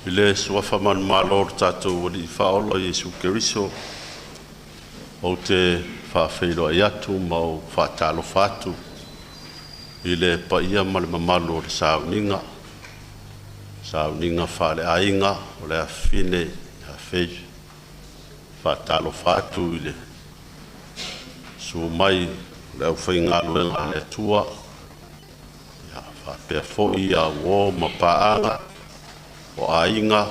I le suafa manumalo o le tatou Alii Faaola Iesu Keriso, ou te faafeiloai atu ma ou faatalofa atu i le paia ma le mamalu o le sauniga, sauniga faaleaiga o le afafine e faatalofa atu i le susu mai o le aufaigaluega a le Atua, faapea foi a uo ma paaga, o aiga,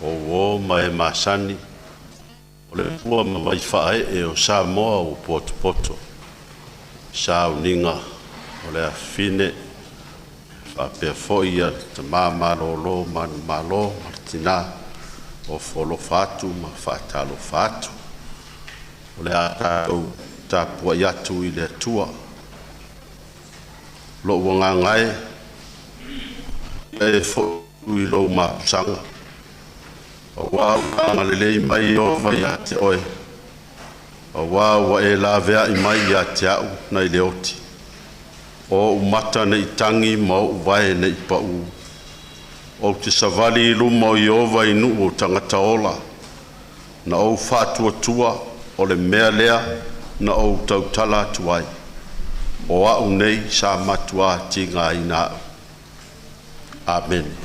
o uo ma e masani, o le pua ma vaifaaee o Samoa ua potopoto, sauniga o le afafine, faapea foi le tama malolo manumalo ma le tina, ofo alofa atu ma faatalofa atu. O le a tatou tapuai atu i le Atua. Lou agaga e, ia e foi i lou mapusaga, aua ua agalelei mai Ieova ia te oe, aua ua e laveai mai ia te au nai le oti, o ou mata nei tagi ma o'u vae nei pa'u. Ou te savali i luma o Ieova i nuu o tagata ola, na ou faatuatua o le mea lea na ou tautala atu ai, o a'u nei sa matuā tigaina a'u. Amene.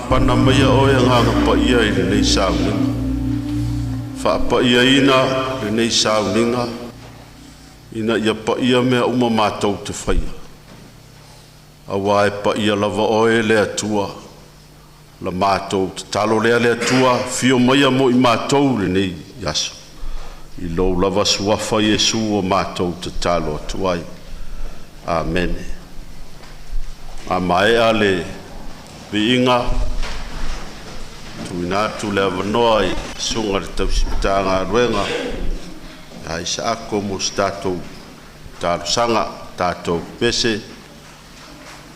Faapaapana maia oe Agaga Paia i lenei sauniga, faapaiaina lenei sauniga ina ia paia mea uma matou te faia, auā e paia lava Oe le Atua. La matou tatalo lea le Atua, afio maia mo i matou i lenei aso, i lou lava Suafa Iesu ua matou tatalo atu ai. Amene. A maea le viiga, tuuina atu le avanoa i le Susuga i le Tausi Matagaluega ia Isaako mo se tatou talosaga. Tatou pepese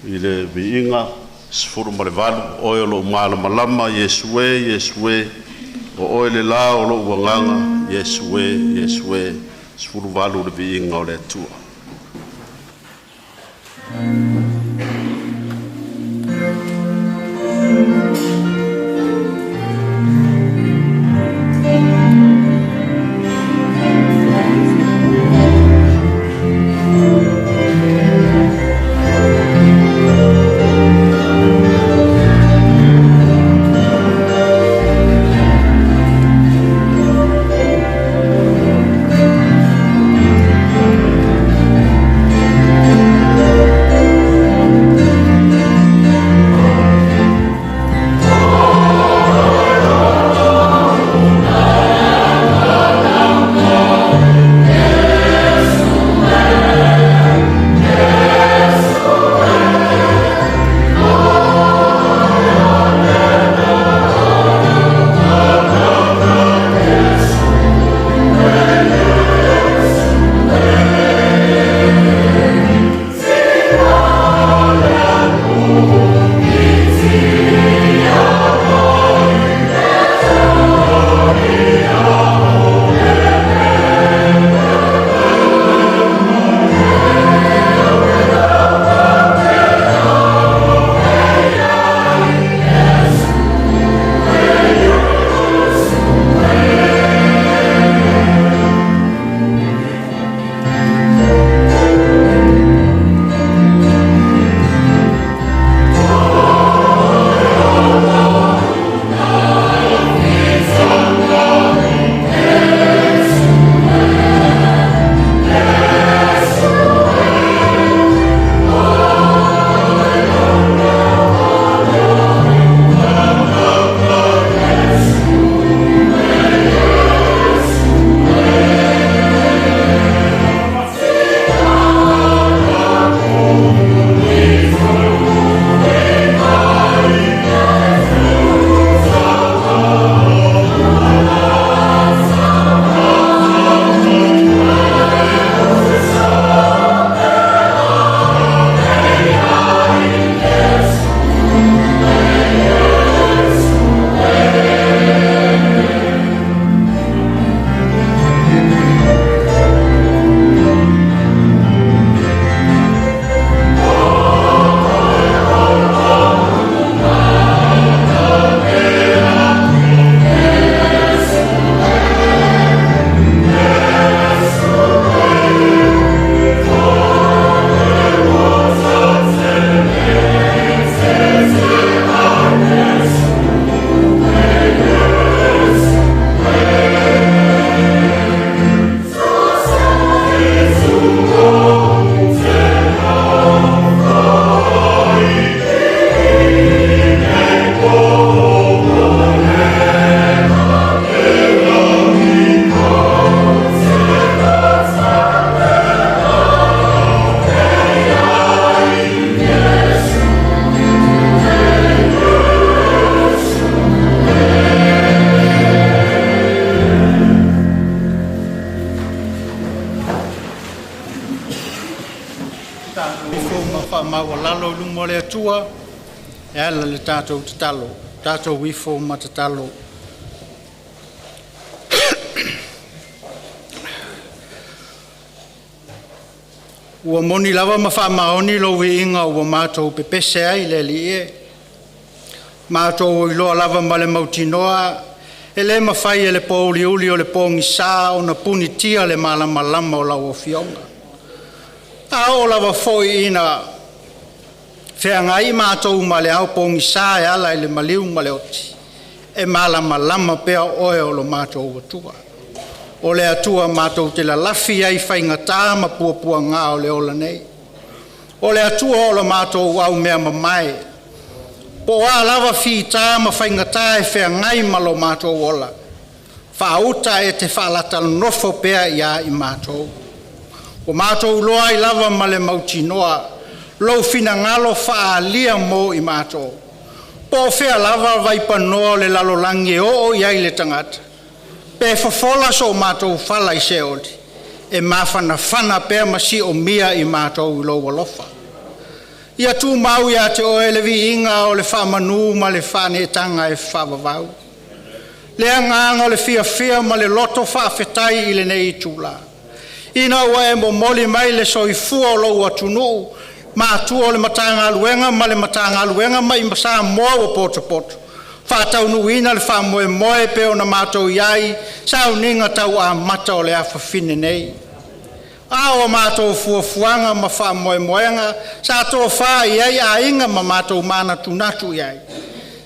i le viiga 18, Oe o lou malamalama, Iesu e, Iesu e, o Oe le la o lou agaga, Iesu e, Iesu e, 18 le viiga o le Atua. faamaualalo i luma o le Atua e ala i le tatou tatalo. Tatou ifo ma tatalo. Ua moni lava ma faamaoni lou viiga ua matou pepese ai le Alii e. Matou iloa lava ma le mautinoa e le mafai e le pouliuli o le pogisa ona punitia le malamalama o lau Afioga. A oo lava foi ina feagai matou ma le ao pogisa e ala i le maliu ma le oti, e malamalama pea Oe o lo matou Atua. O le Atua matou te lalafi ai i faigata ma puapuaga o le ola nei. O le Atua o lo matou aumeamamae, po o a lava fita ma faigata e feagai ma lo matou ola, faauta e te faalatgalofo pea ia i matou. Ua matou iloa ai lava ma le mautinoa lou finagalo faaalia mo i matou, po o fea lava vaipanoa o le lalolagi e oo i ai le tagata, pe fofola so matou fala i Seoli, e mafanafana pea ma siomia i matou i lou alofa. Ia tumau ia te oe le viiga o le faamanu ma le faaneetaga e faavavau. Le agaga o le fiafia ma le loto faafetai i lenei itula, ina ua e momoli mai le soifua o lou atunuu matua o le Matagaluega ma le Matagaluega mai Samoa ua potopoto, faataunuuina le faamoemoe e pei ona matou i ai i sauniga tau amata o le afafine nei. A o a matou fuafuaga ma faamoemoega sa tofa i ai aiga ma matou manatunatu i ai,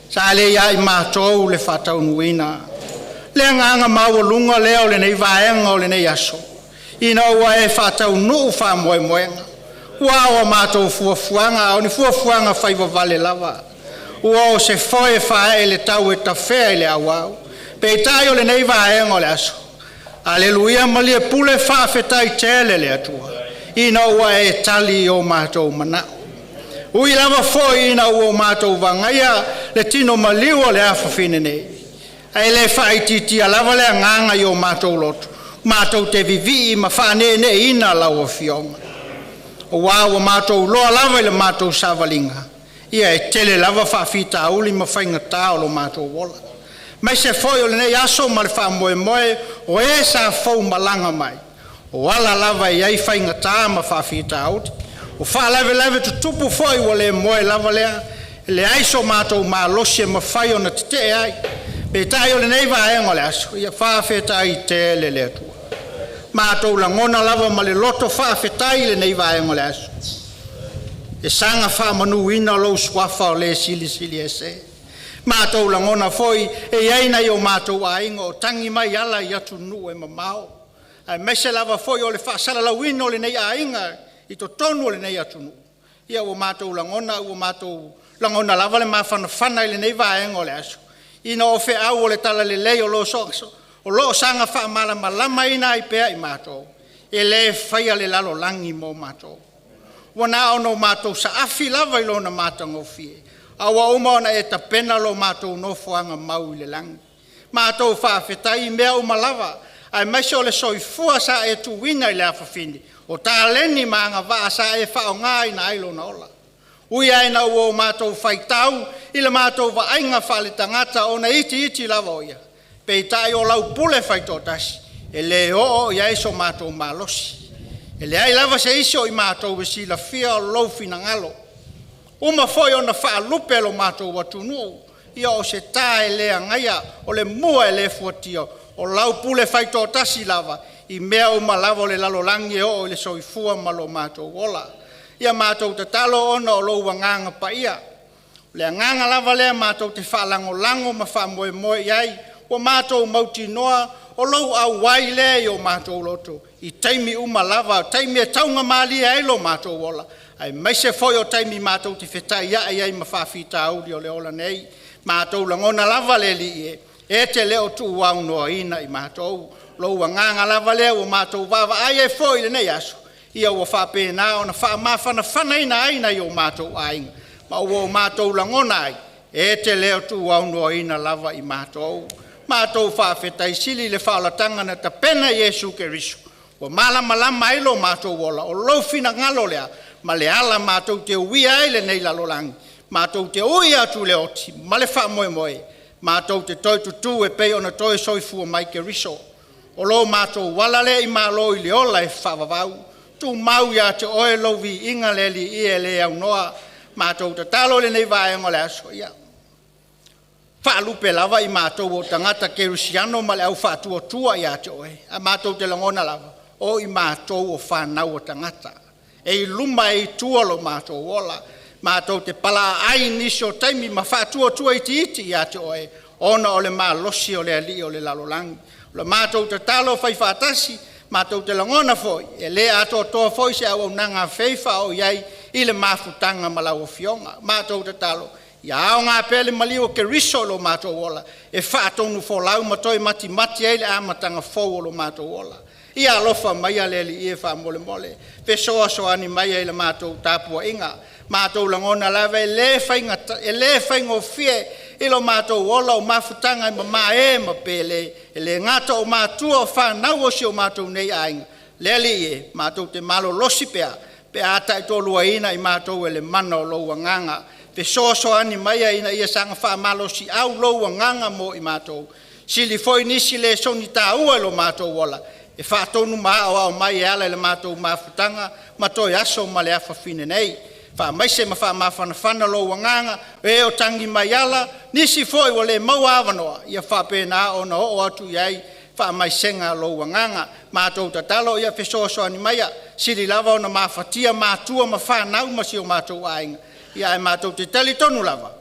sa le ia i matou le faataunuuina. Le agaga maualuga lea o lenei vaega o lenei aso, ina ua e faataunuu faamoemoega. Aua o a matou fuafuaga o ni fuafuaga faivavale lava, ua o se foe e faaee i le tau e tafea i le auau. Peitai o lenei vaega o le aso, aleluia maliepule, faafetai tele le Atua ina ua e tali i o matou manao. Ui lava foi ina ua matou vagaia le tino maliu o le afafine nei, ae le faaitiitia lava le agaga i o matou loto, matou te vivii ma faaneeneeina lau Afioga, aua ua matou iloa lava i le matou savaliga, ia e tele lava faafitauli ma faigata o lo matou ola, aemaise foi o lenei aso ma le faamoemoe o e sa foumalaga mai, o ala lava e i ai faigata ma faafitauli. O faalavelave tutupu foi ua le moe lava lea, e leai so matou malosi e mafai ona tetee ai. Peitai o lenei vaega o le aso, ia faafetai tele le Atua. Matou lagona lava ma le loto faafetai i lenei vaega o le aso, e saga faamanuina lou suafa o le Silisili Ese. Matou lagona foi e i ai nai o matou aiga o tagi mai ala i atunuu e mamao, aemaise lava foi o le faasalalauina o lenei aiga i totonu o lenei atunuu. Ia ua matou lagona ua matou lagona lava le mafanafana i lenei vaega o le aso, ina o feau o le talalelei o lo o saga faamalamalamaina ai pea i matou, e le faia le lalolagi mo matou. Ua na ona matou saafi lava i lona matagofie, a ua uma ona e tapena lo matou nofoaga mau i le lagi. Matou faafetai i mea uma lava, aemaise o le soifua sa e tuuina i le afafine, o taleni ma agavaa sa e faaaogaina ai lona ola. Ui lava ina ua matou faitau i le matou vaaiga faaletagata ona e itiiti lava o ia, peitai o lau pule faitoatasi e le oo i ai so matou malosi. E leai lava se isi o i matou e silafia lou finagalo, uma foi ona faalupe lo matou atunuu, ia o se ta e le agaia, o le mua e le fuatia, o lau pule faitoatasi lava i mea uma lava o le lalolagi e oo i le soifua ma lo matou ola. Ia matou tatalo ona o lou agaga paia. O le agaga lava lea matou te faalagolago ma faamoemoe i ai, ua matou mautinoa o lou auai lea i o matou loto i taimi uma lava, o taimi e taugamalie ai lo matou ola, aemaise foi o taimi matou te fetaiai ai ma faafitauli o le ola nei. Matou lagona lava le Alii e, e te le o tuuaunoaina i matou. Lou agaga lava lea ua matou vaavaai ai foi i lenei aso, ia ua faapena ona faamafanafanaina ai nai o matou aiga, ma ua o matou lagona ai, e te le o tuuaunoaina lava i matou. Matou faafetai sili i le faaolataga na tapena i Iesu Keriso ua malamalama ai lo matou ola, o lou finagalo lea. ma le ala matou te uia ai lenei lalolagi, matou te ui atu i le oti ma le faamoemoe matou te toe tutū e pei ona toe soifua mai Keriso. O lo matou ala lea i malo i le ola e faavavau, tumau ia te Oe lou viiga le Alii e le aunoa. Matou tatalo i lenei vaega o le aso, ia faalupe lava i matou o tagata kerisiano ma le au faatuatua ia te Oe, ae matou te lagona lava o i matou o fanau a tagata, e i luma e i tua lo matou ola. Matou te palaaai i nisi o taimi ma faatuatua itiiti ia te Oe ona o le malosi o le alii o le lalolagi. O le matou tatalo faifaatasi, matou te lagona foi e le atoatoa foi se auaunaga fei faaoo i ai i le mafutaga ma lau Afioga. Matou tatalo ia aoga pea le maliu o Keriso i lo matou ola e faatonufolau ma toe matimati ai le amataga fou o lo matou ola. Ia alofa maia le Alii e faamolemole, fesoasoani mai i le matou tapuaiga. Matou lagona lava e le faigofie i lo matou ola o mafutaga e mama e ma pele, e le gata o matua o fanau o si o matou nei aiga. Le Alii e, matou te malolosi pea pe a taitoaluaina i matou e le mana o lou Agaga. Fesoasoani mai ina ia saga faamalosiau lou Agaga mo i matou, sili foi nisi lesoni taua i lo matou ola e faatonu ma aoao mai e ala i le matou mafutaga ma toe aso ma le afafine nei. Faamaise ma faamafanafana lou agaga o e o tagi mai ala, nisi foi ua le maua avanoa, ia faapena ona oo atu i ai faamaisega a lou agaga. Matou tatalo ia fesoasoani maia, sili lava ona mafatia matua ma fanau ma si o matou aiga, ae matou te talitonu lava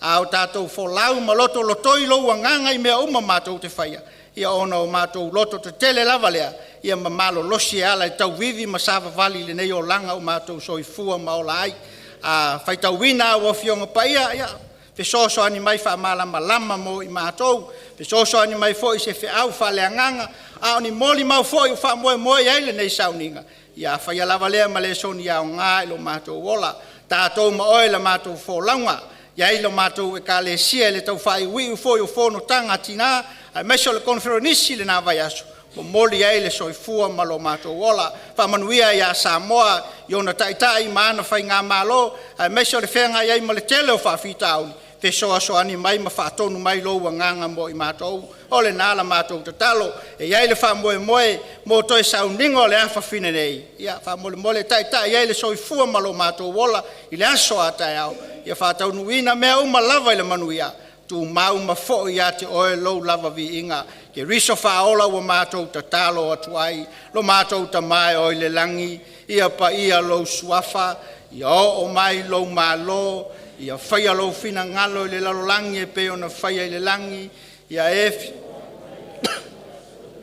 a o tatou folau ma lotolotoi lou agaga i mea uma matou te faia, ia ona o matou loto tetele lava lea ia ma malolosi e ala i tauivi ma savavali i lenei olaga ua matou soifua ma ola ai. A faitauina au Afioga Paia, ia fesoasoani mai faamalamalama mo i matou, fesoasoani mai foi i se feau faaleagaga, a o ni molimau foi ua faamoemoe i ai lenei sauniga, ia faia lava lea ma lesoni aoga i lo matou ola. Tatou ma oe i la matou folauga, i ai la matou Ekalesia i le tau faaiuiu foi o fonotaga a tina aemaise o le koneferenisi i lena vaiaso, momoli ai le soifua ma lo matou ola. Faamanuia ia Samoa i ona taitai ma ana faigamalo aemaise o le feagai ai ma le tele o faafitauli, fesoasoani mai ma faatonu mai lou agaga mo i matou. O lena la matou tatalo. E i ai le faamoemoe mo toe sauniga o le afafine nei, ia faamolemole taitai ai le soifua ma lo matou ola i le aso a taeao, ia faataunuuina mea uma lava i le manuia, tumau ma foi ia te oe lou lava viiga. Keriso Faaola ua matou tatalo atu ai, lo matou Tama e oo i le lagi, ia paia lou Suafa, ia oo mai lou Malo, ia faia lou finagalo i le lalolagi e pei ona faia i le lagi. Ia e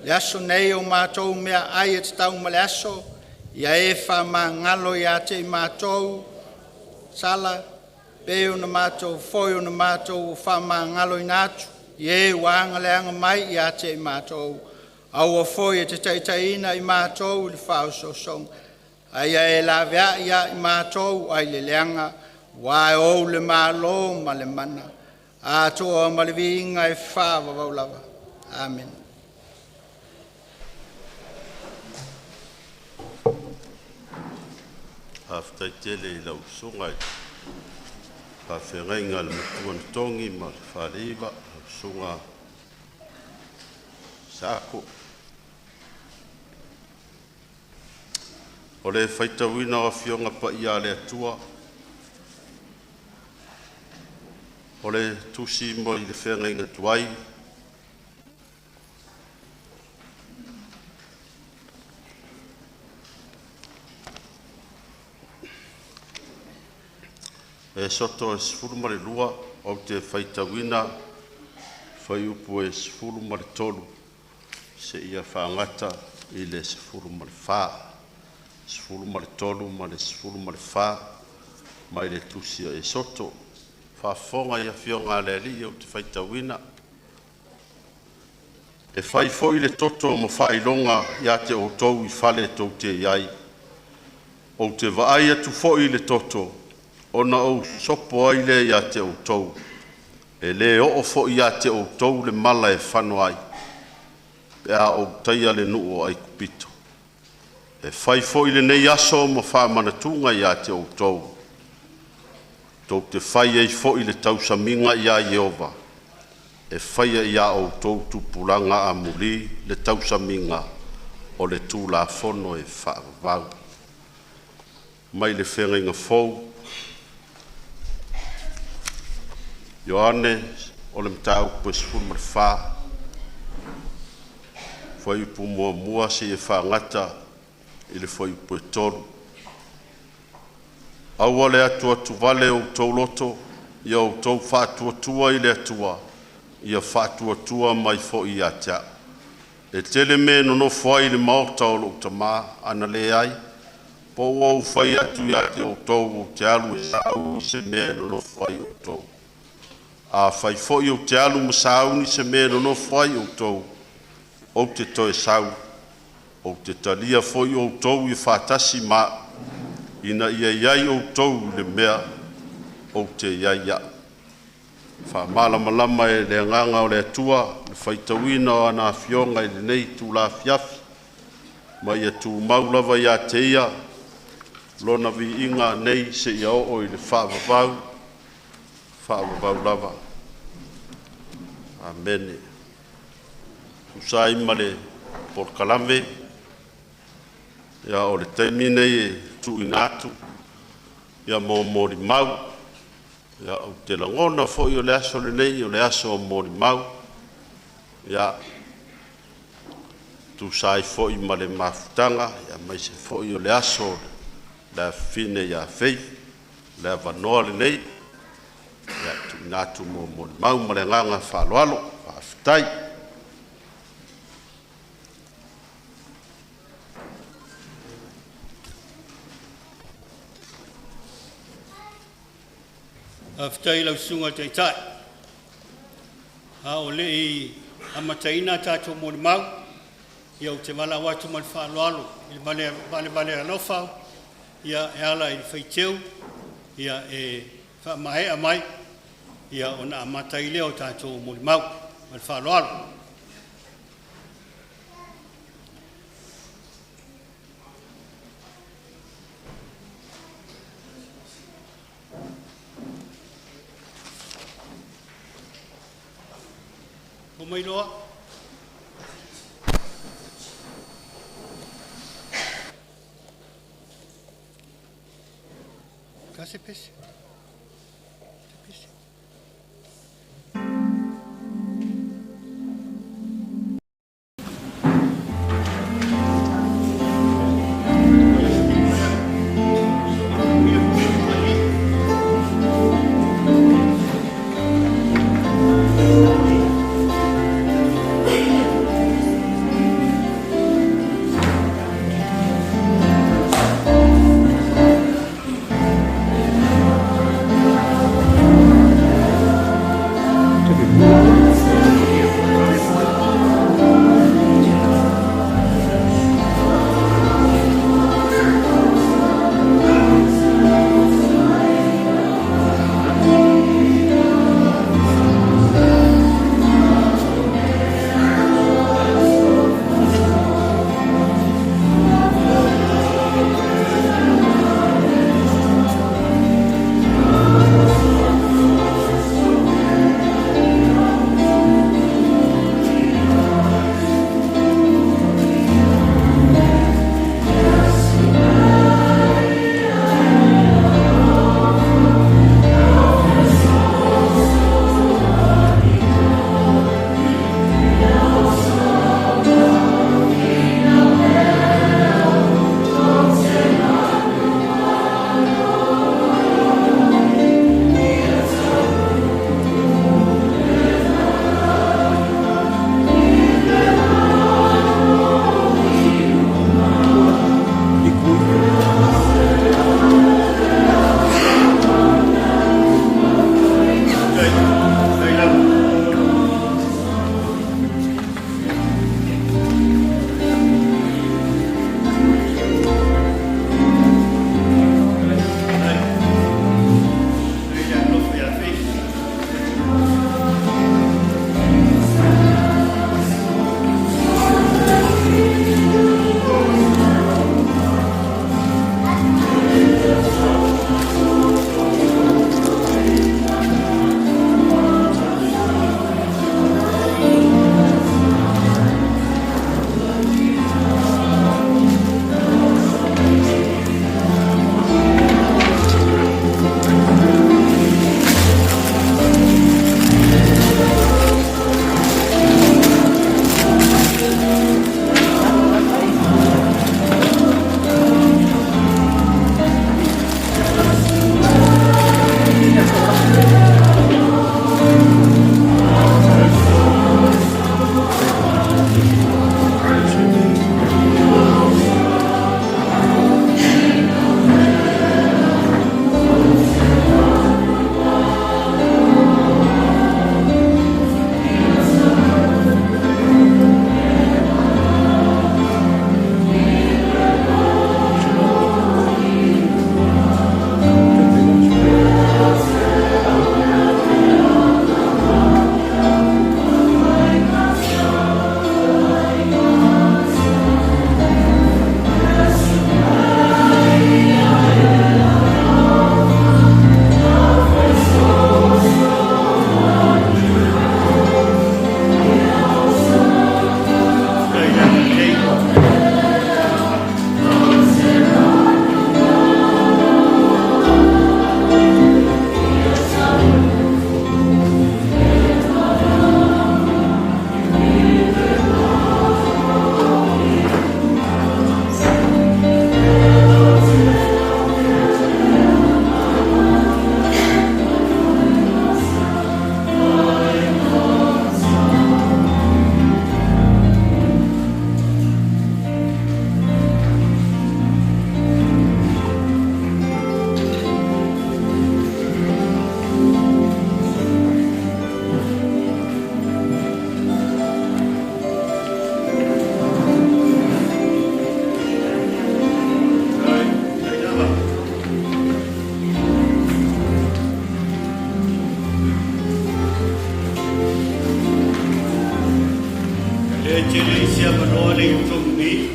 le aso nei o matou meaai e tatau ma le aso, ia e faamagalo ia te i matou sala, pei ona matou foi ona matou faamagaloina atu i e ua agaleaga mai ia te i matou. Aua foi e te taitaiina i matou i le faaosoosoga, a ia e laveai ia i matou ai le leaga, aua e ou le Malo ma le mana, atoa ma le viiga e faavavau lava. Amene. Faafetai tele i lau Susuga i le Faafeagaiga a le Matua na Togi ma le Faleiva, lau Susuga Saako. O le faitauina o Afioga Paia a le Atua, o le tusi mai le feagaiga tuai Esoto 12, ou te faitauina fuaiupu e 13 seia faagata i le 14. 13 ma le 14 mai le tusi a Esoto. Faafofoga i afioga a le Alii ou te faitauina. E fai foi le toto ma faailoga ia te outou i fale tou te i ai. Ou te vaai atu foi i le toto, ona ou sopo ai lea ia te outou. E le oo foi ia te outou le mala e fano ai, pe a ou taia le nuu o Aikupito. E fai foi lenei aso ma faamanatuga ia te outou, tou te fai ai foi le tausamiga ia Ieova, e faia ia outou tupulaga amuli le tausamiga o le Tulafono e faavavau.” Mai le Feagaiga Fou, Ioane Mataupu 14, fuaiupu 1-3. Aua le atuatuvale o outou loto, ia outou faatuatua i le Atua, ia faatuatua mai foi ia te a'u. E tele mea e nonofo ai i le maota o lo'u Tama; ana leai, po ua ou fai atu ia te outou, ou te alu e sauni se mea e nonofo ai outou. Afai foi ou te alu ma sauni se mea e nonofo ai outou, ou te toe sau, ou te talia foi outou ia faatasi ma a'u, ina ia i ai outou i le mea ou te i ai a'u. Faamalamalama e le Agaga o le Atua le faitauina o ana Afioga i lenei itula afiafi, ma ia tumau lava ia te Ia Lona viiga nei seia oo i le faavavau, faavavau lava. Amene. E tusa ai ma le polokalame, o le taimi lenei e tuuina atu mo molimau. Ou te lagona foi o le aso lenei o le aso o molimau, e tusa ai foi ma le mafutaga aemaise foi o le aso o le afafine ia Faith. O le avanoa lenei e tuuina atu mo molimau. Ma le agaga faaaloalo. Faafetai. Faafetai i lau Susuga i le Taitai. A o le i amataina a tatou molimau, ia ou te valaau atu ma le faaaloalo i le valevale alofa e ala i le faiteu e faamaea mai ona amata ai lea o tatou molimau. Ma le faaaloalo. Foi mai loa. nei i totonu i i.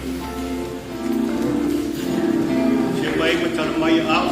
Afio mai ma tala mai aao.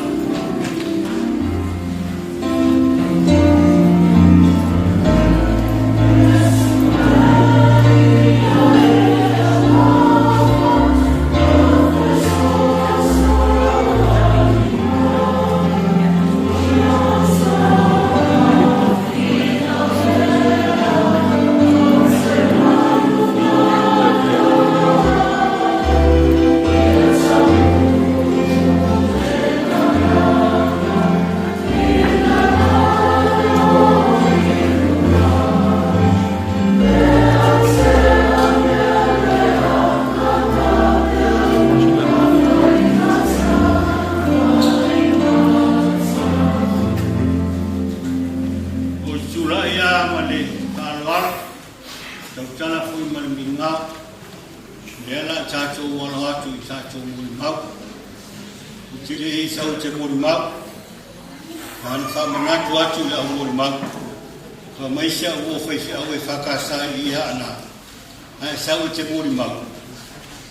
Ou te tulai lava ma le faaaloalo, tautala foi ma le migao, lea o le a tatou alo atu i tatou molimau. Ou te le i sau ou te molimau, na ona faamanatu atu i lau molimau. Fai mai si au uo faifeau EFKS i i Aana, a e sau e te molimau,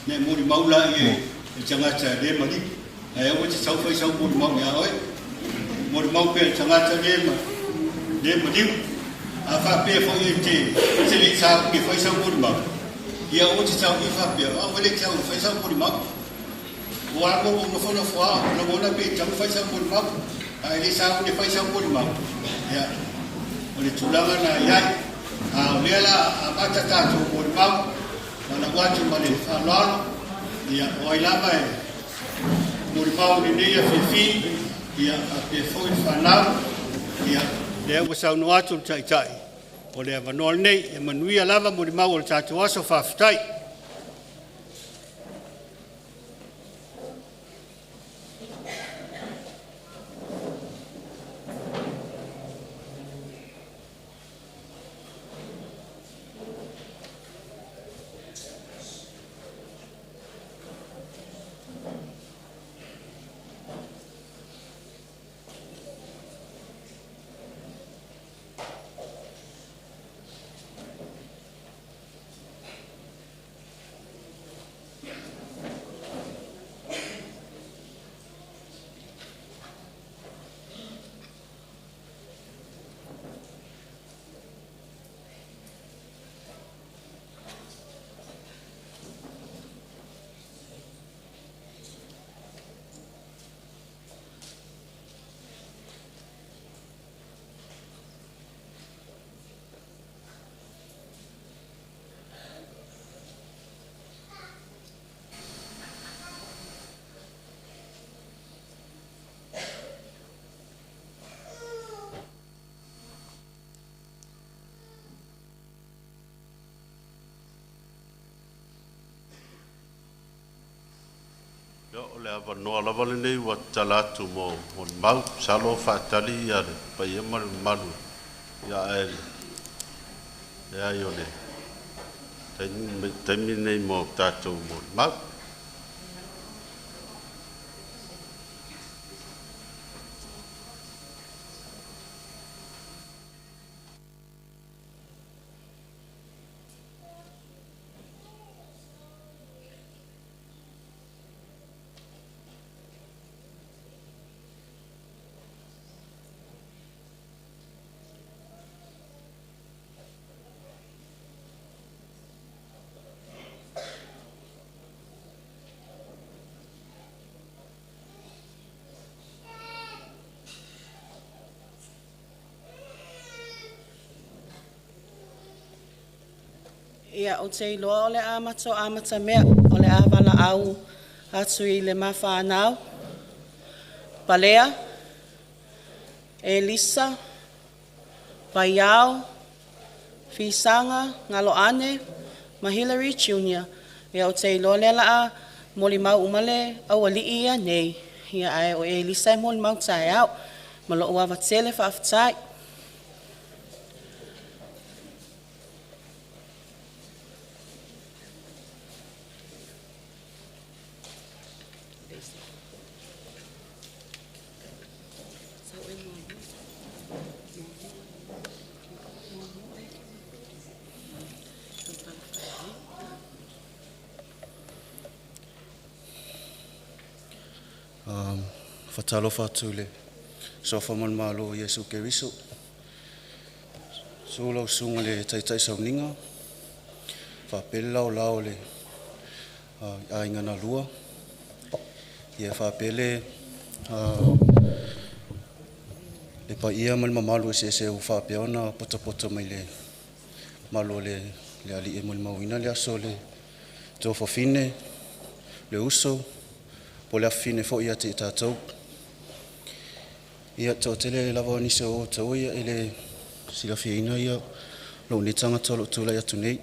ona e molimau lea i le tagata e le maliu. Ae aua e te sau fai sau molimau ia oe. Molimau pea i le tagata le, le maliu. A faapea foi e te, e te le i sauni e fai sau molimau, ia aua e te sau i faapea, o au e le i sau e fai sau molimau. Ua alu ou nofonofo lava, ou lagona pe tatau ona fai sau molimau, a e le i sauni e fai sau molimau, ia, o le tulaga lena e i ai. A o lea la a amata tatou molimau, valaau atu ma le faaaloalo, ia, o ai lava e molimau i lenei afiafi, ia, faapea foi le fanau, ia, lea ua saunoa atu le Taitai, o le avanoa lenei, e manuia lava molimau o le tatou aso, faafetai. Ia, o le avanoa lava lenei ua tatala atu mo molimau. Masalo o faatali ia le paia ma le mamalu, ia ae leai o le taimi lenei mo tatou molimau. Ia, ou te iloa o le a matou amatamea o le a valaau atu i le mafanau, Palea, Elisa, Vaiao, Fisaga, Galoane, ma Hillary Jr. Ia, ou te iloa lea o le a molimau uma le aualii ia nei. Ia, ae o Elisa e molimau taeao. Ma lou ava tele faafetai. Faatalofa atu i le Suafa ma le Malo o Iesu Keriso. Susu lau Susuga i le Taitai Sauniga faapea le Laolao o le Aiga na Lua, ia faapea le paia ma le mamalu eseese ua faapea ona potopoto mai i le malu o le Alii e molimauina le aso o le tuafafine, le uso po o le afafine foi ia te i tatou. Ia, e toatele lava nisi o outou e le silafiaina lou nei tagata o lo o tulai atu nei.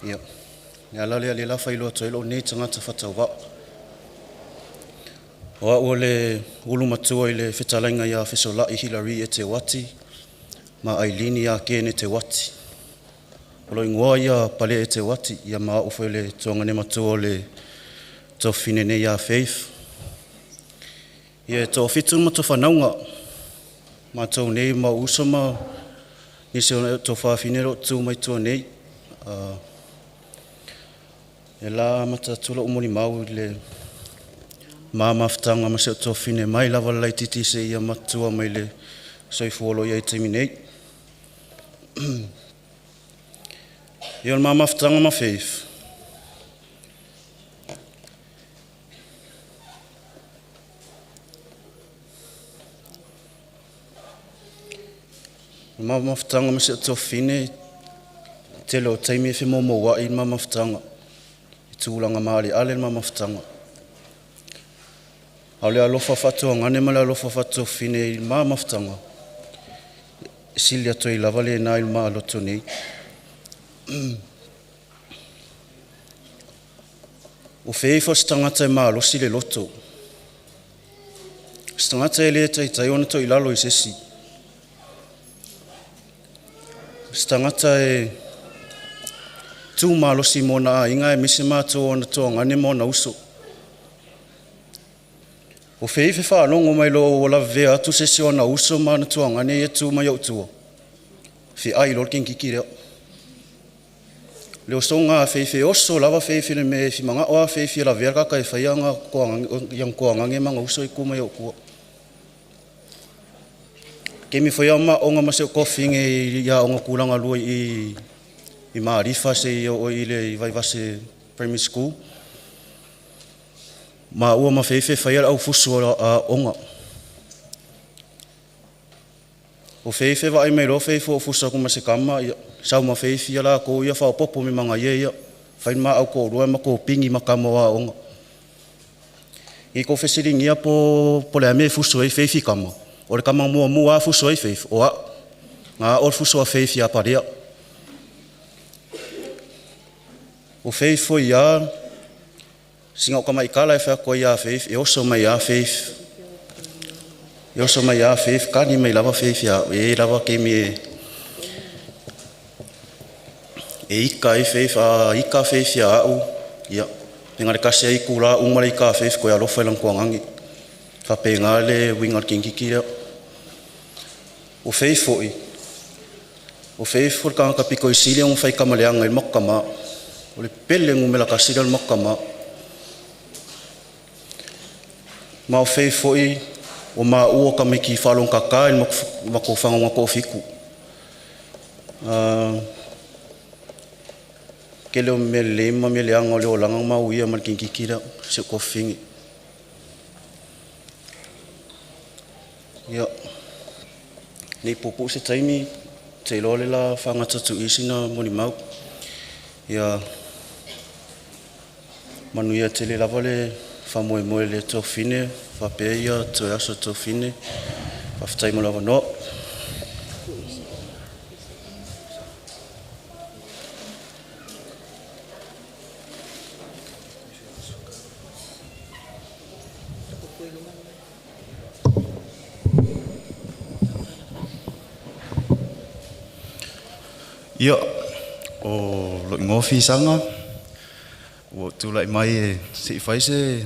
Ia, o le ala lea o lea o le a faailoa atu ai lou nei tagata faatauvaa. O au o le ulu matua i le fetalaiga ia Fesolai Hilary Eteuati ma Ailini Kene Eteuati. O lou igoa ia Pale Eteuati, ia ma o au foi o le tuagane matua o le tuafafine nei ia Faith. Ia, e toafitu matou fanauga, matou nei ma ou uso ma nisi o tuafafine o lo o tutu mai tua nei. O le a amata atu lau molimau i le ma mafutaga ma si ou tuafafine mai lava i le laitiiti seia matutua mai le soifua o lo o i ai i le taimi nei. Ia, o le ma mafutaga ma Faith, o le ma mafutaga ma si ou tuafafine, tele o taimi e femoumouai le ma mafutaga i tulaga maaleale le ma mafutaga. A o le alofa faatuagane ma le alofa faatuafafine i le ma mafutaga, e sili atu ai lava lena i le ma loto nei. O Faith o se tagata e malosi le loto, o se tagata e le taitai ona toilalo i se isi. O se tagata e tu malosi mo ona aiga aemaise matou o ona tuagane ma ona uso. O Faith e faalogo mai loa ua lavevea atu se isi o ona uso ma ona tuagane ia e tu mai ou tua, feai loa le teineitiiti lea. Le usoga a Faith, e oso lava Faith i le mea e fia manao lava Faith e fia lavea le tagata e faia ana tuagane ma ona uso ia e tu mai ou tua. O le taimi foi a o ma aooga ma si ou tuafafine i aoga tulaga lua i i Malifa seia oo i le Vaivase Primary School, maua ma Faith e faia le aufusu a aooga. O Faith e vaai mai loa Faith ua ou fusu atu ma se tama, ia sau ma Faith ia latou ia faaopoopo mai ma nai ia, fai le ma au toalua ae matou pigi ma tama o aoga. Ne i tou fesiligia po o le a le mea e fusu ai Faith i tama, o le tama muamua lava fusu ai Faith o au, na ao le fusu a Faith ia Palea. O Faith foi lava, sina ou tamai tala e fai atu ai ia Faith, e oso mai lava Faith, e oso mai lava Faith, kali mai lava Faith ia au, e i ai lava taimi e ika ai Faith, a ika Faith ia au, ia pe na o le tasi lava itula uma le ika a Faith toe alofa i lana tuagane. E faapena le uiga o le teineitiiti lea. O Faith foi, o Faith o le tagata pito sili ona faitama leaga i le matou tama. O le pele numera tasi lea o le matou tama. Ma o Faith foi o maua o tamaiti faalogotata i le matou fanauga toafitu. Tele o mea lelei ma mea leaga o le olaga na ma uia ma le teineitiiti lea, si ou tuafafine. Ia, ne i puupuu se taimi, ou te iloa o lea o le a faagata atu i i sina molimau. Ia manuia tele lava le faamoemoe i le tuafafine faapea ia toe aso o le tuafafine. Faafetai mo le avanoa. Ia, o lou igoa o Fisaga ua ou tulai mai e se i fai se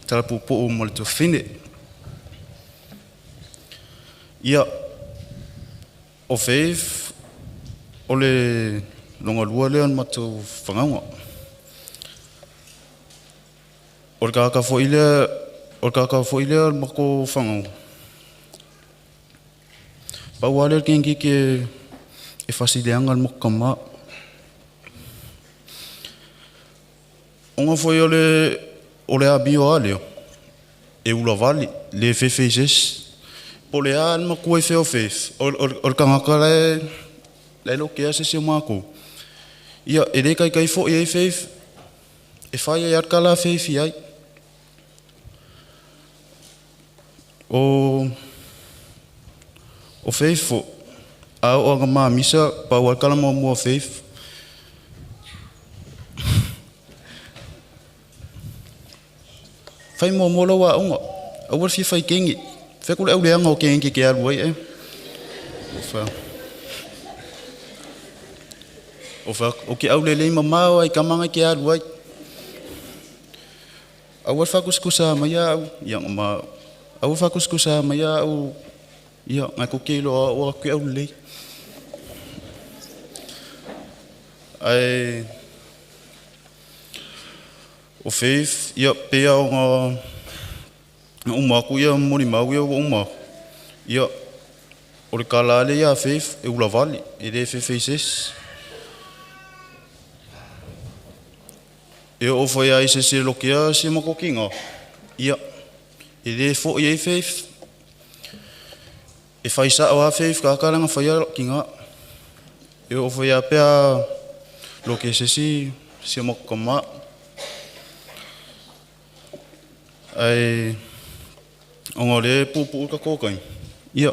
tala puupuu mo le tuafafine. Ia, o Faith o le lona lua lea o na matou fanauga. O le tagata foi lea O le kākau foi lea o le matou fagauga, pau lava lea o le kegekeke e fasileaga le matou tama. Ona foi o le amio lava lea, e ulavale, le fefe i se isi. Po o le a le matua e fea o Faith, o le tagata la e lokea se isi o matou, ia e le taitai foi i ai Faith, e fai ai lava le tala a Faith i ai. O Faith foi, a oo ina mamisa, pau lava le tala muamua a Faith, fai muamua lau aoga, aua le fia fai kege. Fai atu le auleaga o kege e te alu ai ea. Ou fai atu, ou te aulelei mamao lava i tama na e te alu ai. Aua le faatusatusa maia au, ia ma aua le faatusatusa maia au, ia na tou te iloa o au te aulelei. Ae o Faith, ia pei lava ona uma atu ia molimau ia ua uma atu, ia o le tala lava lea ia Faith e ulavale, e le fefe i se isi. E oo foi lava i se isi e lokea si o matou tina, ia e le foi i ai Faith. E fai sao lava Faith tagata la na faia lou tina. E oo foi lava pe a loke e se isi si o matou tama. Ae ona o lea e puupuu le tatou taimi, ia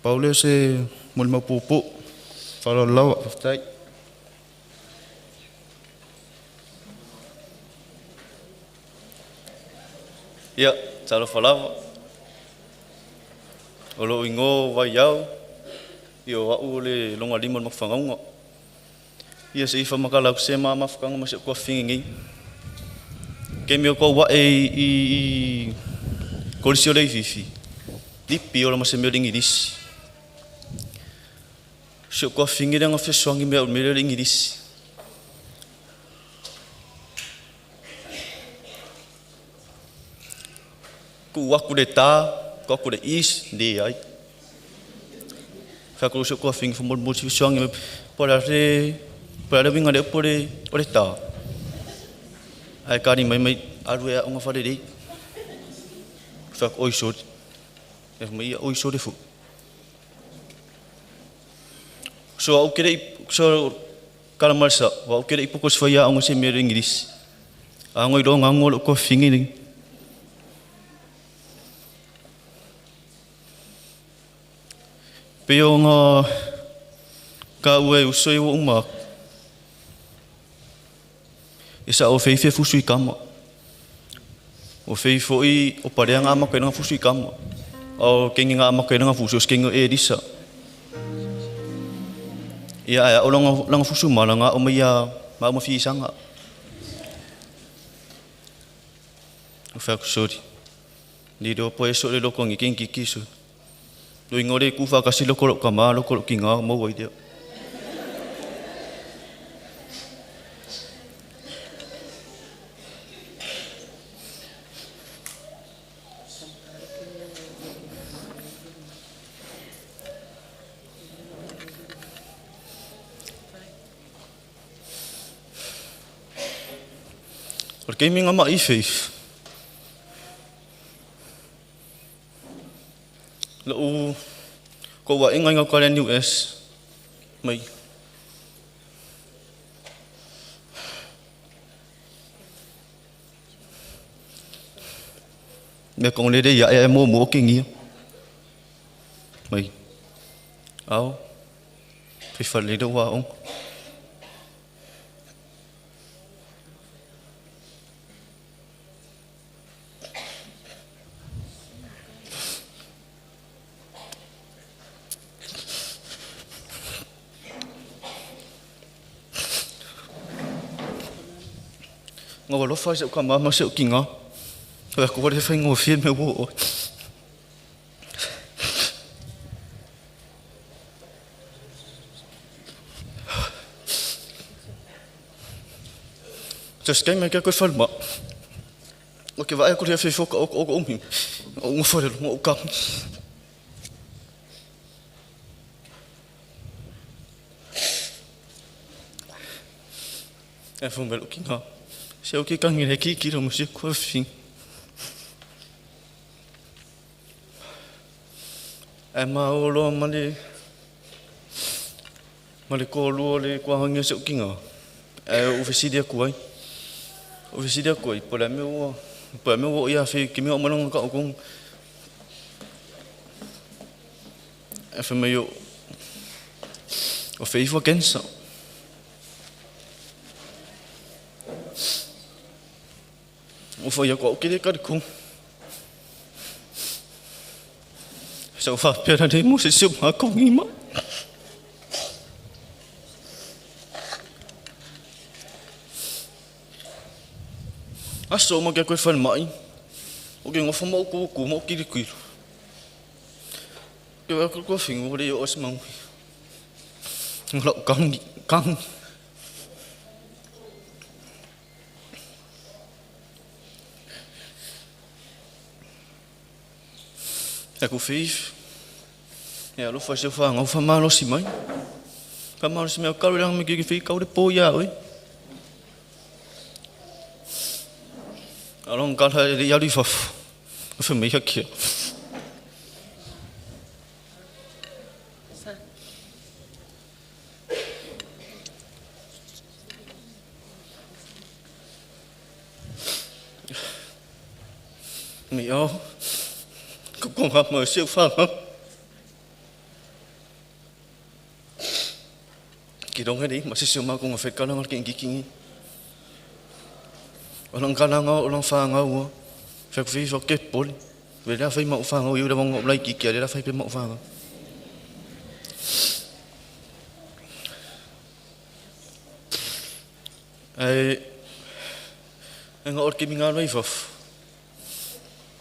pau lea o se molimau puupuu. Faaaloalo lava, faafetai. Ia, talofa lava. O lou igoa o Vaiao, ia o au o le logalima o le Makafagauga. Ia se i faamatala atu se ma mafutaga ma si ou tuafafine nei. Taimi o tau ae i kolisi o Leififi, lipi ola ma se mea o le Igilisi. Si ou tuafafine lea na fesoasoani mai i au i le mea lea o le Igilisi. Tuu atu le ta, tuu atu le is, leai. Fai atu loa si ou tuafafine faamolemole se i fesoasoani mai po o le a le po o le a le uiga o lea upu o le ta. Ae tali mai mai, alu e aoga faalelei. Fai atu, oi sole. Fai mai, ia oi sole foi. So au ke le i so kala mai le sao, o au ke le i poko se faiaoga i se mea o le Igilisi. A ngoi loa gago lou tuafafine lenei. Pei o nga taua e uso ia ua uma atu, e sao o Feife e fusu i kama. O Fei foi o Palea na amata ai lana fusu i kama. A o kenge na amata ai lana fusu, o se kenge o Elisa. Ia ae ao lana, lana fusu mala na ao mai ia ma au ma fisaga. O fai atu, sorry. Ni iloa po e so le loko ni kenge kiki so. Lo ingoa le ku faatasi loko lou tama, loko lou tina, maua ai lea. O le taimi na ma'i Faith, Lou kou aʻiga i gauta le NUS mai. Mea kong le le ia e mo mo ke ngia. Mai. Ao. Fai fale le wa ong. Nga ua alofa i si ou tama ma si ou tina. Fai atu, ua le faigofie le mea ua oo ai. Just came mai ke koe falemai. O ke vaai aku le fefe o ka o ka umi. O ngofo le lunga o kangi. E fo melo ki ngā. Se o ke kangi le ki ki ro mo se kua whing. E ma o loa ma le ma le kōlua le kuahangi o se ukinga. E o fesili aku ai. O fesili aku ai, po le mea ua po le mea ua o ia fe ki mea o malanga ka o kong. E fa mai o o fe ifo kensa. O fa ia ko o kere ka kong. Sa o fa pera nei mo se se ma kongi ma. Aso ma ke koe whare mai. O ke ngofa mau ku ku mau kiri kuiru. Ke wea kua whingu o re o se mangu. Ngā kangi, kangi. E ku whif. E alofa se wha ngau wha malosi mai. Wha malosi mai o karu ranga me ki whii kaure pō ia oi. Along kala e le alu i fafo. O wha mei hakia. Mi o. Ko konga mo se wha. Ki ronga nei, ma se se o ma konga whekala ngar ke ngikingi. O lang kala ngā o lang wha ngā ua. Whek whii wha ke poli. Ve rea whai ma o wha ngā o iura wanga o lai ki kia rea whai pe ma o wha ngā. E ngā or kimi ngā roi whaf.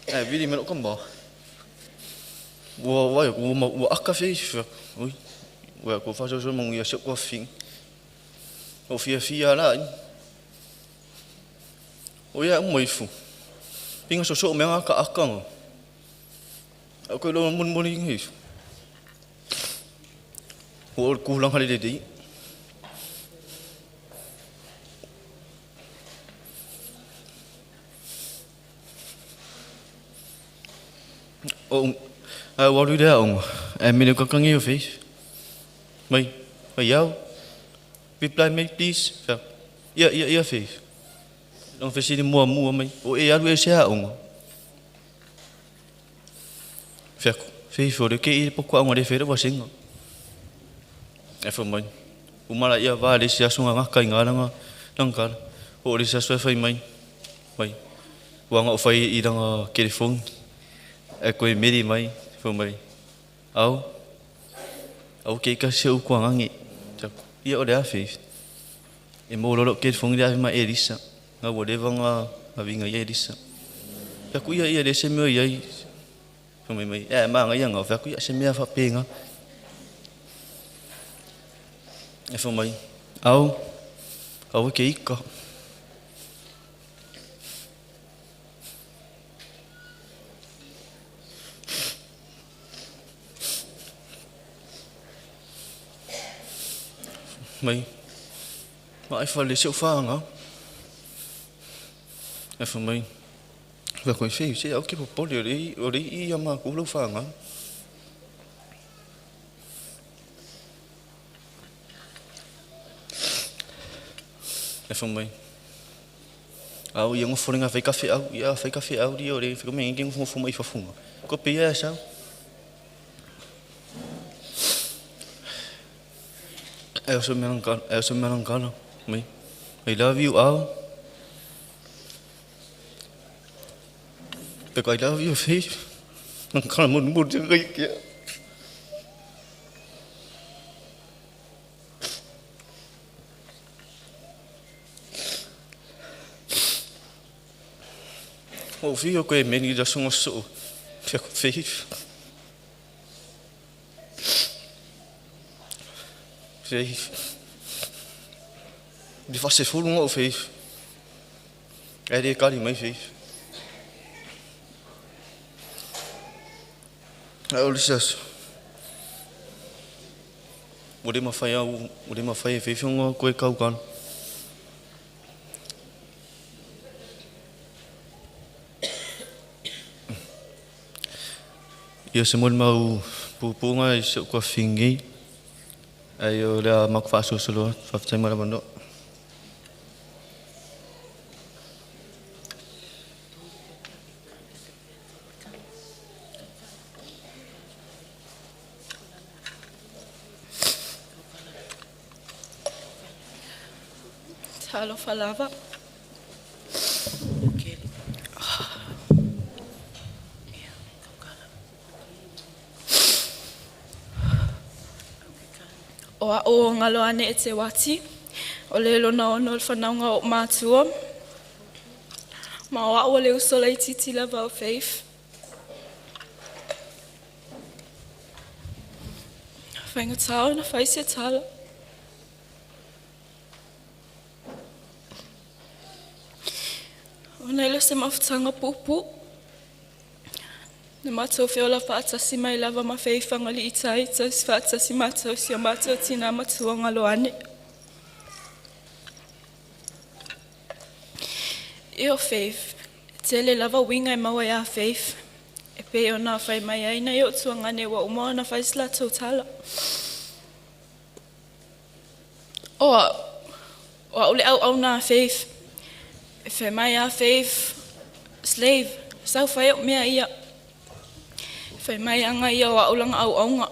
E viri mero kamba. Ua wai, ua ma ua aka whii whak. Ui. Ua ko whaso so mongi a se kua whing. O fia fia la i. O ia umai fu. Pinga so so mea ka aka ngā. A koe lo mun muni ngi. Ua or kulang hale le dei. O a waru rea onga. E mene kakangi o face. Mai, mai iau. Reply me please. Fa. Ia ia ia face. Long fesili mua mua mai. O e alu e se a onga. Fa face o le ke i poko anga le whera wasenga. E fa mai. Umara ia vā le se asunga ngā kai ngā ranga langkara. O le se asua whai mai. Mai. Wanga o whai i ranga telefoni. E koe meri mai, whai mai. Au. Au ke ika se u kua ngangi. Ia o le awhi. E mō lolo ke whongi le awhi mai e risa. Ngā wa lewa ngā winga i e risa. Whaku ia ia le se mea iai. Whai mai mai. E maa ngā ia ngā. Whaku ia se mea whapenga. E whai mai. Au. Au ke ika. Mai. Ma ai whale se o whaanga. E wha mai. Wha koe whiu se au ke popoli o rei i a mā kōrau whaanga. E wha mai. Au ia ngofo renga whai kawhe au, ia whai kawhe au ri o rei, whai kome ngi ngofo mai whafunga. Ko pe ia e sau. E oso mea langkala, e oso mea langkala, mai. I love you, au. Peko, I love you, Faith. Langkala mo mo te ngai kia. O whio koe meni da songo so. Peko, Faith. Faith. Di fa se fulu ngau Faith. E re kari mai Faith. Ae o le isi aso, ua le mafai ua le mafai e Faith ona toe tautala. Ia se molimau puupuuga i si ou tuafafine nei, ae o le a matou faasolosolo atu. Faafetai mo le avanoa. Talofa lava. O a'u o Galoane e Teuati, o le lona ono o le whanauga o mātua. Ma o a'u o le uso laitiiti lava o Faith. Faigata ona fai se tala. Ona e le o se mafutaga puupuu. Na matou feola faatasi mai lava ma Faith Fagalii tai, tausi faatasi matou si o matou tina matua Galoane. Io Faith, tele lava uiga e maua iā Faith. E pei ona fai mai ai nai ou tuagane ua uma ona fai se latou tala. O a'u le auauna a Faith. E fai mai a Faith, slave, sau fai o'u mea ia. Fai mai aga ia o a'u lana auauna.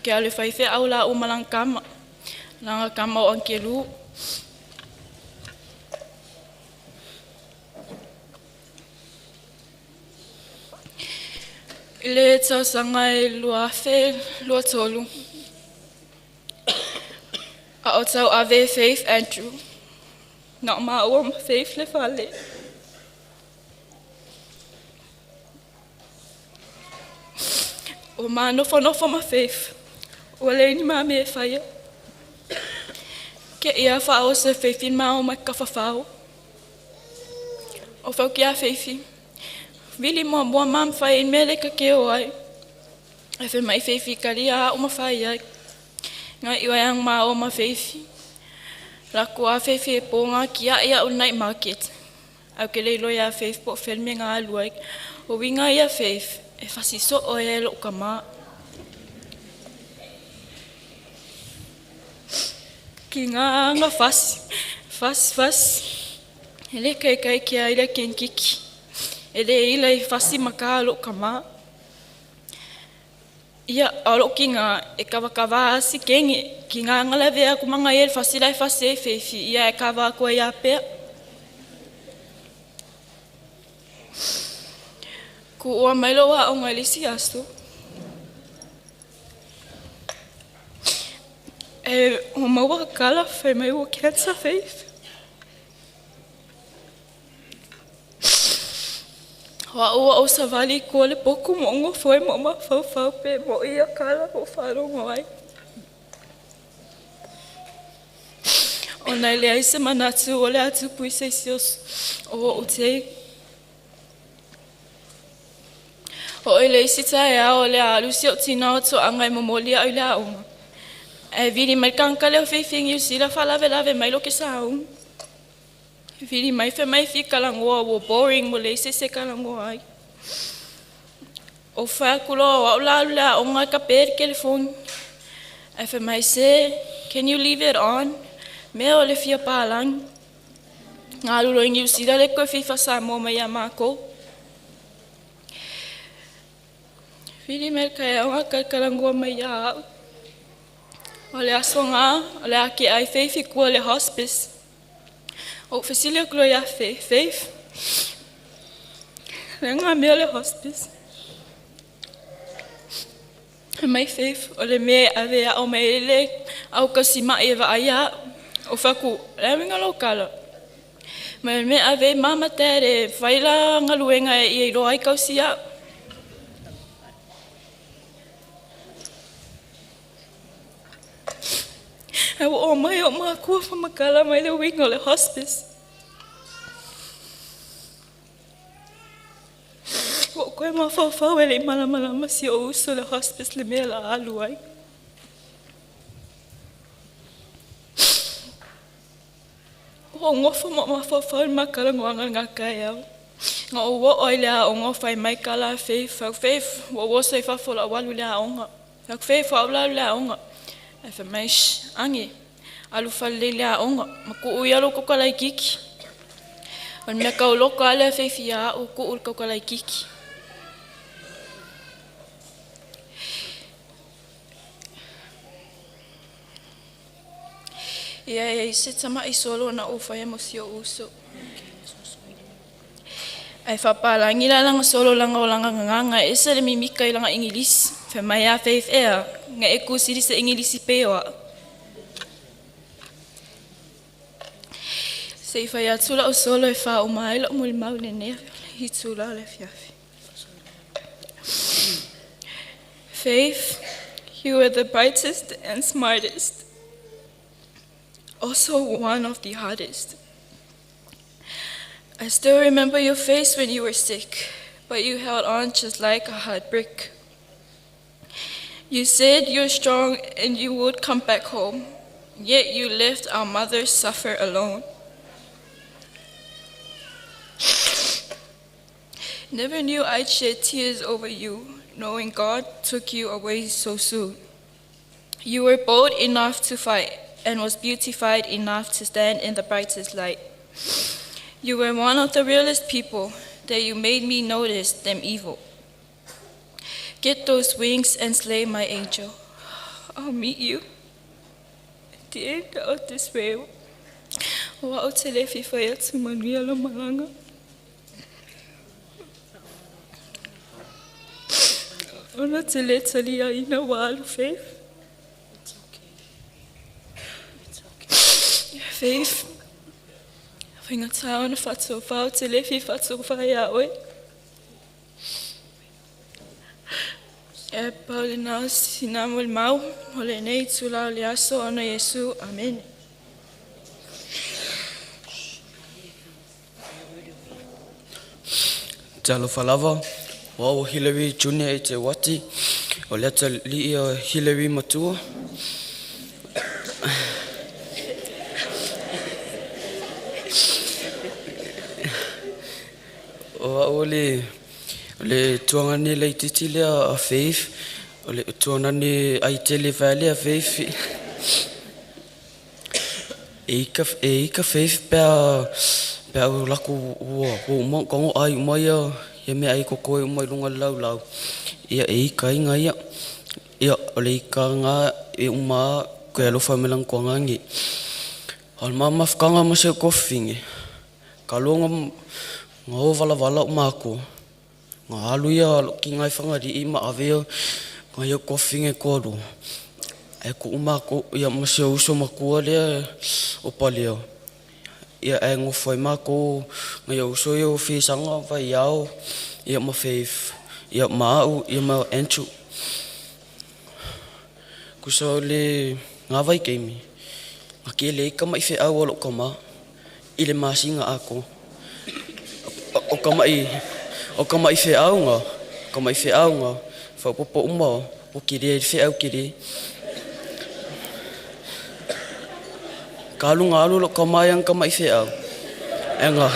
Ke alu e fai fe'au la'ua ma lana kama. Lana kama o Angelu. I le tausaga e 2023. A o tauave e Faith Andrew. Na o maua ma Faith le fale. Ua ma nofonofo ma Faith. Ua leai ni ma mea e faia. Ke ia faaoso e Faith i mao mai kafafao. O fau ki a Faith. Vili muamua ma mawhai i mea le ka ke o ai. E fai mai Faith kali a o mawhai ai. Ngai iwa yang ma o ma Faith. La ku a Faith e pō ngā kia ia o night market. Au ke le ilo ia Faith po felme ngā aluai. O winga ia Faith e fasiso o e lo kama. Ki ngā anga fasi. Fasi, fasi. E le kai kai kia ila kenkiki. E le ila i fasi maka lo kama. Ia, o lo ki ngā e kawakawa asi kenge. Ki ngā anga vea kumanga e fasi lai fasi e feifi. Ia e kawa koe ia pea. Ku ua mai lo wa o ngai lisi aso. E o maua kala fai mai ua cancer Faith. Wa ua o savali ko le poku mo ngo foi mo ma fau fau pe mo ia kala o wharongo ai. O nai le ai se manatu o le atu pui se sios o o te. O e le isi tae ao le alu si o tina o to anga e momoli au le aonga. E vili mai kanka leo feifingi o sila whalave lave mai lo ke saung. Vili mai fe mai fi kalangoa wo boring mo le isi se kalangoa ai. O whai kulo o au la alu le aonga ka pere telefoni. E fe mai se, can you leave it on? Mea o le fia pālangi. Ngā lulo ingi usila le koe FIFA Samoa mai a mākou. Vili mai kai aonga kalkalangua mai ia au. O le aso ngā, o le ake ai Faith i kua le hospice. O fesili kulo ia Faith, Faith. Le ngā mea le hospice. Mai Faith, o le mea ave a o mai le au kasi mai e va ia. O faku, le winga lo kala. Mai me ave mama tere, whaila ngaluenga e i roa ai kausi au. E o mai o mākua whamakala mai le winga o le hospice. Koe mafaufau e le'i malamalama si o'u uso le hospice le mea la alu ai. Ua ou gofo ma ou mafaufau i le ma talanoaga i lena taeao. Na ou oo ai i le aoga o fai mai tala a Faith, fai atu, Faith, ua ou oso i fafo o le a ou alu i le aoga. Fai atu, Faith, o au o le a alu i le aoga. Ae fai mai, shh, age, alu faalelei i le aoga ma tuu ia lou tautala itiiti. O le mea tauloto lava lea Faith ia au, tuu le tautala itiiti. Ia e i ai se tama'i solo na ou faia mo si o'u uso. Ae faapalagi la lana solo leaga o lana gagana e ese le mimita i lana Igilisi. Fai mai, "A Faith ea, na e tusili se Igilisi pei o a'u." Se i fai atu la'u solo e faauma ai la'u molimau i lenei itulā o le afiafi. Faith, you were the brightest and smartest, also one of the hardest. I still remember your face when you were sick, but you held on just like a hard brick. You said you're strong and you would come back home, yet you left our mother suffer alone. Never knew I'd shed tears over you, knowing God took you away so soon. You were bold enough to fight and was beautified enough to stand in the brightest light. You were one of the realest people that you made me notice them evil. Get those wings and slay my angel. I'll meet you at the end of this rail. O a'u te le fia fai atu manuia lau malaga. Ona te le taliaina ua alu Faith. Faith, faigata ona faatofā ou te le fia faatofā iā oe. E pau lena o sina molimau o lenei itulā o le aso ona Iesu. Amene. Talofa lava, o au o Hillary Junior e te Wati, o le atalii a Hillary matua. O au o le o le tuagane laitiiti lea a Faith, o le tuagane ai tele vae lea Faith. E ika e ika Faith pe a pe a ou alu atu ua uma ona tago ai uma ia ia meaai totoe uma i luga o le laulau, ia e ika ai gaia. Ia o le ika lena e uma lava toe alofa mai lana tuagane. A o le ma mafutaga ma si ou tuafafine, talu ona o valavala ou matua, na alu ia lou tina i Fagalii ma ave ia nai ou tuafafine e toalua, ae tuu matou ia ma si ou uso matua lea o Palea, ia ae nofo ai matou nai ou uso ia o Fisaga, Vaiao ia ma Faith ia ma au ia ma Andrew. Tusa o le na vaitaimi, na tele ai tama'i feau a lou tama i le masina atoa. O tama'i o tama'i feau na, tama'i feau na, faaopoopo uma ua tele ai le feau tele. Talu ona alu lou tama i ana tama'i feau, e na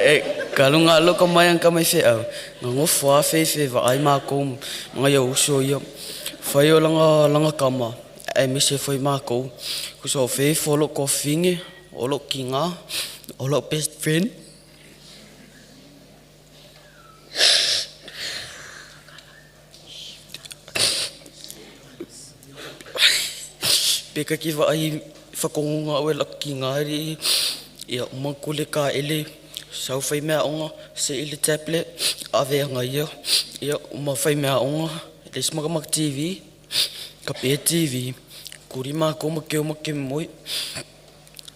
e talu ona alu lou tama i ana tama'i feau, na nofo lava Faith e vaai matou ma nai ou uso ia. Fai o lana lana tama aemaise foi matou. Tusa o Faith o lou tuafafine, o lou tina, o lou best friend. Pe ta te vaai i whakongonga au e lak ki ngā ri, ia uma kule ka ele, sau whai mea onga, se i le tablet, ave anga ia, ia uma whai mea onga, le isi maka maka TV, ka pe TV, kuri mākou ma keu ma ke moe,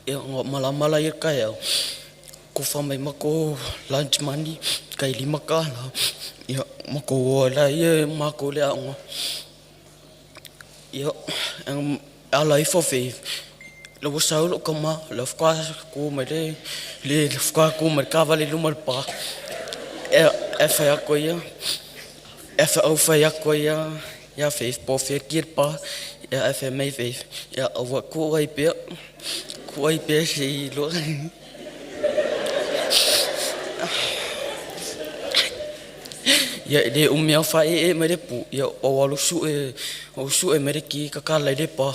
ia nga malamala ia kai au, kofa mai makou lunch money, kai $5, ia makou o ai la ia mākou le aoga. Ia, e ala ifo Faith, La ua sau lo'u kamā, la faatoa tu mai le faatoa tu mai le taavale i luma o le pa. E fai atu ai ia, e fai atu ai ia Faith po o fea le ki o le pa. Ia ae fai mai Faith, ia aua tuu ai pea, tuu ai pea se i iloa. Ia e le umi lava faaee mai le pu, ia ou alu sue, ou sue mai le ki tatala i le pa.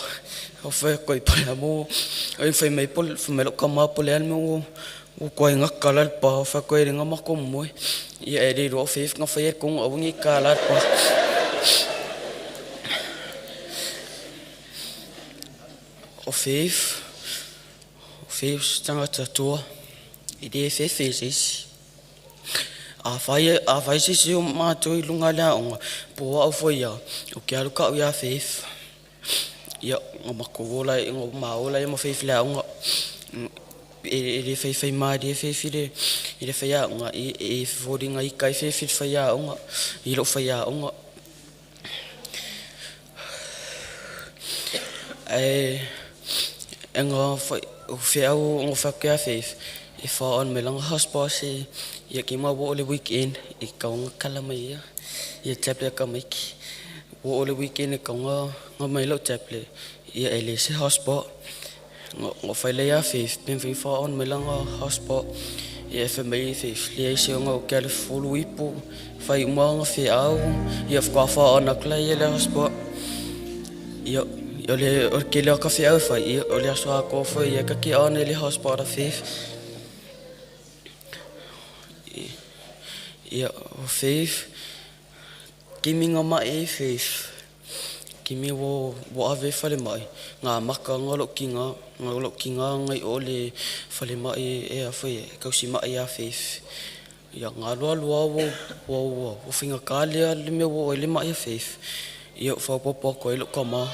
Ou fai atu ai, po o le a mo, ai fai mai po fai mai lou tama po o le a le mea ua tuai ona tatala le pa. Ou fai atu ai, e leai na matou momoe. Ia e le iloa o Faith na faia le tonu aua ne i tatala le pa. O Faith, o Faith o se tagata toa, e le fefe i se isi. A fai se isi o matou i luga o le aoga, po o au foi ia, ou te alu tau ia Faith. Ia, na matou o la, na ma o laia ma Faith i le aoga. E le faifai malie Faith i le faiaoga, e foliga ita ai Faith i le faiaoga, i lou faiaoga. Ae e nga fai o feau nga fai atu ia Faith, e fa on mai langa hotspot se ia ki ma wo o le weekend e kaunga kala mai ia ia tablet ka maiki. Wo o le weekend e kaunga nga mai lau tablet ia e le se hotspot. Nga fai le ia Faith pe fai fa on mai langa hotspot. Ia e fai mai Faith le se nga o ke le fulu ipu fai uma nga feau ia whaka fa on akla ia le hotspot. Ia o le o ke lea ka feau fai ia o le aso a ko foi ia ka ki on le hotspot a Faith. Ia o Faith kimi nga mai e Faith. Kimi wo wo ave fale mai ngā maka ngā lo kinga ngā lo kinga ngai o le fale mai e a foi e kausi mai a Faith. Ia ngā lua lua wo wo wo wo finga ka lea le mea wo le mai a Faith. Ia whapopo ko i lo kama.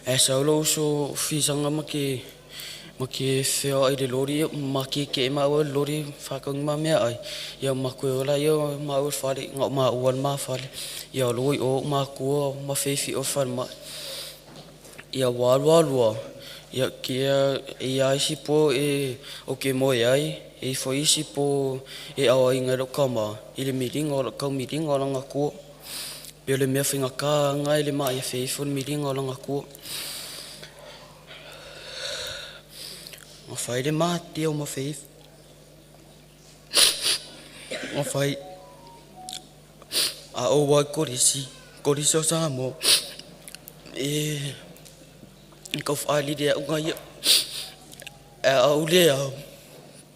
E sau lo uso fisanga ma ke fea ai le lori ma ke ke ma o lori whakaungi ma mea ai. Ia ma koe ola ia ma o whare ngā ma uan ma whare. Ia loi o ma kua ma Faith o whare mai. Ia wā lua lua. Ia kia e ia isi po e o ke moe ai. E fo isi po e awa i ngai lo kama. I le miringa o kau miringa o langa kua. Pe o le mea whainga ka ngai le maa ia Faith o le miringa o langa kua. Nga whai le mātia o ma Faith. Nga whai a o wai korisi, korisi o Samoa. E kau whalire au ngai ia. E au le au,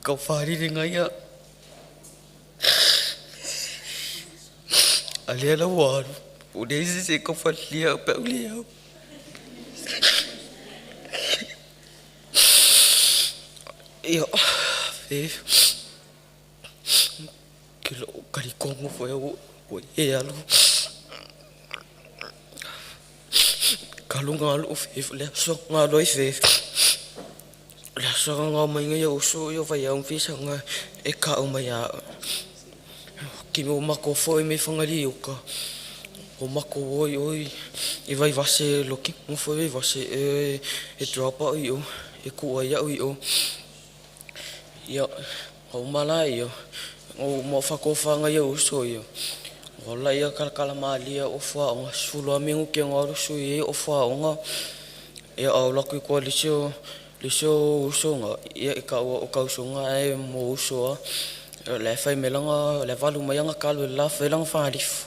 kau whalire ngai ia. A lea la waru, o le isi se kau whalia au pe au le au. Ia, Faith, ke lo karikongo foi au o e alu. Kalu ngā lo Faith, le aso ngā loi Faith. Le aso ngā mai ngai au so i o vai au fisa ngā e ka au mai a. Ki mo mako foi me whangali uka. O mako oi oi i vai vase loki mo foi vai vase e e drop out i o e ku ai au i o. Ia o mala ia o mo whakowhanga ia uso ia. O la ia kalakala malia o whaonga sulu a mingu ke ngā rusu i o whaonga. Ia au laku i kua lisio lisio uso nga ia i ka o kausonga e mo uso a. Le whai melanga le valu mai anga kalu la whai langa wharifu.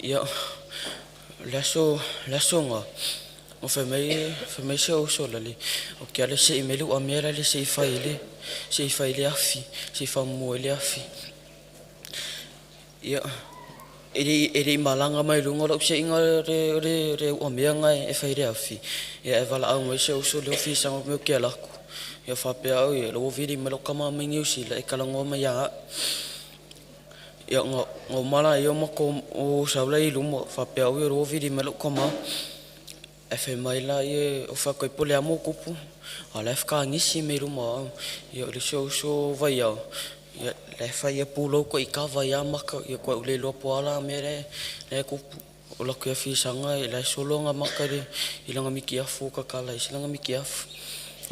Ia le aso nga o whai mai se uso lali. O kia le se i melu a mea le se i whai le se i whai le afi se i whamua le afi. Ia e le malanga mai lunga lau se inga re ua mea ngai e whai le afi. Ia e wala au mai se uso le ofisa ngā meo kia laku. Ia whapea au ia lo viri mai lo kama mai New Zealand e kalangoa mai ia. Ia ngā mala ia mako o saula i luma whapea au ia lo viri mai lo kama. E whai mai la ia o whakoi pole a mō kupu. A le whaka ngisi mai luma au. Ia le se uso vai au. Ia le whai ia pūlau ko i ka vai a maka. Ia koe ule loa po ala mea le kupu. o la ku fisaga e la solo nga maka le i langa miki afu ka kala i langa miki afu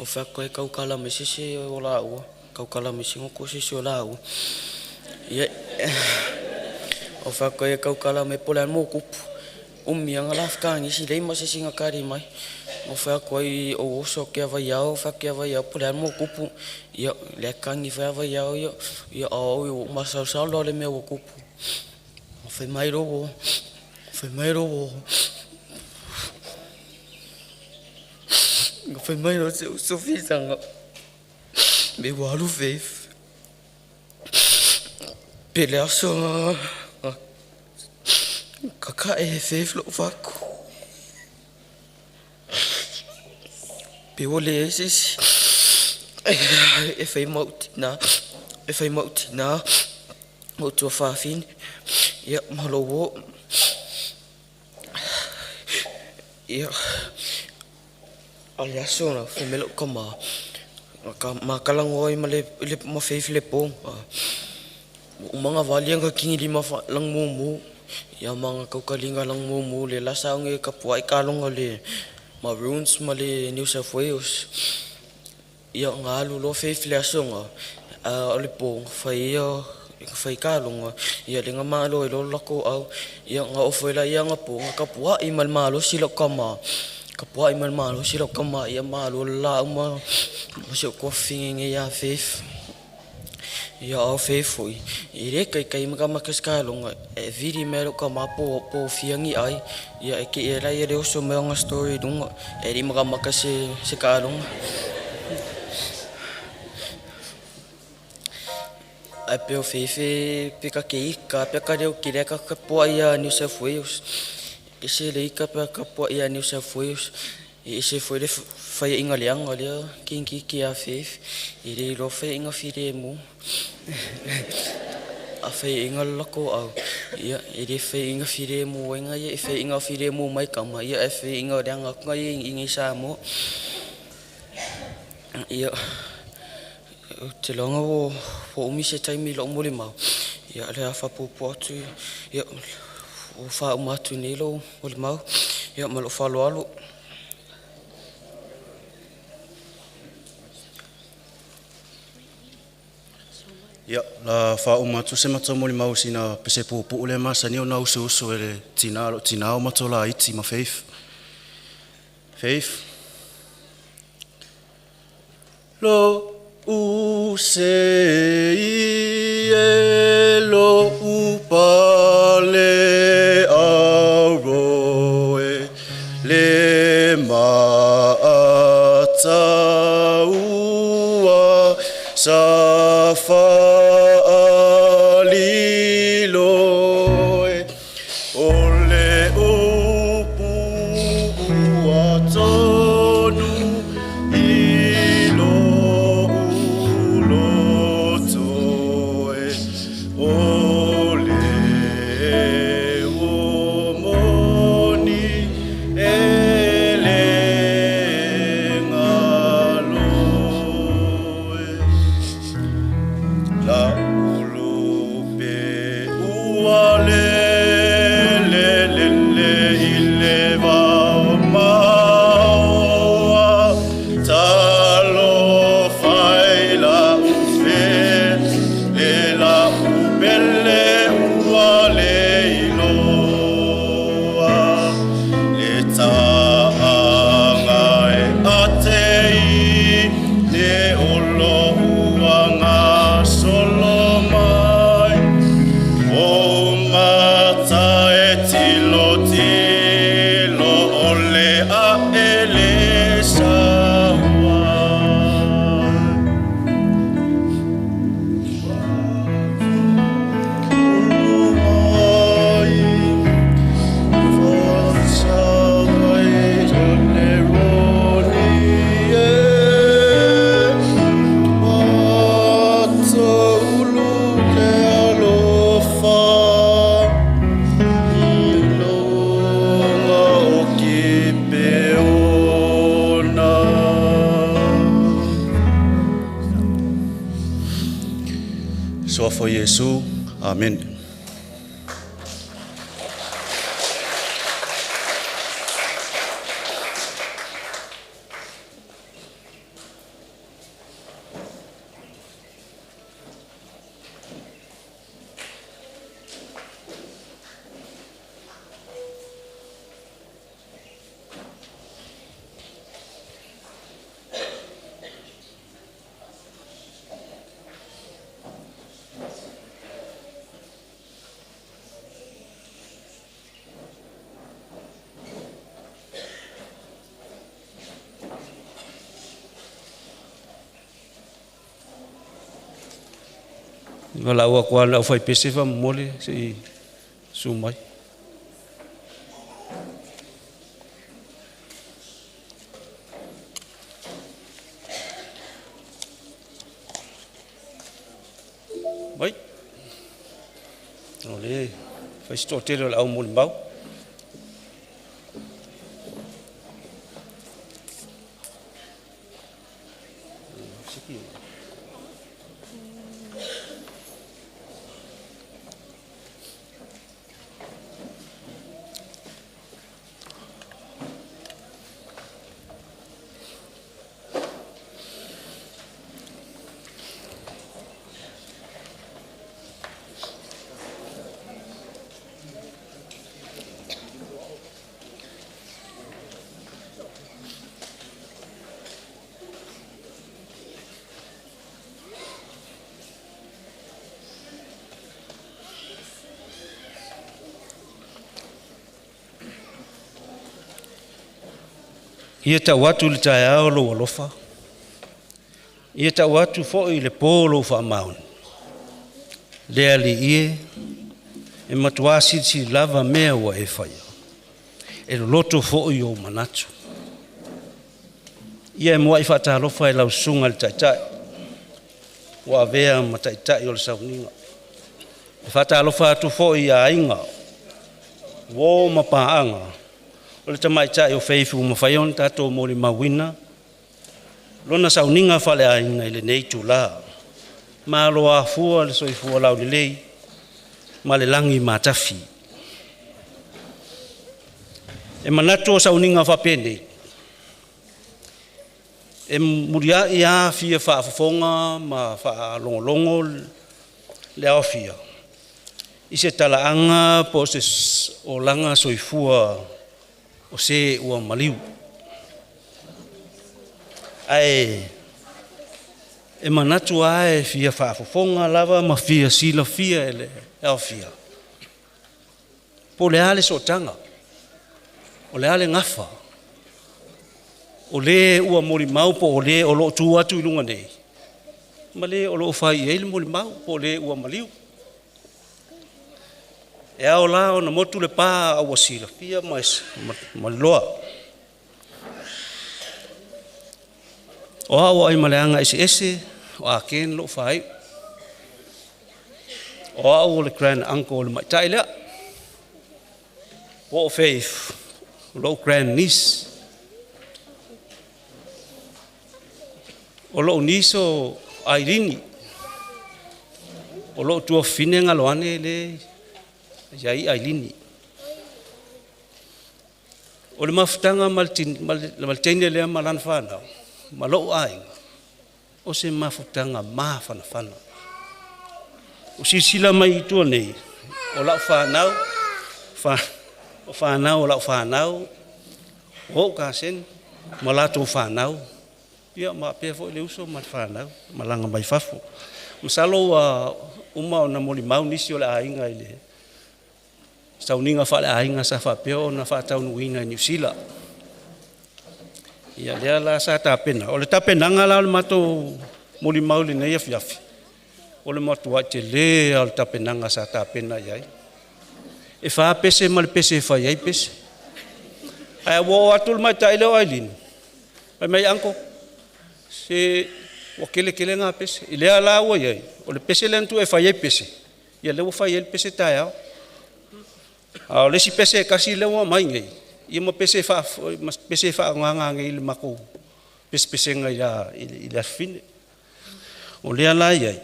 o fa ko e kau kala me se o la ua kau kala me se ko se o la ua ia o fa ko e kau kala me pola mo kupu umia nga la ka ngi si le ma se singa kari mai o fa ko i o so ke va iau fa ke va iau pola mo kupu ia le kangi fa va iau ia ia o o ma sa sa lo le me o kupu o fa mai ro o fa mai ro o fa mai ro se o fi sanga me wa lu fe pele aso kaka e fe flo fa ku pe o le se e fai mautina e fai mautina o tua fafine ia malo o ia ale aso na fai melo ka ma ka makalangoi ma le ma fe le po umanga vali nga kingi lima fa lang mumu ia manga kau kalinga lang mumu le la saunge ka puai kalonga le Maroons ma le New South Wales ia ngalu lo fe le aso nga o le po fai ia fai kalonga ia le nga malo i lo lako au ia nga o foi la ia nga po nga ka puai mal malo sila ka ma ka puai mal malo sila ka ma ia malo la uma ma se ko finge ia fe ia au fe foi i re kai kai maka maka skalonga e viri mero ka ma po po fiangi ai ia e ke era ia le oso me nga story dunga e ri maka maka se se kalonga ai pe o fefe pe ka ke ika pe ka reo ki reka ka poa ia New South Wales e se le ika pe ka poa ia New South Wales e se foi le whai inga leanga lea kinki ki a fefe i re ro whai inga whire mu a whai inga lako au ia e re whai inga whire mu inga ia e whai inga whire mu mai kama ia e whai inga leanga kunga ia ingi sa mo ia te longa o o umi se taimi lo mole mau ia le afa pupu atu ia o fa uma atu nei lo mole mau ia ma lo falo alo. Ia la fa uma atu se matou mole mau sina pese pupu le masani o na usu usu e le tina lo tina o matou la iti ma faith. Faith. Lo u se i e lo u pale aro e le ma ata ua sa fa alilo e o le upu ua tonu i lo uloto e o le o moni e le ngalo e la ulu pe ua le le le le i le vao maoa talo fai la ufe le la upele ua le iloa le taanga e ate i le olo ua ngā solo mai o mata e tilo tilo o le a e le saua. Ulu mai whasagai o le roni e Mata ulu le alofa i longa o ki peona. Soa fo Iesu. Amen. Valaau atu lava i le aufaipese faamolemole se i susu mai. Mai. O lea e fai si toatele o le au molimau. Ia tau atu i le taeao lou alofa, ia tau atu foi i le po lou faamaoni. Le Alii e, e matua silisili lava mea ua e faia, e loloto foi ou manatu. Ia e muai faatalofa i lau susuga i le Taitai ua avea ma Taitai o le Sauniga. E faatalofa atu foi i aiga, uo ma paaga o le tamaitai o Faith ua mafai ona tatou molimauina lona sauniga faaleaiga i lenei itula. Malo afua le soifua laulelei ma le lagi matafi. E manatu o sauniga faapenei e muliai lava fia faafofoga ma faalogologo le aofia i se talaaga po o se olaga soifua o se ua maliu. Ae e manatu lava e fia faafofoga lava ma fia silafia e le aofia po o le a le sootaga, o le a le gafa o le ua molimau po o le o lo o tu atu i luga nei ma le o lo o fai i ai le molimau po o le ua maliu. E ao la ona motu le pa a ua silafia ma iloa. O au o Aimalea eseese o Ken lou faaiu. O au o le grand uncle o le matai lea. Po o Faith, o lou grand niece. O lou niece o Ailini. O lou tuafafine Galoane le e i ai Ailini. O le mafutaga ma le teine lea ma lana fanau, ma lou aiga, o se mafutaga mafanafana. O silasila mai i tua nei, o lau fanau, o fanau o lau fanau, o ou kaseni ma latou fanau, ia ma faapea foi le uso ma le fanau malaga mai fafo. Masalo ua uma ona molimau nisi o le aiga i le sauniga faaleaiga sa faapea ona faataunuuina i Niu Sila. Ia lea la sa tapena. O le tapenaga la o le matou molimau i lenei afiafi, o le matuai tele lava o le tapenaga sa tapena i ai. E 4 pese ma le pese e fai ai pese. Ae ua oo atu le matai lea o Ailini, fai mai, "Uncle, se ua tele tele na pese." I lea la ua i ai, o le pese lea na tuu e fai ai pese, ia lea ua fai ai le pese taeao. A o le isi pese e tasi lea ua aumai nei, ia ma pese e faagaaga nei i le matou pesepesega i le aso Fine. O lea la e i ai,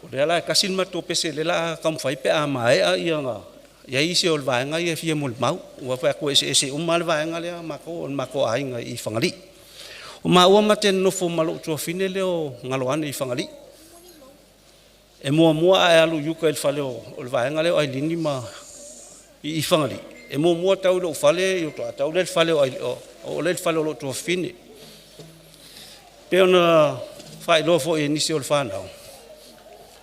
o lea la e tasi le matou pese o lea o le a taumafai pe a maea i ai isi o le vaega ia e fia molimau. Ua fai atu e eseese uma lava le vaega lea a matou, o le matou aiga i Fagalii. O maua ma te nonofo ma lou tuafafine lea o Galoane i Fagalii. E muamua ae alu i uta i le fale o le vaega lea o Ailini ma i Fagalii, e muamua tau i lou fale ona faatoa tau lea i le fale o lou tuafafine. E pei ona faailoa foi e nisi o le fanau,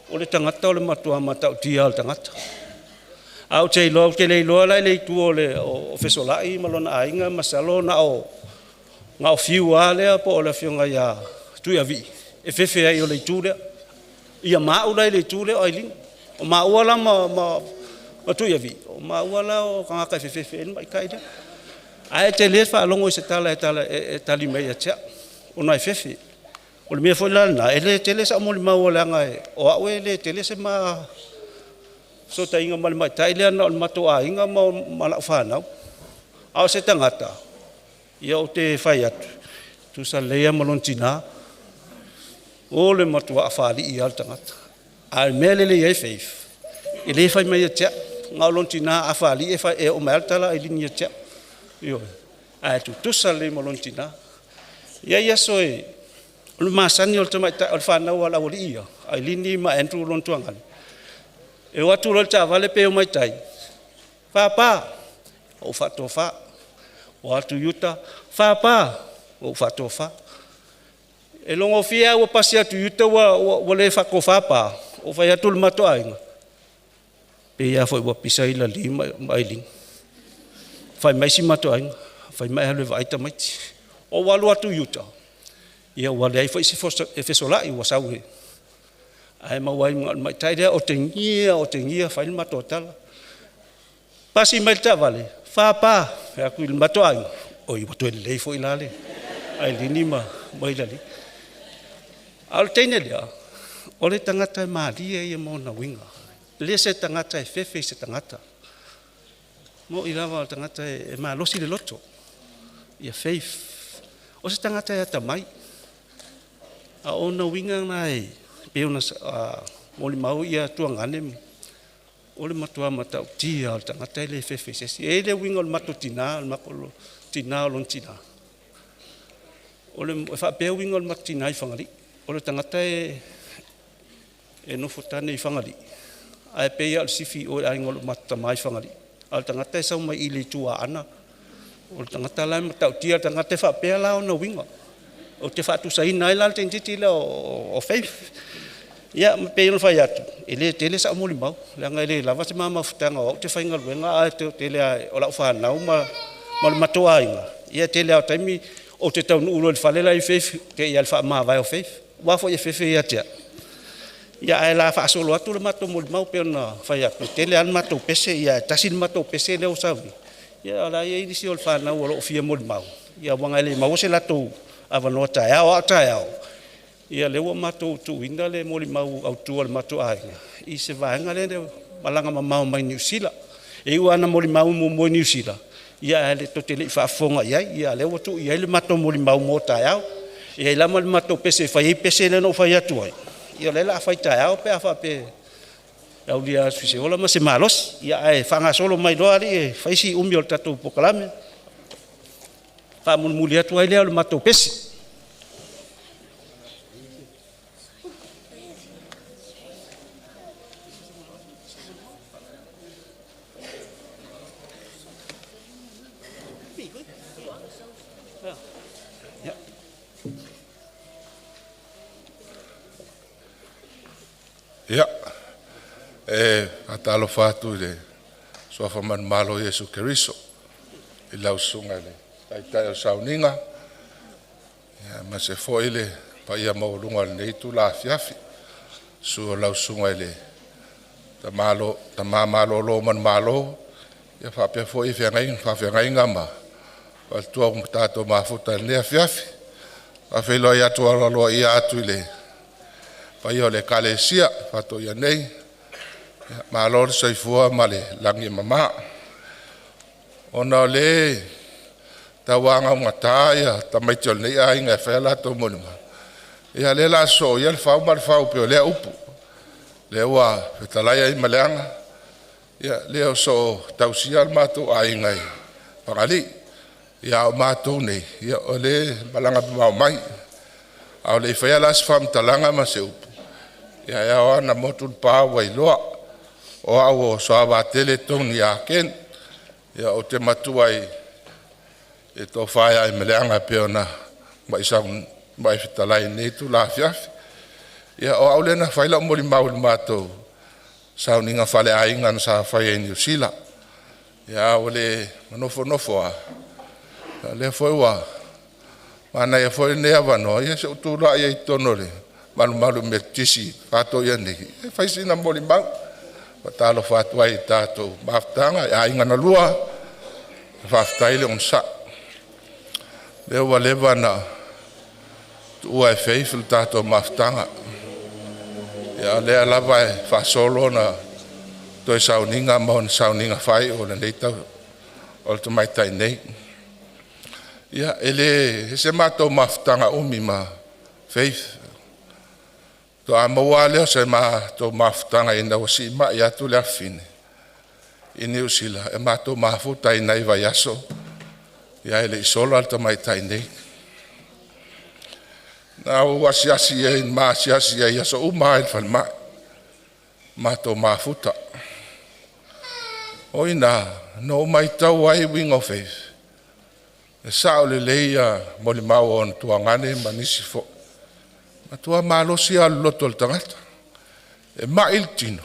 o le tagata o le matua matautia lava o le tagata. Ae ou te iloa, ou te le iloa la i le itu o Fesolai ma lona aiga, masalo na o Fiu lava lea po o le afioga ia Tuiavii e fefe ai o le itu lea. Ia ma au la i le itu lea o Ailini. O maua la ma Tuiavi, o maua la o tagata e fefefe ai le ma'itai lea. Ae te le faalogo i se tala e tala e tali mai ia te a'u ona e fefe. O le mea foi la lena e le tele sa'u molimau leaga o a'u e le tele se ma fesootaiga ma le ma'itai lea na o le matou aiga ma la'u fanau. A o se tagata ia ou te fai atu, tutusa lelei lava ma lona tinā, o le matuā fāli'i lava o le tagata. A o le mea e lelei ai Faith, e le fai mai ia te a'u, na o lona tinā a fāli'i e oo mai lava le tala a Ailini ia te a'u, ioe, ae tutusa lelei ma lona tinā. E i ai aso e o le masani o le tamaitai o le fanau a le aualii ia, Ailini ma Andrew lona tuagane, e o atu loa i le taavale pe omai i tai, “Papa,” ou faatofa, o atu i uta, “Papa,” ou faatofa. E logofie a ua pasi atu i uta ua le faatofa pa, ou fai atu i le matou aiga, pei a foi ua pisa Ilalii ma Ailini. Fai mai si matou aiga, fai ma e alu e vaai tamaiti. Ou alu atu i uta, ia ua leai foi se e fesola'i ua sau e ae maua ai ma le ma'itai lea, otegia, otegia fai le matou tala. Pasi mai le taavale, “Papa,” fai atu i le matou aiga, oi ua toe lelei foi la le Ailini ma Ilalii. A o le teine lea, o le tagata e malie ia ma ona uiga, e le se tagata e fefe i se tagata. Mo'i lava o le tagata e malosi le loto, ia Faith. O se tagata e atamai, a o ona uiga na e pei ona molimau ia tuagane, o le matua matautia o le tagata e le fefe i se isi. E i ai le uiga o le matou tinā, o le tinā o lona tinā. E faapea uiga o le matou tinā i Fagalii, o le tagata e nofo tane i Fagalii ae pei lava o le sifi i o i le aiga o lo matou tama i Fagalii. A o le tagata e sau mai i le itu Aana. O le tagata la e matautia, o le tagata e faapea la ona uiga. Ou te faatusaina ai la le tamaititi lea o Faith. Ia ma pei ona fai atu, e le tele sa'u molimau leaga e le lava se ma mafutaga o au ou te faigaluega ae tele lava o lau fanau ma le matou aiga. Ia tele lava o taimi ou te taunuu loa i le fale la e i ai Faith, te i lava i le faamavae o Faith aua foi e fefe ia te a'u. Ia ae o le a faasolo atu le matou molimau pei ona fai atu e tele lava le matou pese, ae tasi le matou pese lea ua sau nei. Ia o la e i ai nisi o le fanau o lo o fia molimau, ae ona e le maua se latou avanoa taeao. A o taeao, ia lea ua matou tuuina le molimau autu a le matou aiga i se vaega lea e malaga mamao mai Niu Sila. E ui lava na molimau muamua i Niu Sila, ia ae tou te le i faafofoga i ai. Ia a o lea ua tuu i ai le matou molimau mo taeao. E i ai la ma le matou pese e fai ai pese lea na ou fai atu ai, ia o lea o le a fai taeao pe a faapea e aulia atu i se ola ma se malosi. Ia ae faagasolo mai loa alii e fai si umi o le tatou polokalame, faamulimuli atu ai lea o le matou pese. Ia, e faatalofa atu i le suafa manumalo o Iesu Keriso i lau Susuga i le Taitai o le Sauniga aemaise foi le paia maualuga o lenei itula afiafi. Susu o lau Susuga i le Tama Malolo Manumalo faapea foi faafeagaiga ma faletua ua tatou mafuta i lenei afiafi. E faafeiloai atu aloaia atu i le paia o le Ekalesia Faatoia nei, malo le soifua ma le lagi e mama. Ona o lea e tauagaugata ia tamaiti o lenei aiga e fai a latou molimau, ia o lea o le a sosoo ia le fau ma le fau pei o lea upu, lea ua fetalai Aimaleaga, ia lea o so o tausia le matou aiga i Fagalii. Ia a o matou nei, o lea e malaga mamao mai. A o le i faia la se faamatalaga ma se upu, ia e ao lava ona motu le pa ua iloa, o au o Soavatele Tony Ah Ken. Ia ou te matua i le tofa ia Aimaleaga e pei ona muai fetalai i lenei itula afiafi. Ia o au lea na fai lau molimau i le matou sauniga faleaiga sa faia i Niu Sila. Ia ae ua le nofonofo lava, o lea foi ua manaia foi lenei avanoa, ia se i ou tulai ai i totonu o le malumalu Metotisi faatoia nei e fai sina molimau. Faatalofa atu ai i tatou mafutaga i aiga na lua, faafetai le onosai. Lea ua leva na tuua e Faith le tatou mafutaga, a o lea lava e faasolo ona toe sauniga ma ona sauniga faaiu o lenei tau o le tamaitai nei. Ia, e le o se matou mafutaga umi ma Faith, faatoa maua lava lea o se matou mafutaga ina ua siimai atu le afafine i Niu Sila e matou mafuta ai i nai vaiaso, ae le i sola le tamaitai nei. Na ou asiasi i ai ma asiasi i ai i aso uma lava i le falemai, matou mafuta. O i ina na ou matau ai uiga o Faith, e sao lelei ia molimau a ona tuagane ma nisi foi, e matua malosi lava o le loto o le tagata. E mai le tino,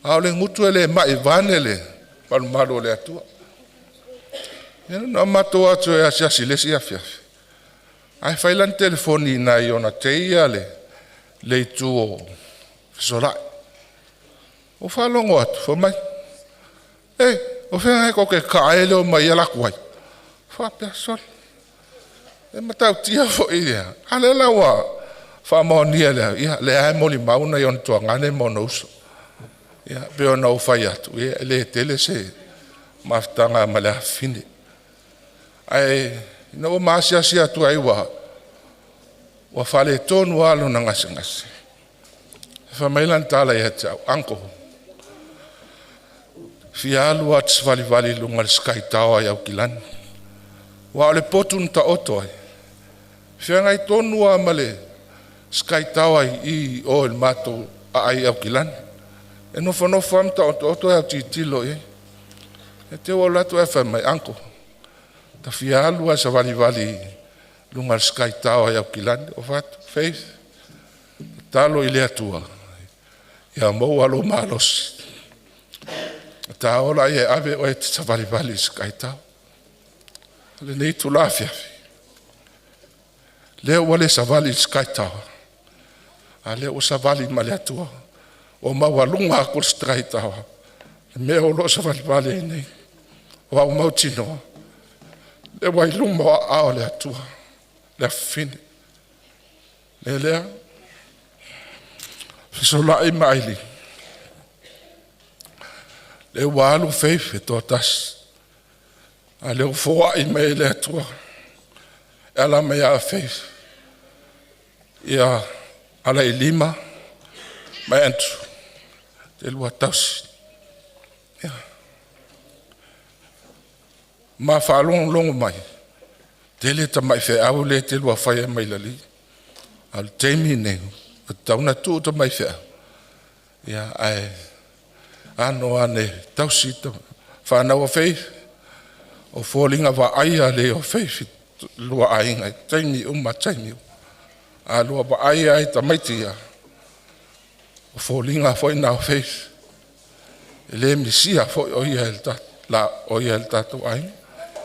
a o le gutu e le mai vaeane le malumalu o le Atua. Ia na matou o atu e asiasi i le isi afiafi ae fai lana telefoni i ina i ona tei ia le itu o Fesolai. Ou faalogo atu fai mai, “Ē, o fea ea tou te tataa ai e le omai alu atu ai?” Ou faapea, “Sole, e matautia foi ia, a o lea la ua faamaonia e le au, ia lea lava e molimau nai ona tuagane ma ona uso.” Ia pei ona ou fai atu, ia e le tele se mafutaga ma le afafine. Ae ina ua ma asiasi atu ai ua faaletonu lava lona gasegase, fai mai lana tala ia te au, “Uncle, e fia alu lava ou te savalivali i luga o le sky tower i Aukilani,” aua o le potu na taoto ai, e feagai tonu lava ma le sky tower i o i le matou aai i Aukilani. E nofonofo lava ma taotooto ae autilotilo i ai. E te i ua ou alu atu ae fai mai, “Uncle, ou te fia alu lava e savalivali i luga o le sky tower i Aukilani.” Ou fai atu, “Faith, tatalo i le Atua ia maua lou malosi, ona ta o lea e ave oe e te savalivali i le sky tower.” O lenei itula afiafi, lea ua le savali i le sky tower, a o lea ua savali ma le Atua, ua maualuga atu le sky tower i le mea o lo o savalivali ai nei. Ua ou mautinoa o lea ua i luma o aao o le Atua le afafine. O le mea lea, Fesolai ma Ailini, lea ua alu Faith e toatasi, a o lea ua foai mai e le Atua e ala mai ia Faith Alailima ma Andrew e lua tausi. Ia, ma faalogologo mai, tele tamai feau lea e te lua faia mai le Alii, a o le taimi lenei ua tatau ona tuu tamai feau, ae ano ane e tausi fanau a Faith. O foliga vaaia lea o Faith i le lua aiga i taimi uma taimi uma. A lua vaai lava i tamaiti ia, o foliga foi na o Faith, e le misia foi o ia e le tatou aiga.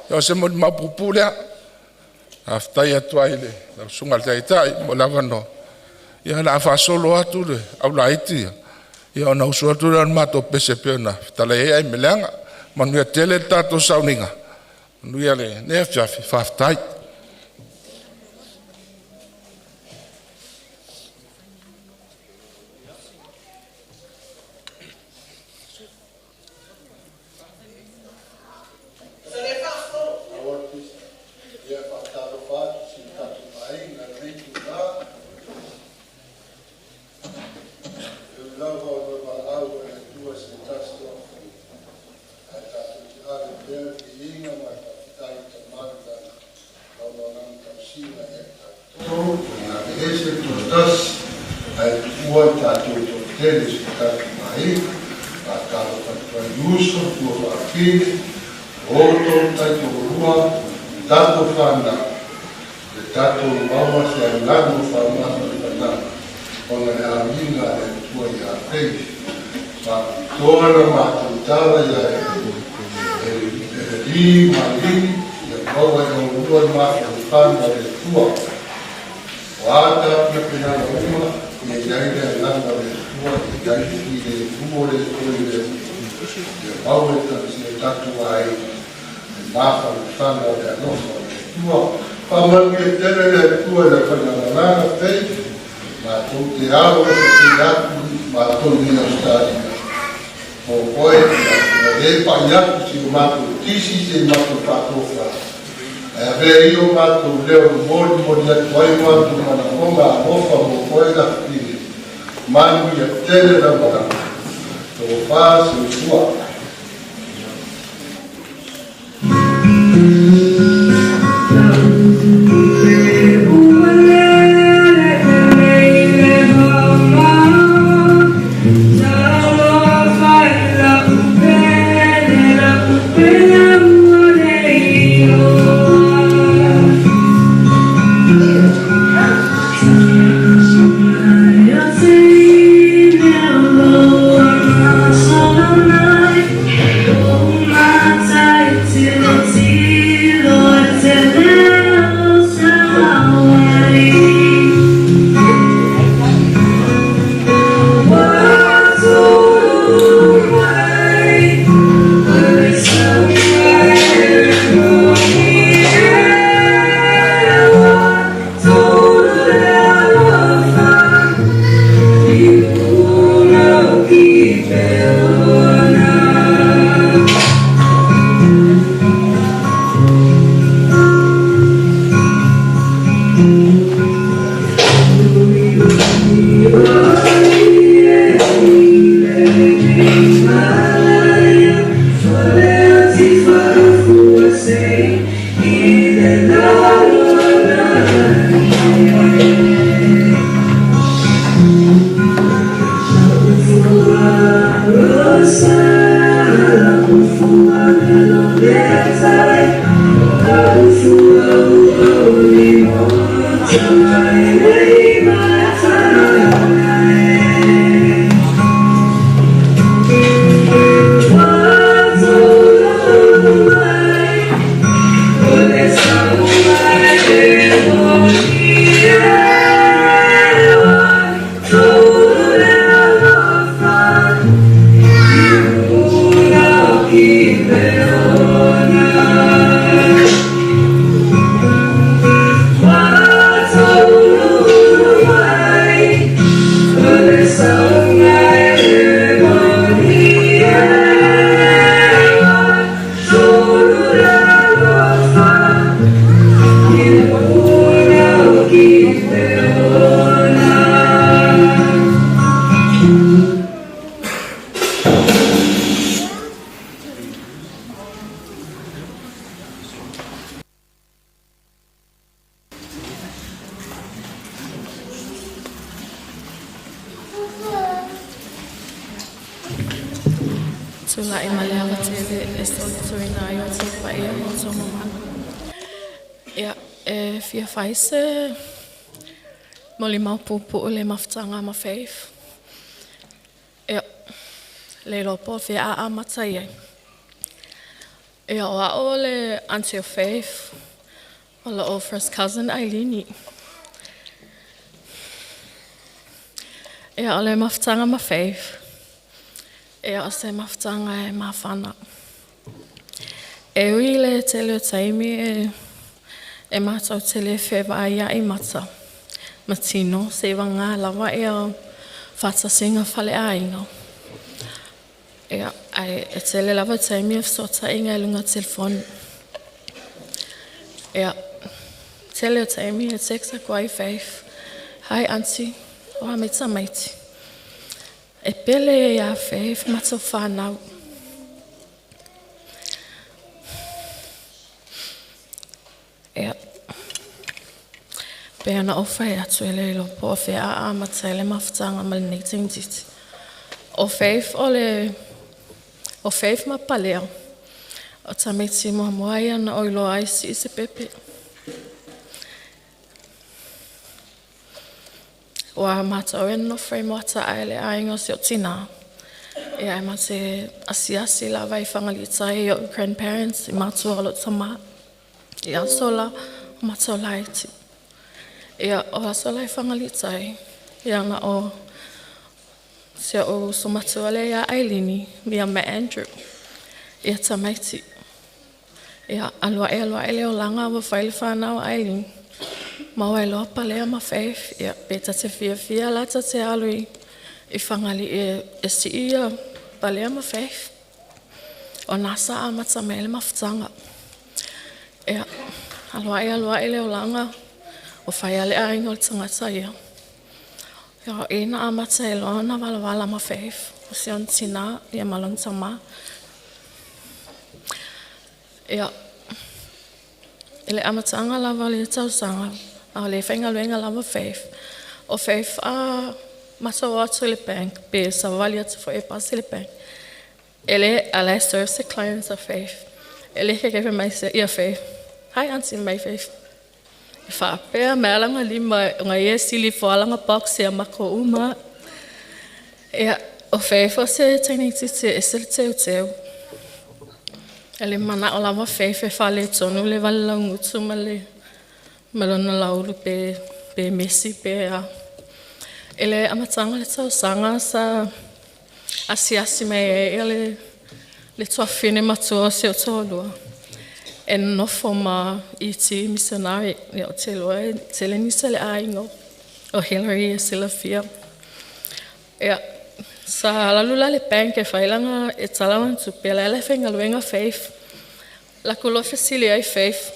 Ia o se molimau puupuu lea. Faafetai atu ai i lau Susuga i le Taitai mo le avanoa. Ia o le a faasolo atu le au laiti ia, ona usu atu lea o le matou pese e pei ona fetalai ai Aimeleaga. Manuia tele le tatou sauniga, manuia lenei afiafi. Faafetai. Faatalofa atu i si o tatou aiga i lenei itula, e ui lava ua e valaau e le Atua i se tasi o aso, ae tatou te ave pea le viiga ma le faafetai i le Tama i Lana auaunaga tausiga ia i tatou. Ina ia aveese le toatasi ae tuua i tatou e toatele i si o tatou aiga. Faatalofa atu ai i uso, tuafafine, o outou taitoalua, tatou fanau, ia tatou maua se agaga o faamafanafanaga ona o le amiga a le Atua ia Faith. Faapitoa la matou tala ia Lee ma Ailini, ia maua e oulua le mafanafana o le Atua. O a tapenapenaga uma, ia i ai le agaga o le Atua, ia i ai le filemu o le Atua i le Alii, ia maua e si o tatou aiga le mafanafana o le alofa o le Atua. Faamanuia tele le Atua i lau faigamalaga Faith, matou te alo atu matou nei Ausetalia mo oe, ua le pa'i atu si o matou tisi se matou faatofa, ae avea ia o matou leo e molimoli atu ai o matou manaoga alofa mo oe lafutile. Manuia tele lau malaga. Tofa soifua. Tula'i ma le ava tele e solituina ai o outou paia ma outou mamalu. Ia, e fia fai se molimau puupuu i le mafutaga ma Faith. Ia, le iloa po o fea a amata i ai. Ia, o a'u o le aunty o Faith, o lo'u first cousin Ailini. Ia, o le mafutaga ma Faith, ia o se mafutaga e mafana. E ui i le tele o taimi e matou te le fevaaia'i mata ma tino seiavagā lava ia faatasiga faaleaiga. Ia, ae e tele lava taimi o fesootaiga i luga o telefoni. Ia, tele o taimi e text aku ai Faith, "Hi auntie, o a mai tamaiti?" E pele ia iā Faith matou whānau. Ia, pe ana o whai atu e le iloa po o fea a amata ai le mafutaga ma lenei tamaitiiti. O Faith o le o Faith ma Palea o tamaiti muamua ia na ou iloa ai sii se pepe. Ua matou e nonofo i Moata'a i le aiga o si o'u tinā. Ia e ma te asiasi lava i Fagalii tai i o'u grandparents i matua o lo'u tamā. I aso la o matou laiti. Ia, o aso la e Fagalitai, ia na o si o uso matua le ia Ailini, ia ma Andrew, ia tamaiti. Ia, alua e alua e leo langa wa whai le whanau Ailini. Ma wai loa palea ma Faith, ia, pe ta te fia fia la ta te alu i Fagalii e si ia palea ma Faith. O nā sa a mata mai le mafutaga. Ia, alua e leo langa, o whai ale aiga o le tagata ia. Ia, e na amata e loa na wala ma Faith, o si on tina, ia malon tama. Ia, ele amatanga lava le tausaga, a le faigaluega lava Faith. O Faith a maso atu i le bank, pe savali atu foi e pasi le bank. Ele ala serve the clients of Faith. Ele ke ke mai se ia Faith. Hi auntie my Faith. E whaapea me alanga lima nga ie sili fo alanga box ia mako uma. Ia, o Faith o se teine titi e se teu teu. Ele mana o lava Faith e whale tonu le wale lau ngutu ma le malona laulu pe mesi pe a. Ele amatanga le tausaga sa asiasi mai e le tuafine matua o se o tōlua. E nofo ma i ti missionary ia o te loa e tele nisa le aiga o Hillary e silafia. Ia, sa lalu la le bank e whailanga e talawan tupe la ele whaingaluenga Faith. La kulo fesili ai Faith.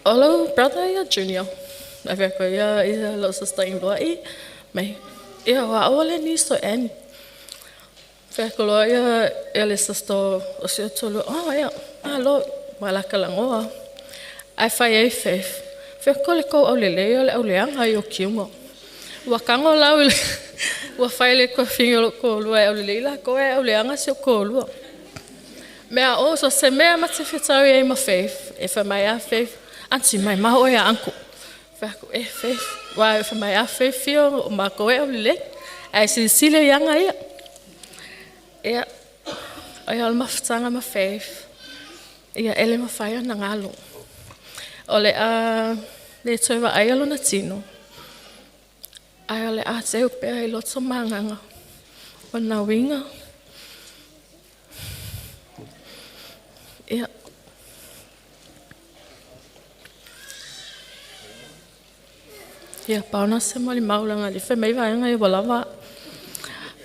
O brother ia Junior. A whea ko ia ia lo sister in law i mai. Ia wa o le ni so en. Whea ko loa ia ia le sister o se tolu. Oh ia, a lo wala ka langoa. Ai whai ai Faith. Whea ko le kou au le leo le au leanga i o kiungo. Ua kango lau i le ua whai le ko fingo lo ko lua e au le leila ko e au leanga se o ko lua. Mea o so se mea ma te whitau i ma Faith. E wha mai a Faith. Anti mai maho e a anko. Whea ko e Faith. Wa e wha mai a Faith fio o ma ko e au le le. Ai silisile ianga ia. Ia, o ia o le mafutaga ma Faith. Ia ele mawhai o ngalo. O le a le toi ai alona tino. Ai o le a te upea i loto manganga. O nā winga. Ia. Ia, paona se moli maulanga li fe mei vaenga i walawa.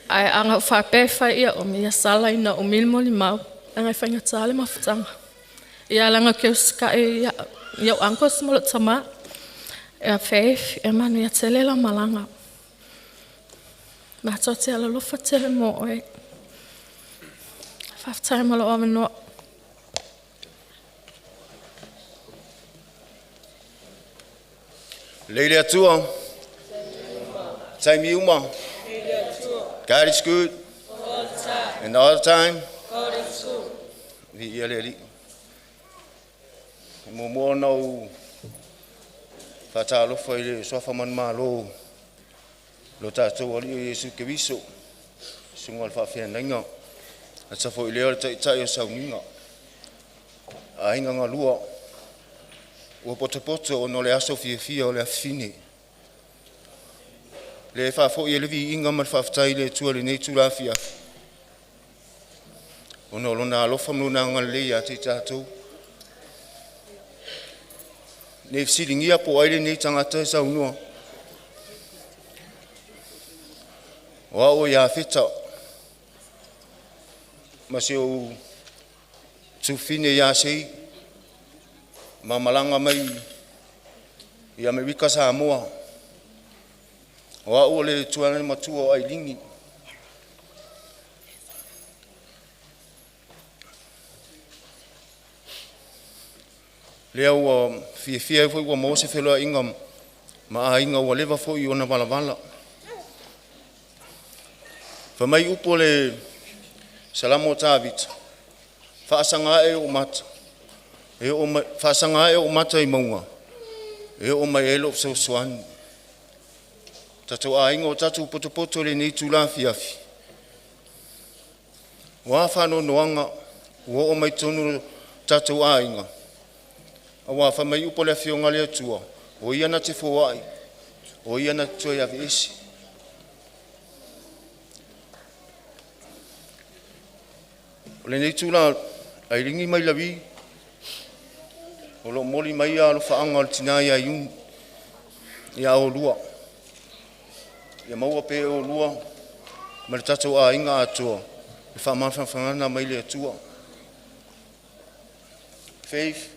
Ai anga whape whai ia o mia sala ina o mil moli mau. Anga whainga tale mafutanga. Ia langa ke uska e ia ia o anko smolo tama. Ia Faith, e manu ia tele la malanga. Mātou te ala lofa tele mō oe. Whaftai malo o manoa. Leile atua. Taimi uma. God is good. And all the time. Vi ia le ali. Mo mo na u whatalofa i le soafa manu malo lo tātou ali o Iesu Keriso. Sunga le whaafeanainga. A tafo i leo le taitai o sauniga. A hinga ngā lua. Ua potopoto o no le aso fiafia o le afifine. Le whaafo i e levi inga ma le whaaftai le tua le nei tū lafia. O no lona alofa mluna ngā lei a te tātou. Nei fisilingia po aile nei tangata e saunua. O ao ia whita. Ma se o tūfine ia sei. Ma malanga mai i Amerika Samoa. O au o le tuana matua o Ailingi. Lea ua fiafia foi ua maua se feloaiga ma aiga ua leva foi ona valavala. Fa mai upu o le Salamo o Tavita, faasaga ae o mata, e o mai, faasaga ae o mata i mauga, e o mai e lou fesoasoani. Tatou aiga o tatou potopoto lenei tula afiafi. Ua whanonoanga, ua o mai tonu tatou aiga. A wā whamai upo le afioga le Atua, O ia na te foai, o ia na te toe aveese. O lenei tula Ailini mai Lavi, o lo moli mai ia alofaaga o le tinā ia Iuni ia oulua. Ia maua pea e oulua ma le tatou aiga atoa le faamafanafanaga mai le Atua. Faith,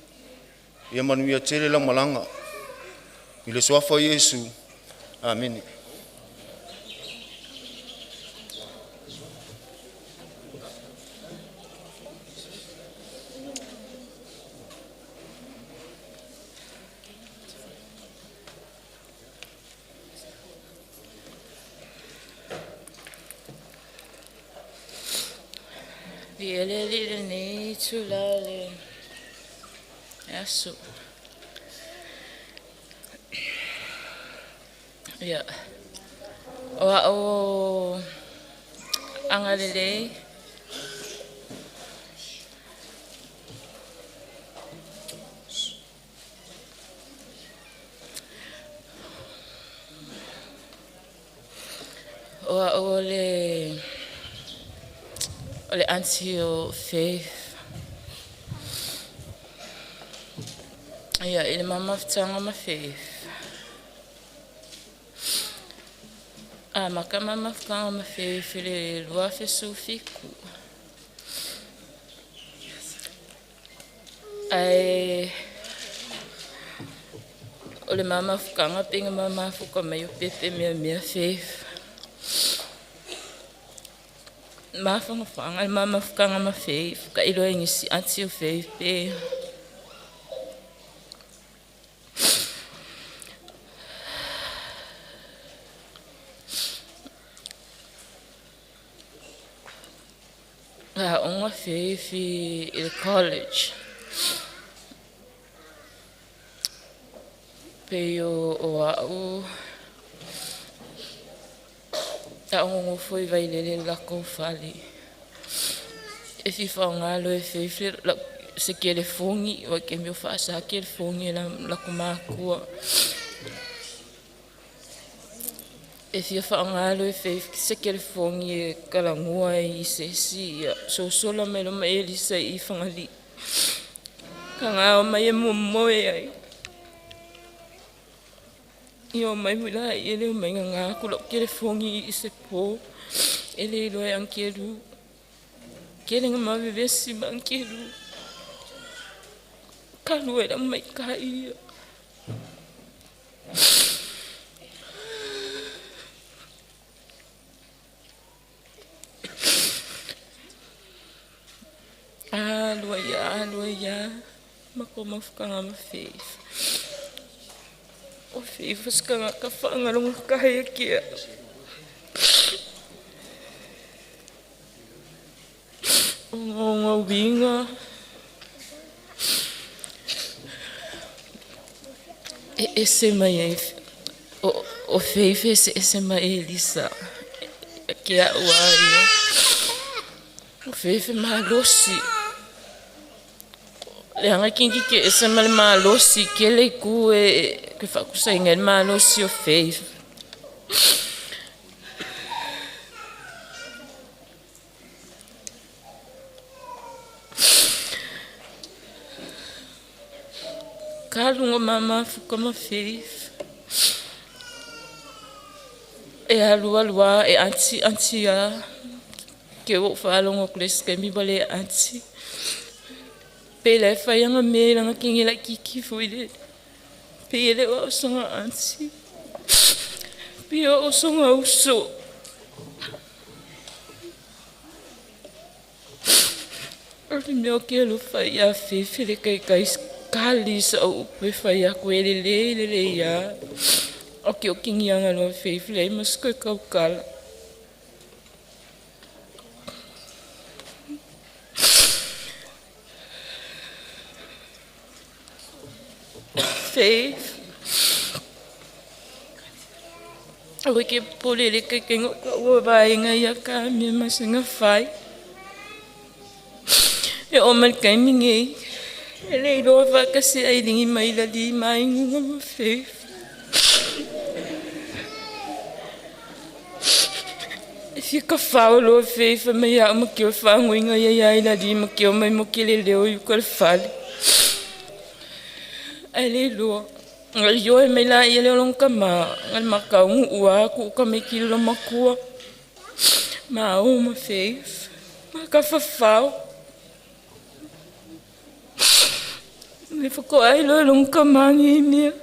ia manuia tele lau malaga. I le suafa o Iesu, amene. Viia le Alii i lenei itula o le aso. Ia, o a'u o Agalelei. O a'u o le aunty o Faith. Ia, i le ma mafutaga ma Faith, amata ma mafutaga ma Faith i le 2017. Ae o le ma mafutaga pe na ma mafuta mai o pepe mea mea Faith. Mafanafana le ma mafutaga ma Faith, ka iloa e nisi aunty o Faith pe aoga Faith i le college. Pe o a'u ta'ogogofo i Vailele le lakou fale. E fifaogalo e Faith se kelefoni ua ke mea fa'asā kelefoni e lakou makua. E fia fa'aogalo e Faith se kelefoni e kalagua ai i se isi ia sosola mai lo mai Elisa i Fagalii. Kagao mai e momoe ai. Ia o mai mula i ele o mai ngā ku lau kelefoni i se pō. E le iloa e ankelu. Kele nga mavevesi ma ankelu. Kalu e lau mai ka ia. Alua ia, alua ia. Ma ko mafukanga ma Faith. O Faith o sikanga ka whaangalonga kahea kia. O ngā winga. E ese mai e o Faith e se ese mai e Elisa. Kia ua ia. O Faith e malosi. Le anga kingi ke ese ma le malosi ke le ku e ke whakusa inga le malosi o Faith. Ka lunga mama fuka ma Faith. E alu alua e aunty aunty a. Ke o whaalongo kule se mi wale aunty. Pe le whai anga me langa kingi la kiki fui le. Pe le o songa aunty. Pe o songa uso. O le mea o ke alo whai a Faith le kai kai kali sa o upe whai a koe le le le le ia. O ke o kingi anga loa Faith le mas koe kaukala. Faith. Awe ke pole le kai kai ka ua vaenga ia ka mea masinga whai. E o mai kai mingi. E le iloa faatasi ailigi mai lali ma inuga ma Faith. E fia kafao loa Faith mai a'u ma keo fagoiga ia iā i lali ma keo mai mo kele leo i uka le fale. Ae le iloa. Ngai ioe mai la ia le olonga kama ngai makau ua ku ka mai kilo makua. Ma o ma Faith. Ma ka fafao. Me whako ai lo long ka mangi mea.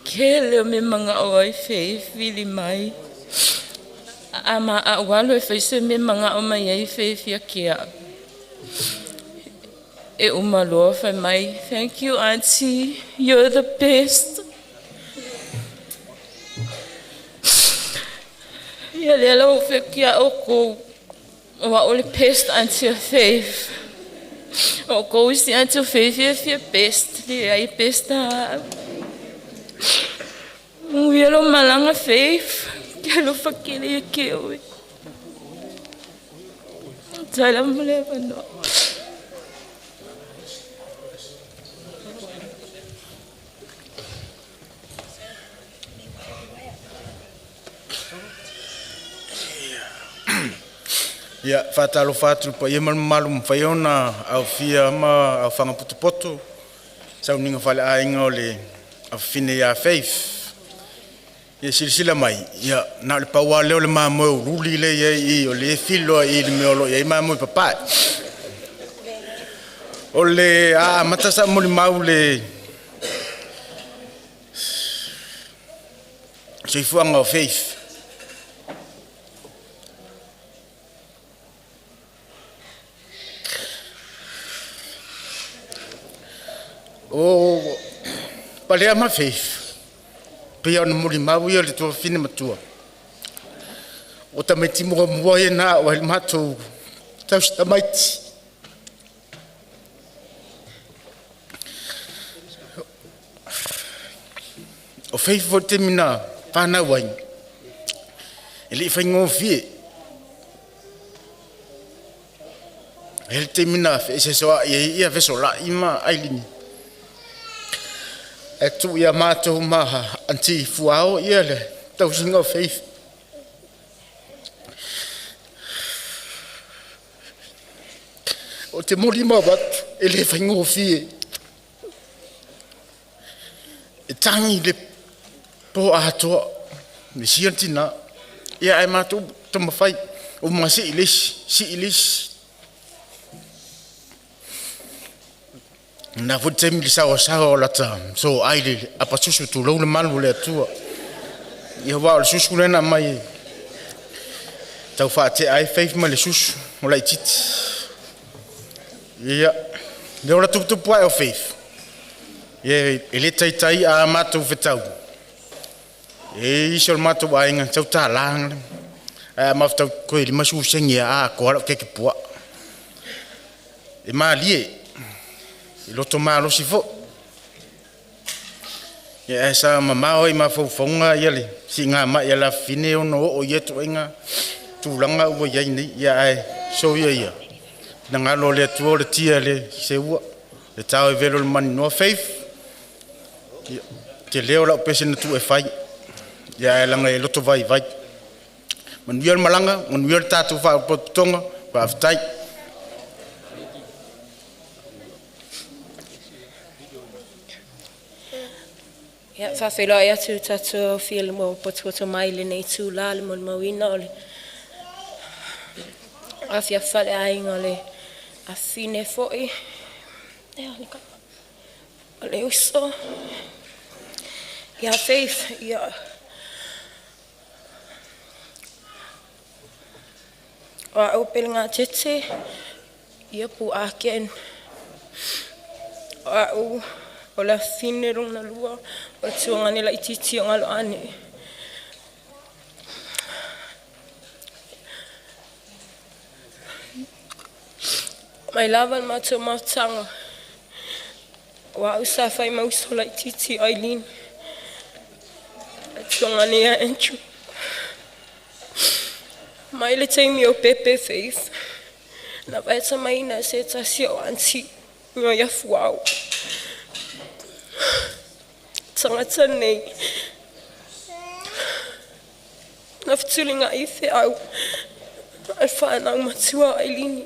Ke leo me manga o ai Faith vili mai. A ma a walo e whaise me manga o mai ai Faith ia kia. E umaloa whai mai. Thank you, Auntie. You're the best. Ia lea lau fekia o kou. O a ole best Auntie Faith. O kou isi Auntie Faith ia fia best. Le ai best a. Ia lo malanga Faith. Ke lo whakele ia ke oe. Tala mo le wanoa. Ia, whātalo whātulu pa ia malu malu mwhai ona au fia ma au whanga putu sau ninga whale ainga o le au whine ia Faith. Ia silasila mai, ia na le paua leo le mamoe o ruli le ia i o le filo i le mea o lo ia i mamoe papai. O le a mata sa moli mau le soifuaga o Faith. O palea ma Faith. Pia ona moli mau ia le tua fine matua. O tamaiti mua mua ia na o hele matou tausi tamaiti. O Faith fo te mina whanau ai. E le i whaingofie. Hele te mina e se soa ia ia veso la ima ailini. E tu ia mātou ma anti fuao ia le tausiga o Faith. O te moli ma watu e le whaingofie. E tangi le po atoa me sia tina. Ia ai mātou tamawhai o mga si ilis, si ilis. Na fo te mi sa o sa o lata so ai le apa susu tu lo le malu le atua. Ia wa o le susu le na mai. Tau wha te ai Faith ma le susu o lai titi. Ia le ora tuputupu ai o Faith. Ia e le taitai a mātou whetau. E isi o le mātou ainga tau tā langa. A mawhtau koe lima su sengi a ko ala keke pua. E mālie. I loto mālosi fo. Ia e sa mamao i mawhauwhaunga ia le si ngā mai ia la whine ono o ia tu inga tūlanga ua iai nei ia ai so ia ia. Na ngalo le atua o le tia le se ua. Le tau e velo le mani noa Faith. Ia, te leo lau pese na tu e whai. Ia e langa e loto vai vai. Manuia le malanga, manuia le tātou whaopototonga, whaaftai. Ia, whawheloa i atu tātou fia le mo potopoto mai le nei tū la le mo le mauina o le awhia whale ainga o le awhine foi. Ia, le ka. O le uso. Ia, Faith, ia. O a au pele ngā tete, ia pu āken. O a au, o la whine rongna lua, o tuanga ne la ititi o ngalo ane. Mai lava le matou mafutaga, o a'u sa fai ma uso laitiiti i Ailine le tuagane ia Andrew. Mai le taimi o pepe Faith, na vaetamaiina e se tasi o aunty igoa ia Fuao. Tagata nei, na fetuligai feau a le fanau matua o Ailini.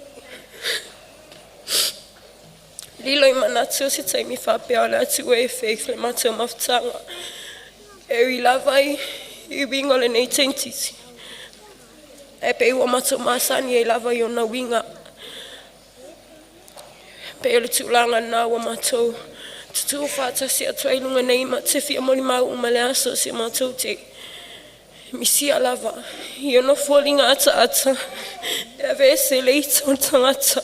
Lilo i manatu o se taimi faapea o le atu e Faith le matou mafutaga. E ui lava i uiga o lenei teintiti, ae pei ua matou masani ai lava i ona uiga. Pei o le tulaga lena ua matou tutu faatasi atu ai i luga nei matou te fia molimau uma i le aso si o matou te misia lava i ona foliga ataata e aveese le ita o le tagata.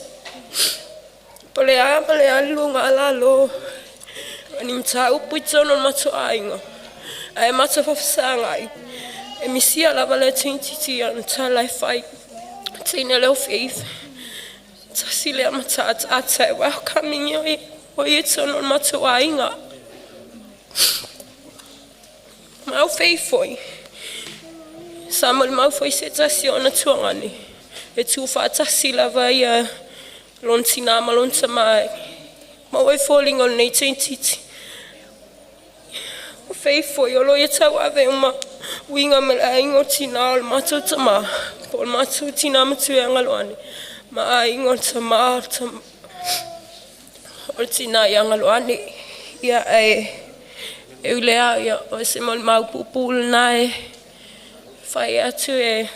Po o le a ma le a le luga lalo o ni mataupu i totonu o le matou aiga, ae matou faafesagai, e misia lava le teineitiiti i ana tala e fai. O le teine lea o Faith, tasi lea mataataata e welcome ingia o ia i totonu o le matou aiga. Ma o Faith foi, sa molimau foi se tasi o ona tuagane, e tuufaatasi lava ia lona tina ma lona tama e maua ai foliga o lenei teineitiiti. O Faith foi o lo o ia tauave uma uiga ma le aiga o tina o le matou tamā po o le matou tina matua ia Galoane ma aiga o le tamā o le tina ia Galoane. Ia ae e ui lea, ia, o se molimau puupuu lena e fai atu e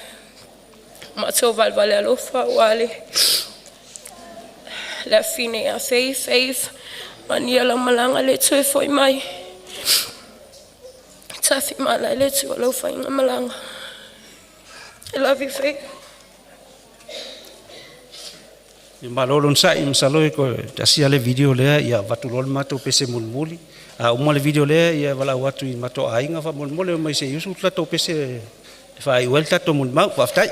matou valevale alofa aua le afine ia Faith. Faith, manuia lau malaga le toe foi mai. Tafimala e le Atua lau faigamalaga. I love you, Faith. Malo le onosai, masalo e tasi lea video lea ia avatu loa le matou pese mulimuli. A uma le video lea, ia valaau atu i matou aiga faamolemole omai se i usu le tatou pese e faaiu ai le tatou molimau. Faafetai.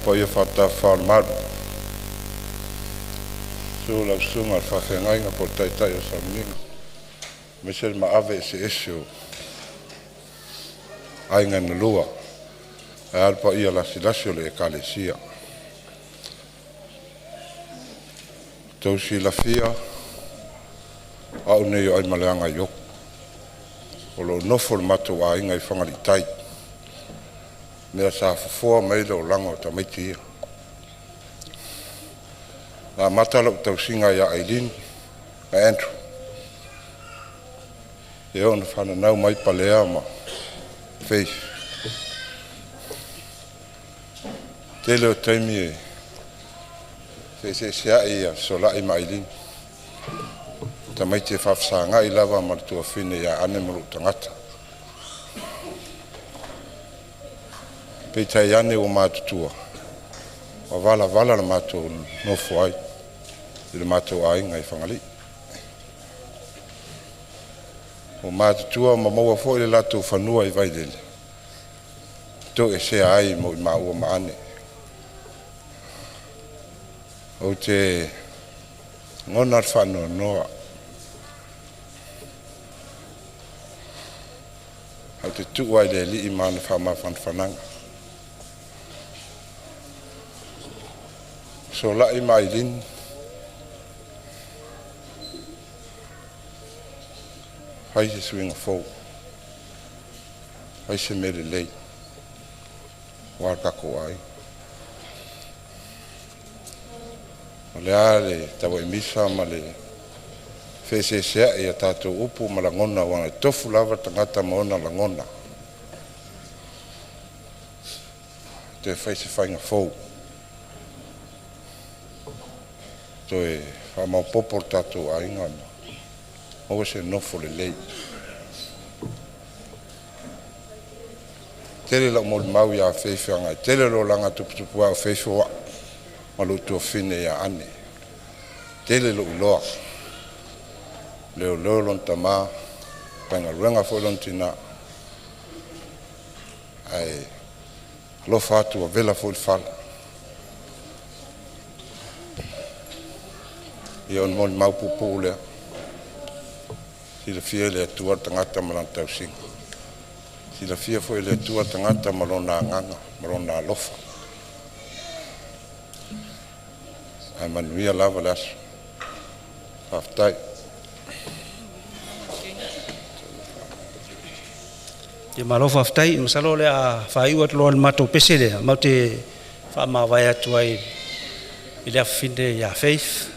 paia faatafafa o le malu. Susu lau susuga i le Faafeagaiga po o le Taitai o Salamuliga, aemaise le maave eseese o aiga na lua, ae a le paia lasilasi o le Ekalesia. Tou silafia o au nei o Aimaleaga Iopu, o loo nofo le matou aiga i Fagalii Tai, mea sa fofoa mai ai le olaga o tamaiti ia. Na amata lau tausiga ia Ailini ma Andrew, seia oo ina fananau mai Palea ma Faith. Tele o taimi e feeseeseai ia Fesolai ma Ailini, o tamaiti e faafesagai lava ma le tuafafine ia Ane ma lou tagata. Peitai ane ua matutua, ua valavala le matou nonofo ai i le matou aiga i Fagalii. Ua matutua ma maua foi lo latou fanua i Vailele, toesea ai maua ma Ane. Ou te lagona le faanoanoa, ae ou te tuu lava i le Alii ma ana faamafanafanaga. Fesolai ma Ailini, fai se suiga fou, fai se mea lelei aua lo tatou aiga. O le a le tauaimisa ma le feeseeseai i a tatou upu ma lagona aua e tofu lava le tagata ma ona lagona, toe fai se faiga fou, toe faamaopopo le tatou aiga ma maua se nofo lelei. E tele lau molimau ia Faith leaga e tele le olaga tuputupu ae o Faith o au ma lou tuafafine ia Ane. E tele lou iloa, leoleo lona tama, faigaluega foi lona tina, ae alofa atu ua vela foi le fala. Ia o le molimau puupuu lea, e silafia e le Atua le tagata ma lana tausiga, e silafia foi e le Atua le tagata ma lona agaga ma lona alofa. Ae manuia lava le aso. Faafetai. Ia malo faafetai, masalo o le a faaiu atu loa i le matou pese lea, matou te faamavae atu ai i le afafine ia Faith.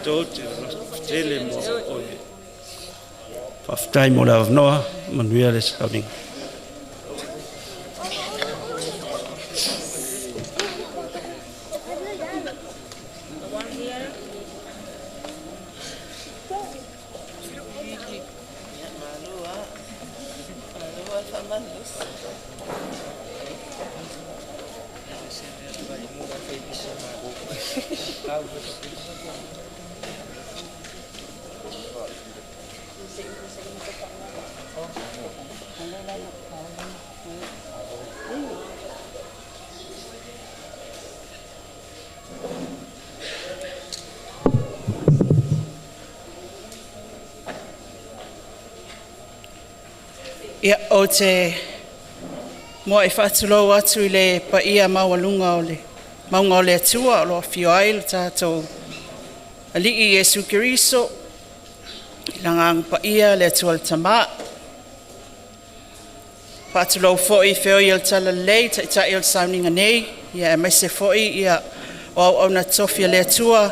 Matou te tele mo oe. Faafetai mo le avanoa, manuia le sauniga. Ia, ou te muai faatulou atu i le paia maualuga o le mauga o le Atua o lo o afio ai le tatou Alii Iesu Keriso, i lana Agaga Paia le Atua le Tama. Faatulou foi i feoi o le Talalelei, taitai o le sauniga nei, ia aemaise foi ia o auauna totofi a le Atua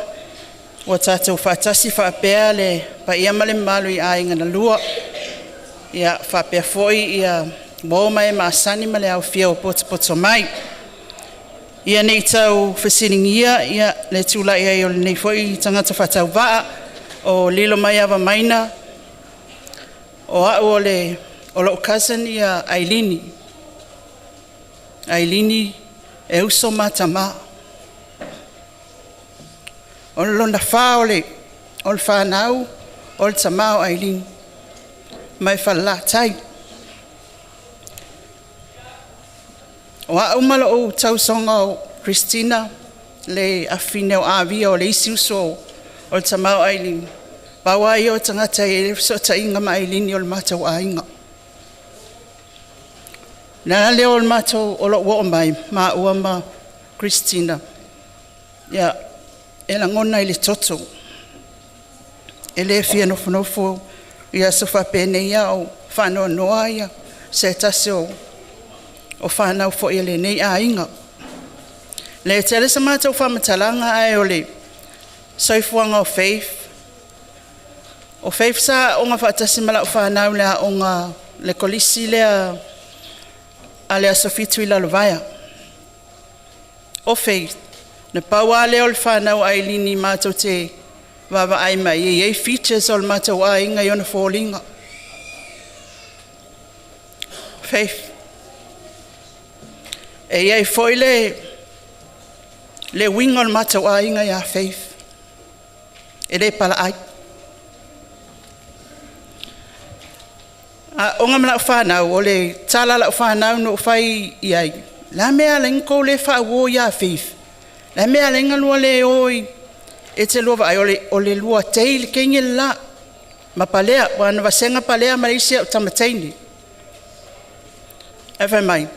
ua tatou faatasi faapea le paia ma le mamalu i aiga na lua. Ia faapea foi ia uo ma e masani ma le afifio o potopoto mai. Ia ne i tau fesiligia ia le tulai ai o lenei foi tagata faatauvaa o lilo mai Avamaina, o au o le o lou cousin ia Ailini. Ailini e uso ma tama. O le lona fa o le whanau o le tama o Ailini mai Falelatai. O au ma lou tausoga o Christina le afafine o Avia o le isi uso o le tama o Ailini, pau lava ia o tagata e i ai le fesootaiga ma Ailini o le matou aiga. O le ala lea o le matou o lou oo mai maua ma Christina, ia e lagona i le toto, e le fia nofonofo i aso faapenei a o faanoanoa ia se tasi o fanau foi a lenei aiga. Le tele sa matou faamatalaga ae o le soifuaga o Faith. O Faith sa aoga faatasi ma lau fanau i le aoga le kolisi lea a le Aso Fitu i Lalovaea. O Faith, na pau lava lea o le fanau a Ailini matou te vaavaai mai e i ai features o le matou aiga i ona foliga. Faith, e i ai foi le uiga o le matou aiga ia Faith, e le palaai. Aoga ma lau fanau, o le tala a lau fanau na ou fai i ai, le a mea e ala ai ona tou le faauo ia Faith? Le a le mea e ala ai ona lua le o e te lua vaai, o le lua tei le teine le la, ma Palea, aua na vasega Palea ma le isi au tama teine. Ae fai mai,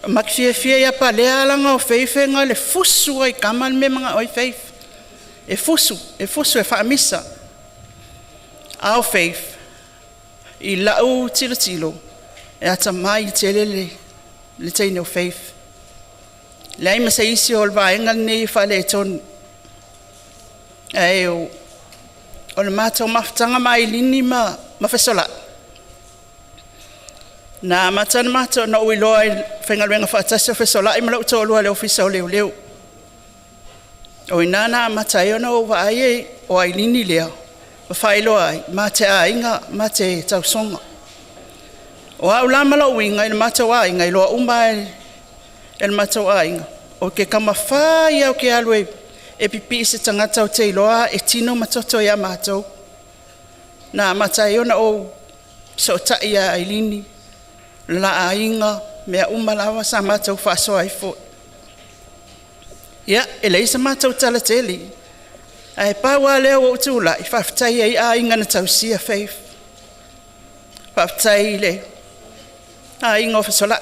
ma te fiafia ia Palea leaga o Faith na o le fusu lava i tama le mea e manao ai Faith. E fusu, e fusu, e faamisa. A o Faith, i lau tilotilo, e atamai tele le teine o Faith. Leai ma se isi o le vaega lenei e faaletonu. Ae o le matou mafutaga ma Ailini ma Fesolai, na amata ona matou na ou iloa i le faigaluega faatasi o Fesolai ma lou toalua i le Ofisa o Leoleo. O i ina na amata ai ona ou vaai o Ailini lea, ma faailoa ai, ma te aiga, ma te tausoga. O au la ma lou uiga i le matou aiga, iloa uma e le matou aiga, o ke taumafai lava ou te alu e pipii i se tagata ou te iloa e tino ma toto ia matou. Na amata ai ona ou fesootai ia Ailini, le la aiga, mea uma lava sa matou faasoa ai foi. Ia, e leai sa matou tala tele, ae pau lava lea ua ou tulai, faafetai ai aiga na tausia Faith. Faafetai i le aiga o Fesolai,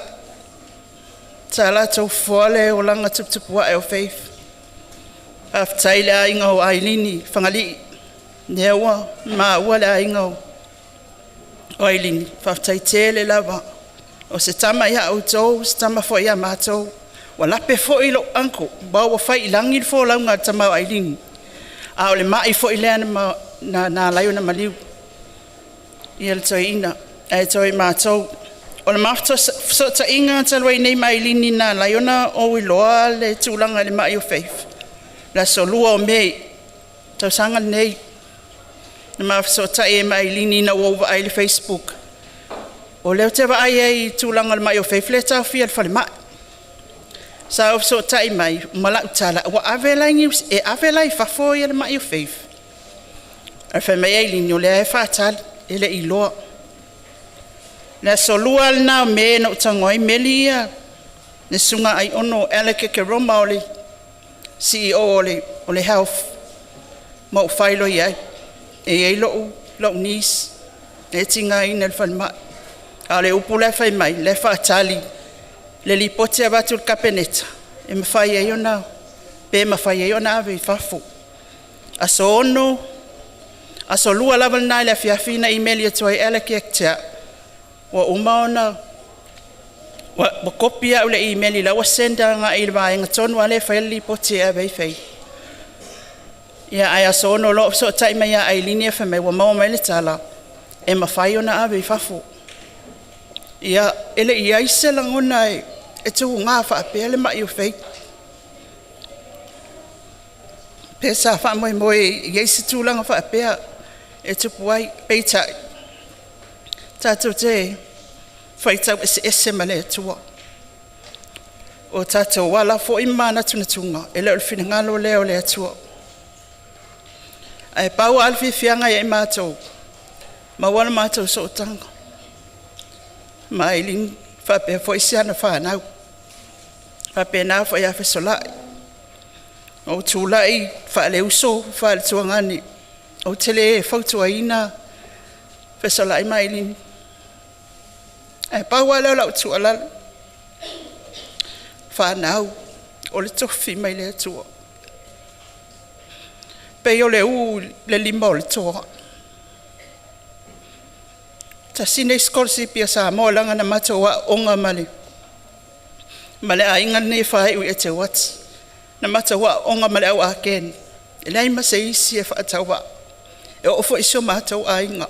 sa latou fofoa le olaga tuputupuae o Faith. Faafetai i le aiga o Ailini Fagalii, lea ua maua le aiga o Ailini, faafetai tele lava. O se tama ia outou, o se tama foi ia matou. Ua lape foi lou uncle, aua ua fai i lagi le folauga a le tama o Ailini. A o le ma'i foi lea na ala ai ona maliu ia le toeaina ae toe matou. O le ma fesootaiga talu ai nei ma Ailini na ala ai ona ou iloa le tulaga i le mai o Faith. Le aso 2 o Me tausaga lenei na ma fesootai ai ma Ailini ina ua ou vaai i le Facebook. O lea ou te vaai ai i tulaga o le mai o Faith lea e taofia i le falemai. Sa ou fesootai mai ma lau tala, ua ave la i e ave la i fafo ia le mai o Faith. Ae fai mai Ailini o lea e faatali, e le i iloa. Le aso 2 lena o Me na ou tago ai meli ia le susuga Aiono Alec Ekeroma o le CEO o le Health ma ou faailoa ai. E i ai lou niece e tigaina i le falemai. A o le upu la e fai mai, la e faatali le lipoti e avatu i le Kapeneta e mafai ai ona, pe mafai ai ona ave i fafo. Aso 6, aso 2 lava lena i le afiafi na imeli atu ai Alec ia te au, ua uma ona ua kopi au i le imeli la ua send agai i le vaega tonu lava lea e faia le lipoti e ave ai Faith. Ia ae aso 6 loa ou fesootai mai ia Ailini e fai mai ua maua mai le tala e mafai ona ave i fafo. Ia e le i i ai se lagona e tuga faapea le mai o Faith. Pe sa faamoemoe e i ai se tulaga faapea e tupu ai, peitai tatou te faitau eseese ma le Atua. O tatou ala foi ma manatunatuga, e le o le finagalo lea o le Atua. Ae pau lava le fiafiaga ia i matou, maua le matou sootaga ma Ailini faapea foi si ana fanau, faapena foi ia Fesolai. Na ou tulai faaleuso faale-tuagane, ou te le fautuaina Fesolai ma Ailini, ae pau lava lea o lau tuualalo, fanau o le tofi mai le Atua. Pei o le ū i le lima o le toa. Tasi lenei sikolasipi a Samoa leaga na matou aooga ma le aiga lenei e faaiu ia Teuati. Na matou aooga ma le au Aken, e leai ma se isi e faatauvaa. E oo foi i si o matou aiga,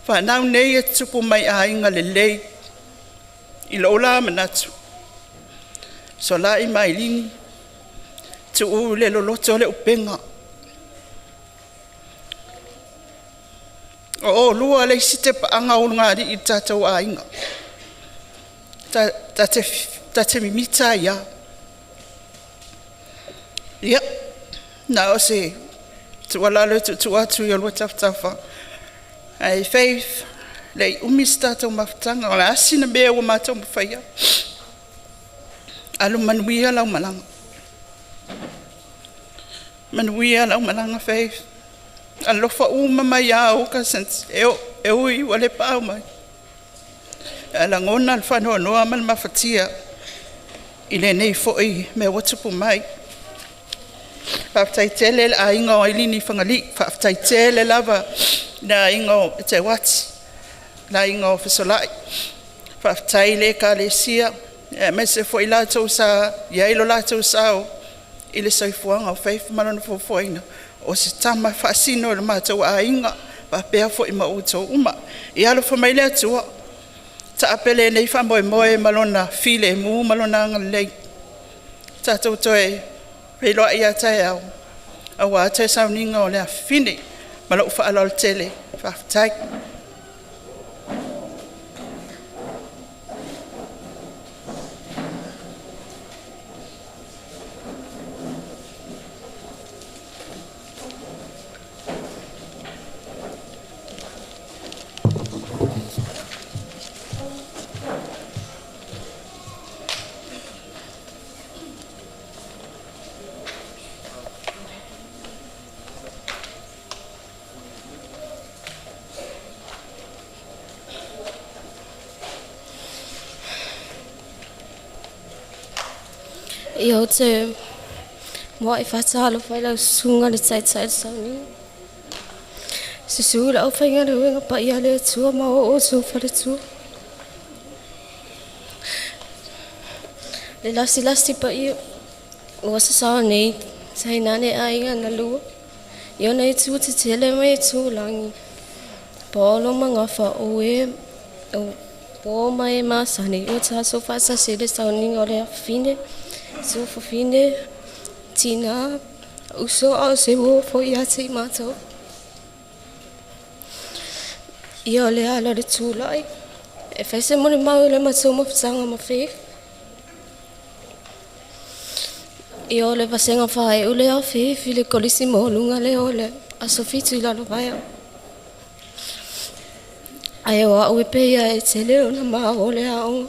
fanau nei e tutupu mai aiga lelei. I lou la manatu, Fesolai ma Ailini, tuu i le loloto le upega. O oulua le isi tepaaga ulugalii i le tatou aiga. Ta te mimita ai lava. Ia, na o se tuualalo e tuutuu atu i oulua tafatafa. Ae Faith, e le i umi se tatou mafutaga, o le a sina mea ua matou mafaia. Alu manuia lau malaga. Manuia lau malaga Faith. Alofa uma mai lava ou cousins e ui ua le paau mai, ae lagona le faanoanoa ma le mafatia i lenei foi mea ua tupu mai. Faafetai tele i le aiga o Ailini Fagalii, faafetai tele lava i le aiga o Eteuati, le aiga o Fesolai, faafetai i le Ekalesia aemaise foi i latou sa i ai lo latou sao i le soifuaga o Faith ma lona fofoaina, o se tama faasino i lo matou aiga faapea foi ma outou uma. Ia alofa mai le Atua taape lenei faamoemoe ma Lona filemu ma Lona agalelei. Tatou toe feiloai a taeao aua toe sauniga o le afafine. Ma lou faaaloalo tele, faafetai. Ia ou te muai faatalofa i lau susuga le taitai o le sauniga. Susu le aufaigaluega paia a le Atua ma o outou faletua. Le lasilasi paia ua sasao nei tainane aiga na lua. I ona itu tetele ma itu langi. Paolo magafa o e o po mai masani o taso faatasi i le sauniga o le afafine tufafine tinā uso a o se uō foi ia te i matou. Ia o le ala o le tula'i e fai se molimau i le matou mafutaga ma Faith. Ia o le vasega faai'u lea o Faith i le kolisi maualuga lea o le Aso 7 i Lalovaea. Ae o a'u e pei e tele ona mao o le aoga.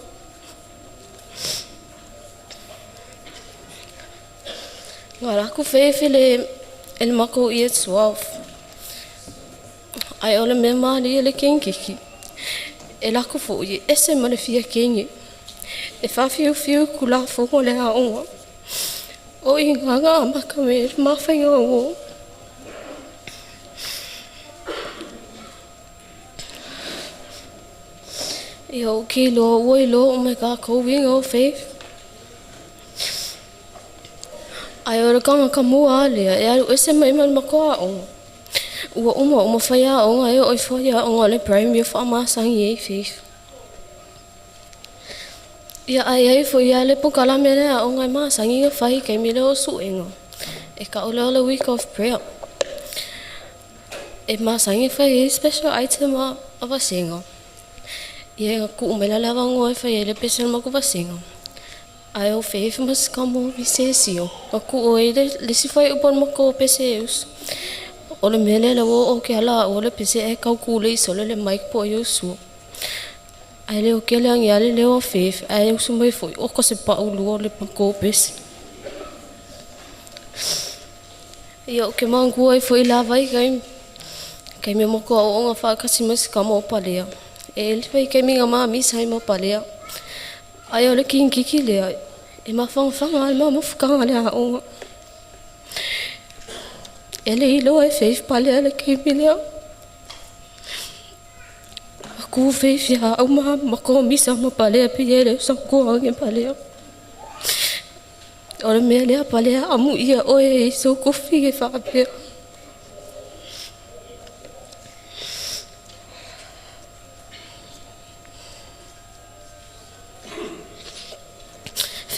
Nga laku Faith i le makou Year 12. Ae o le mea malie le kenikiki. E lako fo'i e ese ma le fia kenge. E whawhiuwhiu ku lafogo le aoga. O i nganga a maka me le mawhainga o. Ia o ki loa ua i loa o mai kākou winga o Faith. Ai o le kanga ka mua lea e alu ese mai ma le makoa aoga. Ua uma uma fai aoga e o i fai aoga le primary o whaamasangi e Faith. Ia ai ai fo ia le pokalame le aoga e masangi nga fai kei mile o suenga. E ka ole o le week of prayer. E masangi fai e special item a vasenga. Ia ku umela lava ngoe fai e le pese ma ku vasenga. Ai o Faith mas kamo visesio. Ma ku o e le si fai upon ma ko pese eus. O le mele le o o ke ala o le pese e kau kule i sole le mic po i usu. Ai le o ke le angi ale le o Faith. Ai usu mai foi o ko se pa ulu o le pa ko pese. Ia o ke mangua i foi lava i kai. Kai me moko o onga whakasi mas kamo o palea. E le fai kai minga maa misa i ma palea. Ai o le kinkiki lea. E mawhangawhanga al maa mafukanga le aonga. E le iloa e Faith palea le kimi lea. Aku Faith ia au ma mako misa ma palea pe e le sa ko ange palea. O le mea lea palea amu ia oe e so kofi e whaapea.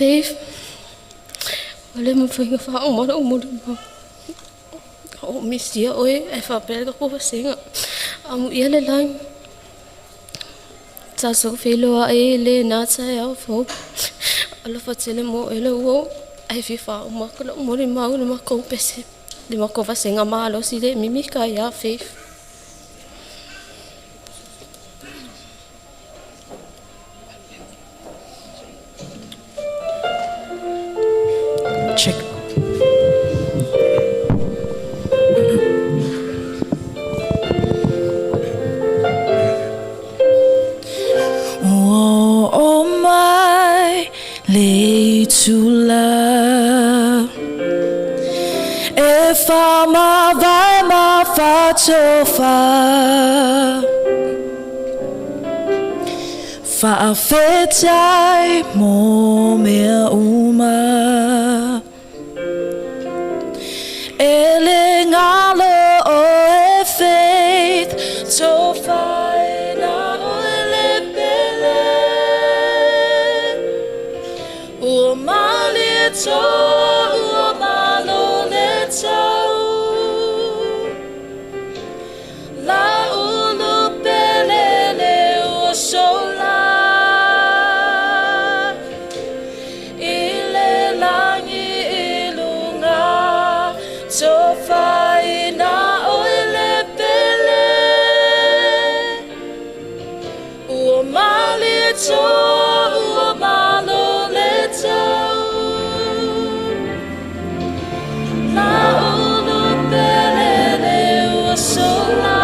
Faith, o le mawhainga wha o mara o mori ma. O misia oe e whaapea ka ko vasenga. Amu ia le langi. Taso whiloa e le nā tae au fau. Alofa tele mo e le uo. Ai fi wha o makala o mori mau le mako pese. Le mako vasenga maalosi le mimika ia Faith. Check. Oh, my le tula e fa ma vai ma fa tofa fa fetai mo mea uma ele ngalo o e faith tofa na o ele pele ua mali to ua malo le tau la ulu pele le ua sola i le langi i lunga tofa ina o ele pele ua mali to ua malo le tau la ulu pele le ua sola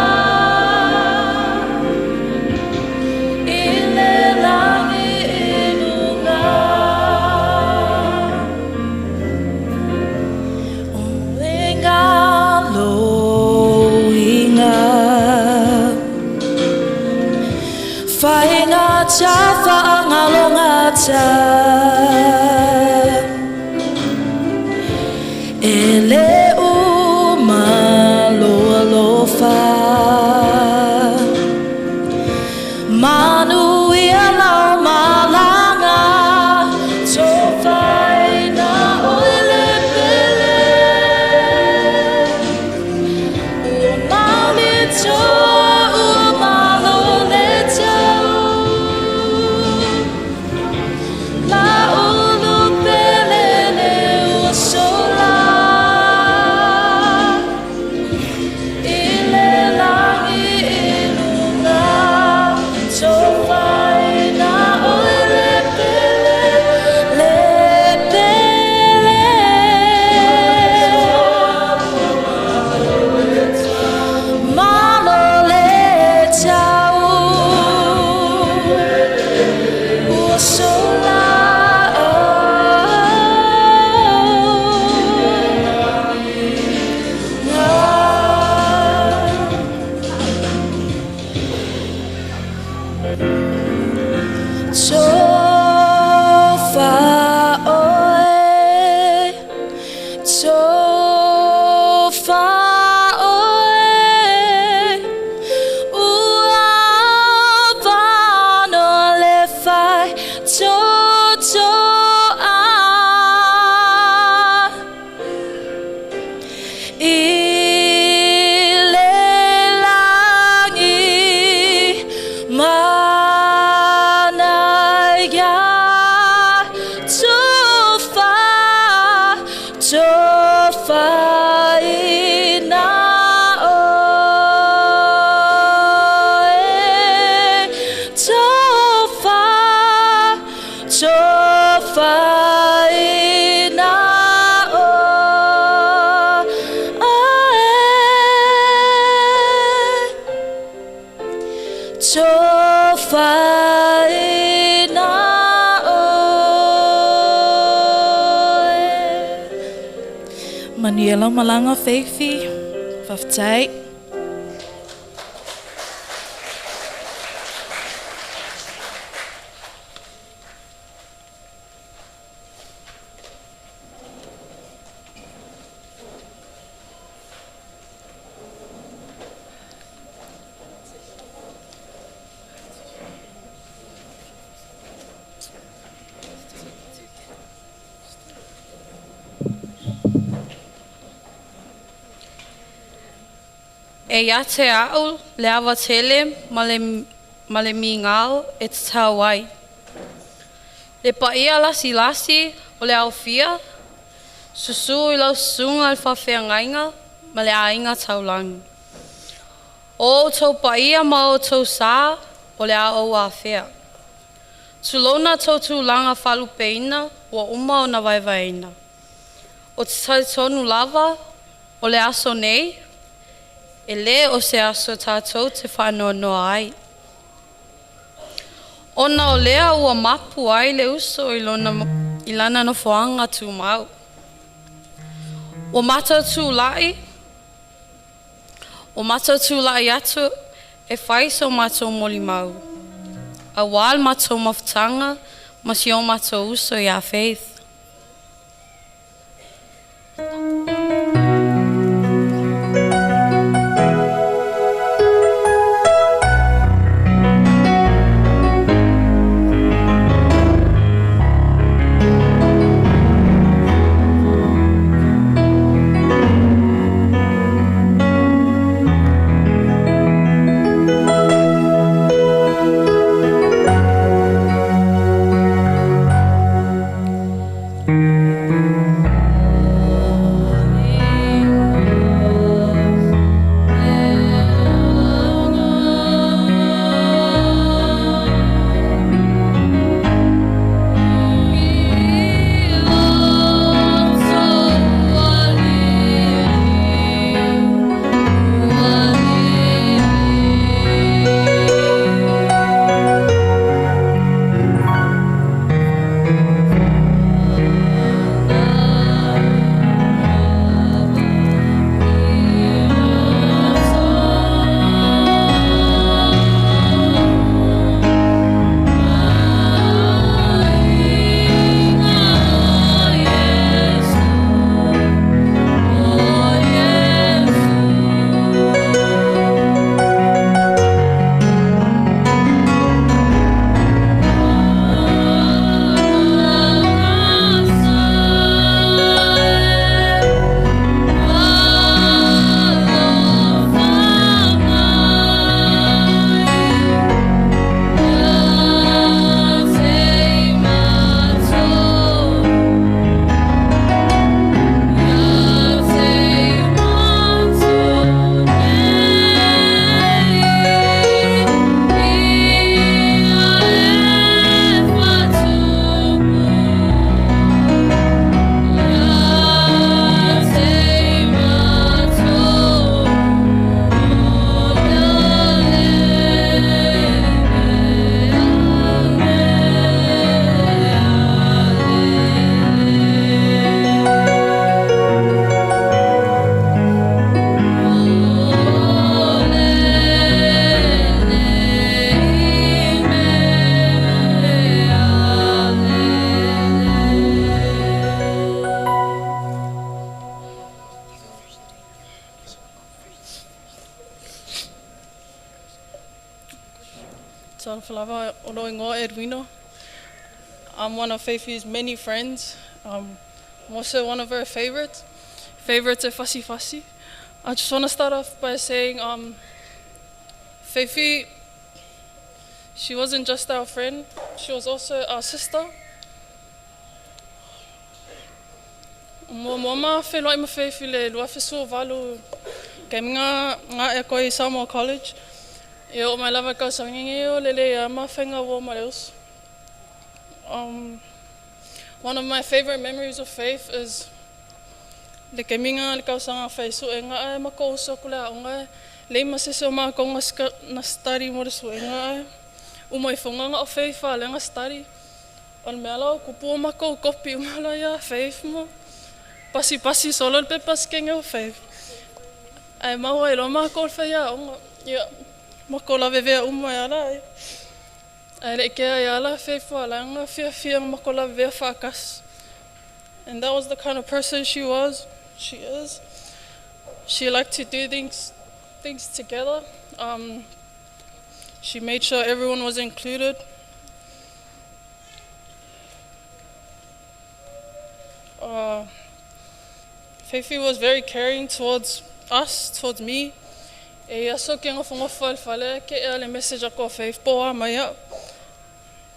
i le langi i lunga o e ngalo inga Whainga ta whaangalonga ta E le uma Tofaina oe. Manuia lau malaga Feifi. Faafetai. E ia te a'u le ava tele ma le, ma le migao e tatau ai. Le paia lasilasi o le aofia, susu i lau susuga i le faafeagaiga ma le aiga taulagi. O outou paia ma outou sa o le a ou afea. Tulona tou tulaga faalupeina ua uma ona vaevaeina. Ou te talitonu lava o le aso nei, e lē o se aso tatou te faanoanoa ai. Ona o lea ua mapu ai le uso i, lona, i lana nofoaga tumau. Ua matou tula'i, ua matou tula'i atu e fai so matou molimau. Auā le matou mafutaga ma si o matou uso iā Faith. Talofa lava o lou igoa Edwina. I'm one of Feifi's many friends. I'm also one of her favorites. Favorites are Fussy Fussy. I just want to start off by saying Feifi, she wasn't just our friend, she was also our sister. Mo mo ma feloai ma Feifi le 2018 kei ngā ngā e koe i Samoa College. E o mai lava kau sangingi o lele ia ma whenga wo ma leus. One of my favorite memories of Faith is le keminga le kausanga whaisu e ngā e mako uso kule a unga Leai ma se isi o makou na study mo le suega ae uma ifoga na o Faith a lea na study. O le mea la ua tupu ua matou kopi uma loa ia Faith ma pasipasi solo le pepa sikenge o Faith. Ae maua ai loa makou i le faiaoga. Ia, matou lavevea uma ai lava laia. Ae le i kea ai lava la Faith aua o la e na fiafia na matou lavevea faatasi. And that was the kind of person she was, she is. She liked to do things together. She made sure everyone was included. Feifei was very caring towards us, towards me. E i ai aso ke nofonofo ai i le fale ke ea le message aku a Faith po o a mai au.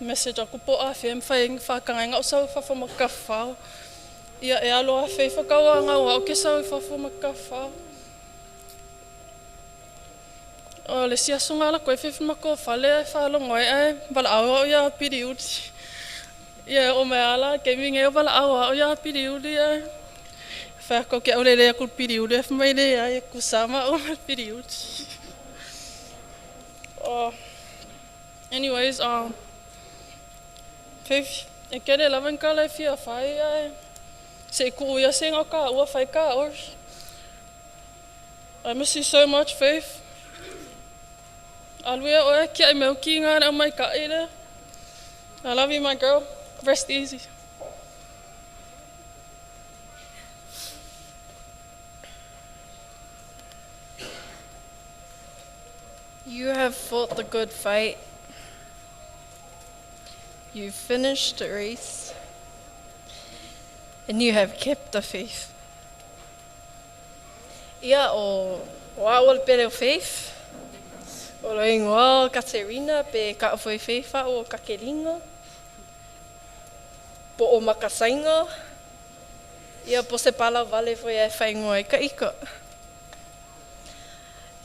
Message aku po o afea e mafai ai ona faataga ai ona ou sau i fafo ma te tafafao. Ia e alo a Faith o tau a gau au ke sau i fafo ma te tafafao. O le isi aso na alu atu ai Faith i le matou fale ae faalogo ai ae valaau au ia Piliuli. Ia e oo mai lava la i le taimi lenei o valaau lava au ia Piliuli ae fai atu ou te aulelei atu i le Piliuli ae fai mai leai e tutusa lava maua ma le Piliuli. Anyways, Faith, e tele lava ni tala e fia fai ae se i tuu ia se igoa o taua fai taua. I miss you so much, Faith. Alu ia oe kiaʻi mai au kiga le aumaikaʻi lea. I love you, my girl. Rest easy. You have fought the good fight. You've finished the race. And you have kept the faith. Ia, o o au o le pele o Faith. O lo ingoa o Katerina pe ka foi Faith au o Kakelina. Po o Makasainga. Ia po se pala vale foi e whaingoa i ka ika.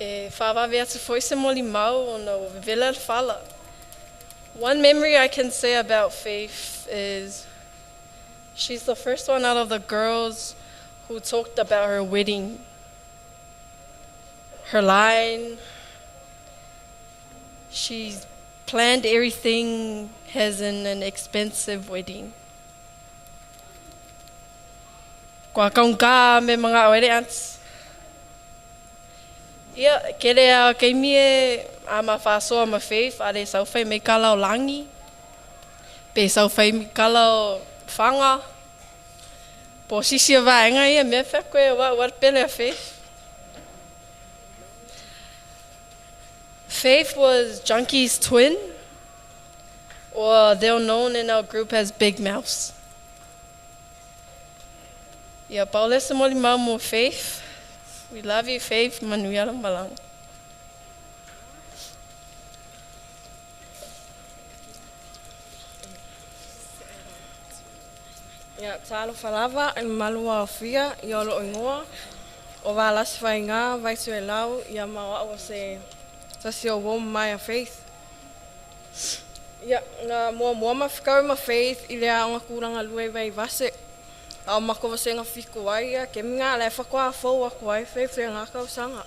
E whāwawe atu foi se moli mau ona o vevela le fala. One memory I can say about Faith is she's the first one out of the girls who talked about her wedding, her line. She's planned everything, has an, an expensive wedding. Kua kaunga me mga oere ants. Ia, kere a keimi e a ma whasoa ma Faith, are sau whai me kala o langi, pe sau whai me kala o whanga, po sisi o vaenga ia mea whea koe o wa pele a Faith. Faith was Junkie's twin, or they're known in our group as Big Mouse. Ia, paulesa mo le mo Faith. We love you, Faith. Manuia le malaga. Ia, talofa lava i le mamalu aofia ia o loo igoa o Valasi Faiga Vaituelau ia ma o au o se tasi o uo ma maia Faith. Ia, na muamua mafikaue ma Faith i le aoga kulaga lua i Vaivase. A o makou vasega fiku ai ia kemi nga la e faatoa fou aku ai Faith le ga tausaga.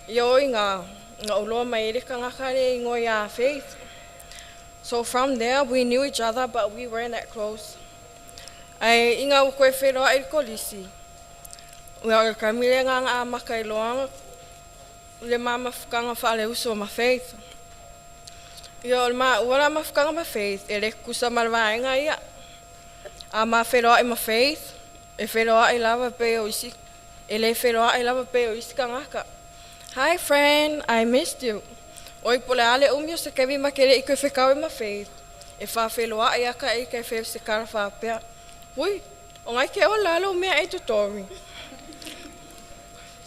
Ia oi nga na uloa mai ai le tagata le igoa ia Faith. So from there we knew each other but we weren't that close. Ae i nga ua koe feiloai i le kolisi, ua o le taimi lea na amata ai loa le ma mafutaga faale-uso ma Faith. Ia o le maua la mafutaga ma Faith e le tutusa ma le vaega ia. A ma feiloai ma Faith, e feiloai lava pei o isi, e le feiloai lava pei o isi tagata. Hi friend, I missed you. Oi po o le a le umi o se taimi ma te le i toe fetaui ma Faith, e faafeiloai aka e ita e fai o se tala faapea, Ui, o ngai ke ola lou mea e totogi.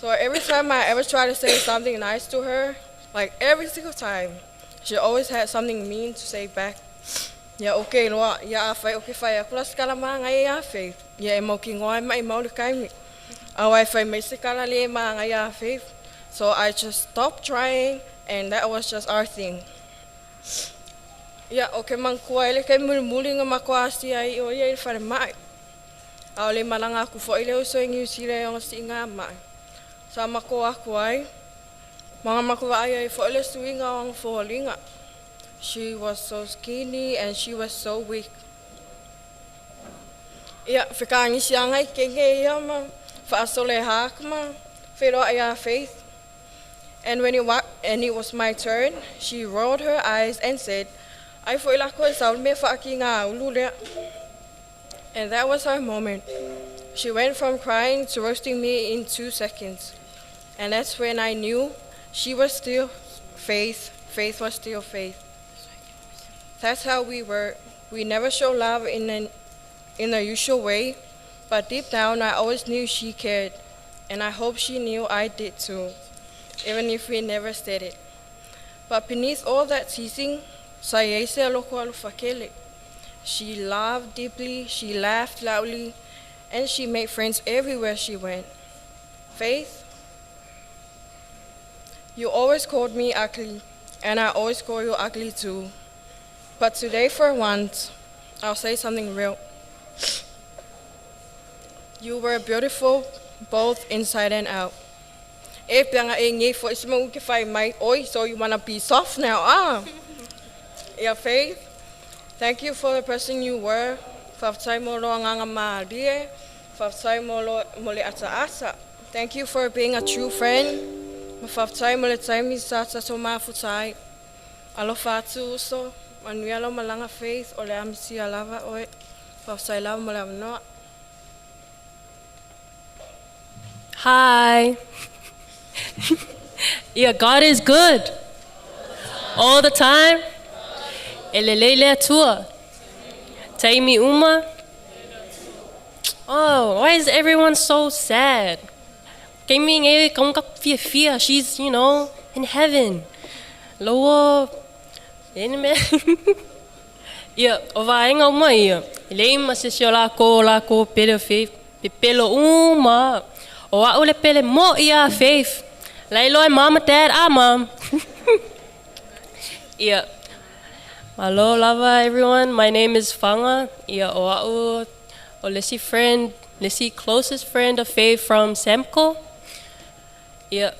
So every time I ever try to say something nice to her, like every single time, she always had something mean to say back. Ia okay loa, ia afai o ke fai aku la se tala māngai ia Faith, ia e mautinoa e maʻimau le taimi. Aua e fai mai se tala le māngai ia Faith. So I just stopped trying and that was just our thing. Ia, o ke manatua ai le taimi mulimuli na matou asia ai o ia i le falemai. A o le malaga aku foi le uso i Niu Sila i ona siiga maʻi. Sa matou o atu ai. Ma nga makou vaai ai foi le suiga o ana foliga. She was so skinny and she was so weak. Ia, fekagisi aga i kege ia ma faasolehak ma feiloai iā Faith. And when it, wa- and it was my turn, she rolled her eyes and said, Ai foi lako e sau le mea faakigāulu lea. And that was her moment. She went from crying to roasting me in 2 seconds. And that's when I knew she was still Faith. Faith was still Faith. That's how we were. We never showed love in the usual way, but deep down I always knew she cared, and I hope she knew I did too, even if we never said it. But beneath all that teasing, sa i ai se loko alofakele. She loved deeply, she laughed loudly, and she made friends everywhere she went. Faith, you always called me ugly, and I always call you ugly too. But today, for once, I'll say something real. You were beautiful both inside and out. E pianga e nge fo isma ke fai mai oi, so you wanna be soft now, ah. Yeah, Faith, thank you for the person you were. Faafetai mo lou agaga mālie, faafetai mo lo mo le ataata. Thank you for being a true friend. Ma faafetai mo le taimi sa tatou mafuta ai. Alofa atu uso, manuia lau malaga Faith, o le a misia lava oe. Faafetai lava mo le avanoa. Hi. Yeah, God is good. All the time. E lelei le Atua. Taimi uma. Oh, why is everyone so sad? Kami ngai kong ka fia fia. She's in heaven. Loa, ene me. Ia, o vaega uma ia. E leai ma se isi o lakou pele o Faith. Pepelo uma. O a'u le pele mo'i a Faith. La iloa e mama dad a mom. Ia. Malo lava everyone. My name is Fanga. Ia o a'u o le isi friend, le isi closest friend of Faith from Samco. Ia.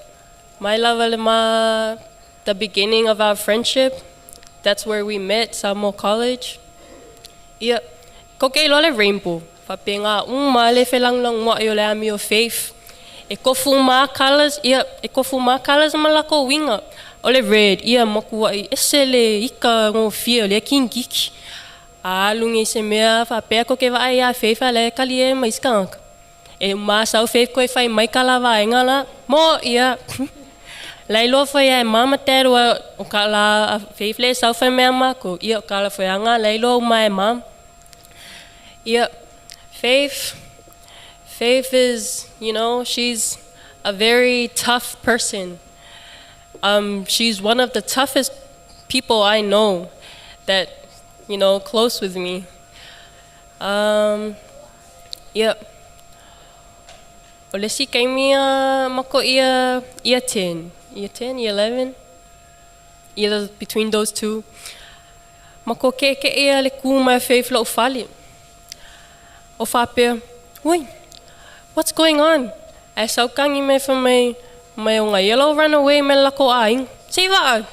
Mai lava le ma the beginning of our friendship. That's where we met, Samoa College. Ia. Ko ke iloa le rainbow. Faapega uma le felagolagoa'i o le amio Faith. E kofu ma colors, ia, e kofu ma colors ma lako winga. O le red, ia makua'i ese le ika gofie o lea kikiki. A alu nei se mea faapea ko ke vaai iā Faith a le kali e mai skunk. E masau Faith koe fai mai ka la vaega la. Mo ia. La iloa foi ai mama dad ua o ka la Faith le sau fai mea mako. Ia o ka la foi anga la iloa uma e mama. Ia Faith is, she's a very tough person. She's one of the toughest people I know that close with me. Yep. O le isi kaimi a mako ia, ia 10, ia 10, ia 11, either between those two. Mako ke ke ia le ku mai Faith lou fale. O faapea, ui, what's going on? Ae saukagi mai fai mai mai o gaia lau run away mai le lakou aiga. Se i vaai.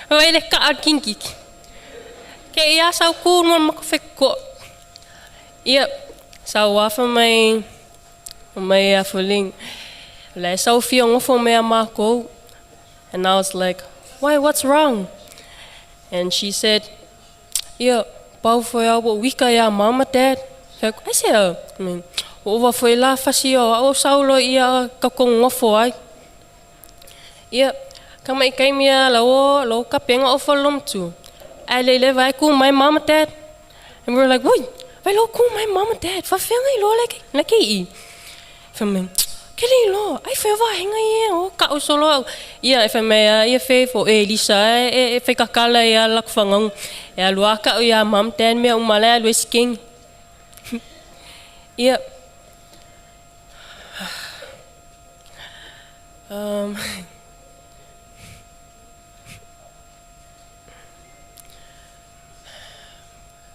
Vai le kaa le kikiki. Ke ia sau ku mo mako feko. Ia, sau afa mai mai a fuling. Le sau fia ngofo me a mākou. And I was like, why, what's wrong? And she said, ia, pau foi au o wika ia mama dad. Like, I said, I mean, o ua foi la fasi o au saulo ia ka ngofo ai. Ia, ka mai kai mia la o lo ka penga o folom tu. Ai le le vai ku my mama dad. And we were like, woi, vai lo ku my mama dad. Fa fenga i lo le le ke i. Fa me, ke le lo, ai fe va henga i o ka o solo au. Ia, e fa me ia fe fo e Lisa e e fe kakala ia lak fangang. E alua ka o ia mom dad me umala lu sking. Ia.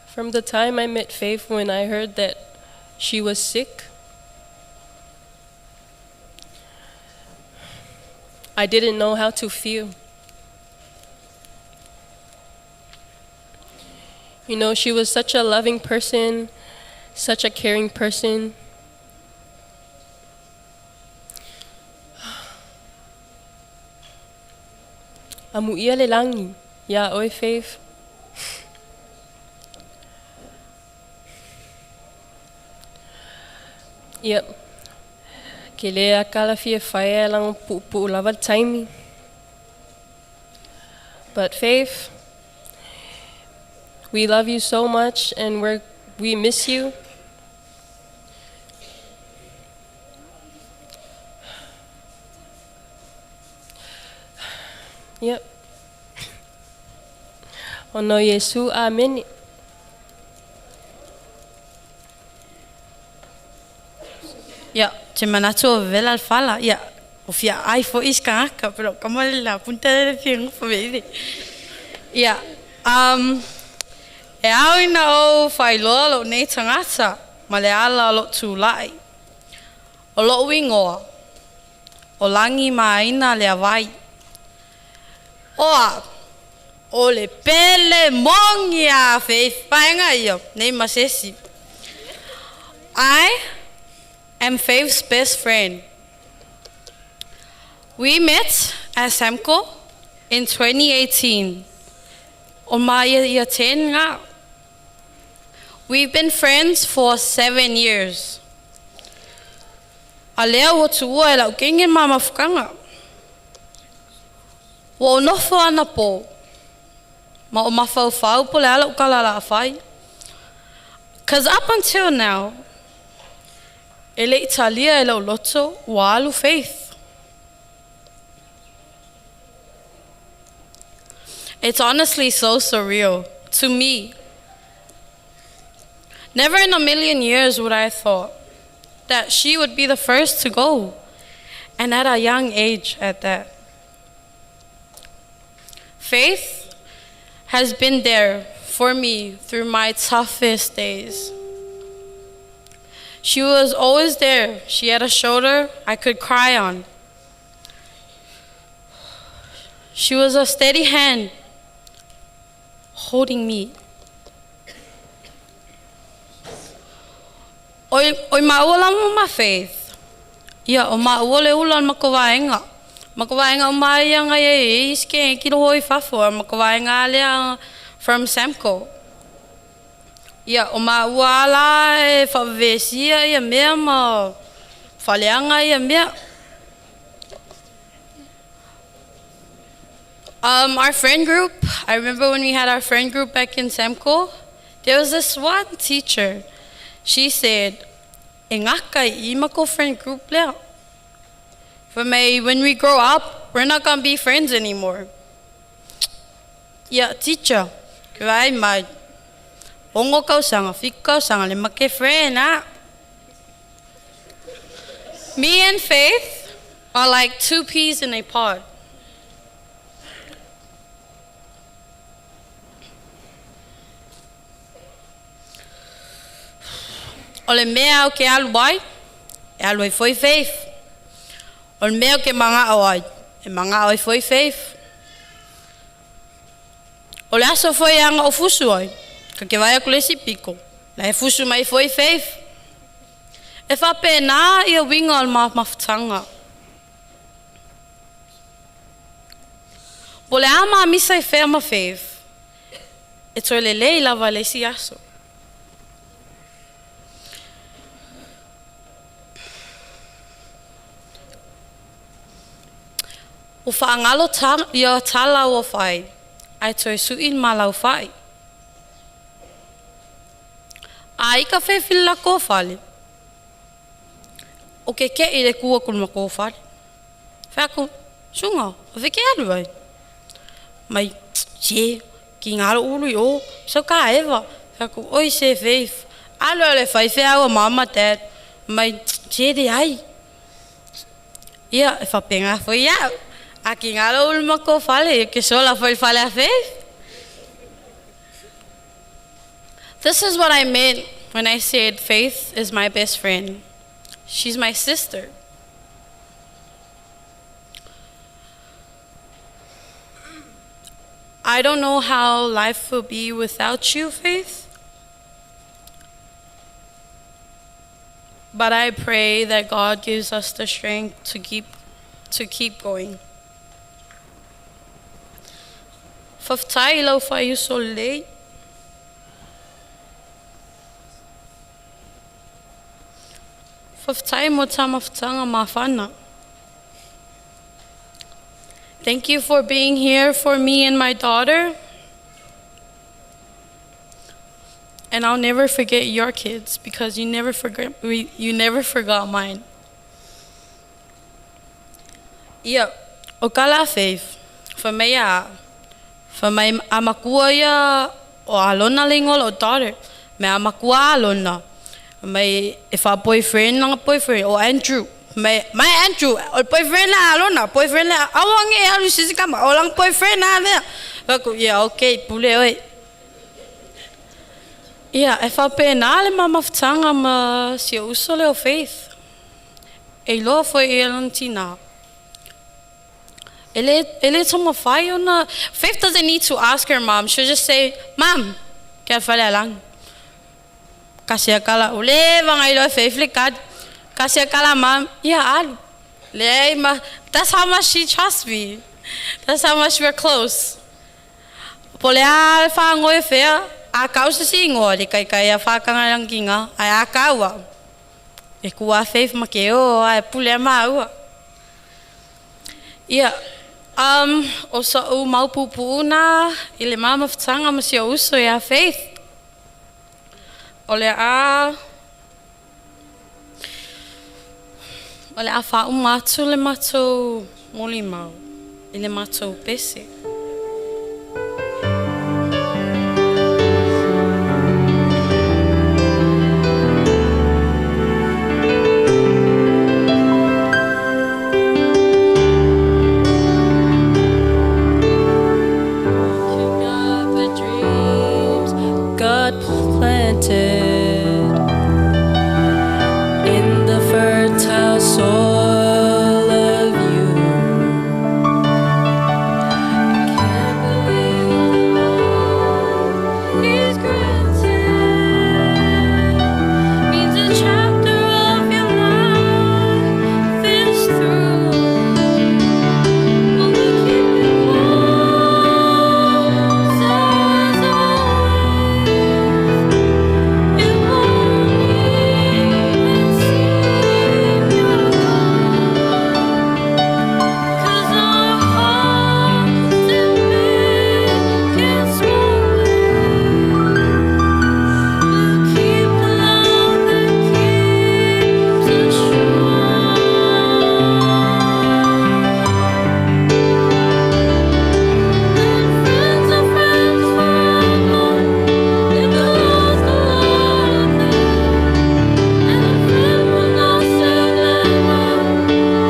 From the time I met Faith when I heard that she was sick, I didn't know how to feel. You know, she was such a loving person, such a caring person. Amuia le langi, ia oe Faith. Yep. Ke le akala fia whaia lang pu lava taimi. But Faith, we love you so much and we miss you. Yep. Ono Yesu, amen. Ia, te manatu o vela al fala. Ia, o fia ai fo iska pero como la punta del pie fo me Ia, e au ina o whailoa lo nei tangata, ma le ala lo tūlai. O lo uingoa, o langi maaina le awai. Oa, o le pele mongi a Faith paenga ia, nei masesi. I am Faith's best friend. We met at Samco in 2018. O mai ia 10 ngā. We've been friends for 7 years. A lea ua tuua e lau kenge mama fukanga. Ua o nofo ana pō. Ma o mawhau whau po le ala ukala la whai. Cause up until now, e le Italia e lau loto ua alu Faith. It's honestly so surreal to me. Never in a million years would I have thought that she would be the first to go, and at a young age at that. Faith has been there for me through my toughest days. She was always there. She had a shoulder I could cry on. She was a steady hand holding me. Oi maua lama ma Faith. Ia, o maua le ula makawaenga. Makawaenga o mai anga e iske ki roho i fafo, makawaenga alea from Samco. Ia, o maua ala e whavesia ia mea ma whaleanga ia mea. Our friend group, I remember when we had our friend group back in Samco, there was this one teacher. She said, e ngaka i mako friend group lea. For me, when we grow up, we're not going to be friends anymore. Yeah, teacher. Kai mai. Ongo kausanga, fiku kausanga, le make friend, ah. Me and Faith are like two peas in a pod. O le mea au ke alu ai, e alu ai foi Faith. O le mea o ke manga au ai, e manga au ai foi Faith. O le aso foi anga o fusu ai, ka ke vai aku le si piko, la e fusu mai foi Faith. E whape nā ia winga o le mafutanga. Po le ama a misa i whea ma Faith, e toi le lei lava le si aso. O whaangalo ia tala o whai, ai toi suin malau whai. A ika whewhili la kō whale. O ke ke i le kua kulma kō whale. Wheako, sunga, o wheke alu ai. Mai, se, ki ngaro ulu i o, so ka ewa. Wheako, oi se Faith. Alu ale whai whea o mama dad. Mai, se de ai. Ia, e whapenga fo iau. A ki ngaro ulu ma kō whale, ke sola fo i whale a Faith. This is what I meant when I said Faith is my best friend. She's my sister. I don't know how life will be without you, Faith. But I pray that God gives us the strength to keep going. Faafetai i lau faaiuso lelei. Faafetai mo taumafataga mafana. Thank you for being here for me and my daughter. And I'll never forget your kids because you never forgot mine. Ia, o kala a Faith, fai mai ia a'u, fai mai a makua ia o Alona le igoa o lo'u daughter, mai a makua Alona, fai mai e faa-boyfriend lana boyfriend o Andrew. Mai, mai Andrew, o le boyfriend lea a Alona, boyfriend lea, aua ne i alu i se isi tama, o lana boyfriend lava lea. Fai atu, ia okay, pule oe. Ia, e faapena le ma mafutaga ma si ou uso lea o Faith. E iloa foi e lona tinā. E le, e le taumafai ona, Faith doesn't need to ask her mom, she'll just say, Mom, ke alu fale alagi. Kasi a kala, ua leva ona iloa e Faith le kali. Kasi a kala mom, ia alu. Leai ma, that's how much she trusts me. That's how much we're close. Po o le a le fagoe fea, a kau se isi igoa, le kaikai a whakanga ranginga, ai a kaua. E kua Faith ma ke o, ai pule a māua. Ia, o sa'u mau puupuu na i le ma mafutaga ma si ou uso iā Faith. O le a o le a faauma atu le matou molimau i le matou pese. The dreams God planted in the fertile soil of you. Can't believe the love He's granted means a chapter of your life is through. Will we keep you close as always? It won't even seem you're gone. 'Cause our hearts didn't make it smaller. We'll keep the love that keeps us strong. And friends are friends forever. If the lost the Lord of them. And a friend will not say never.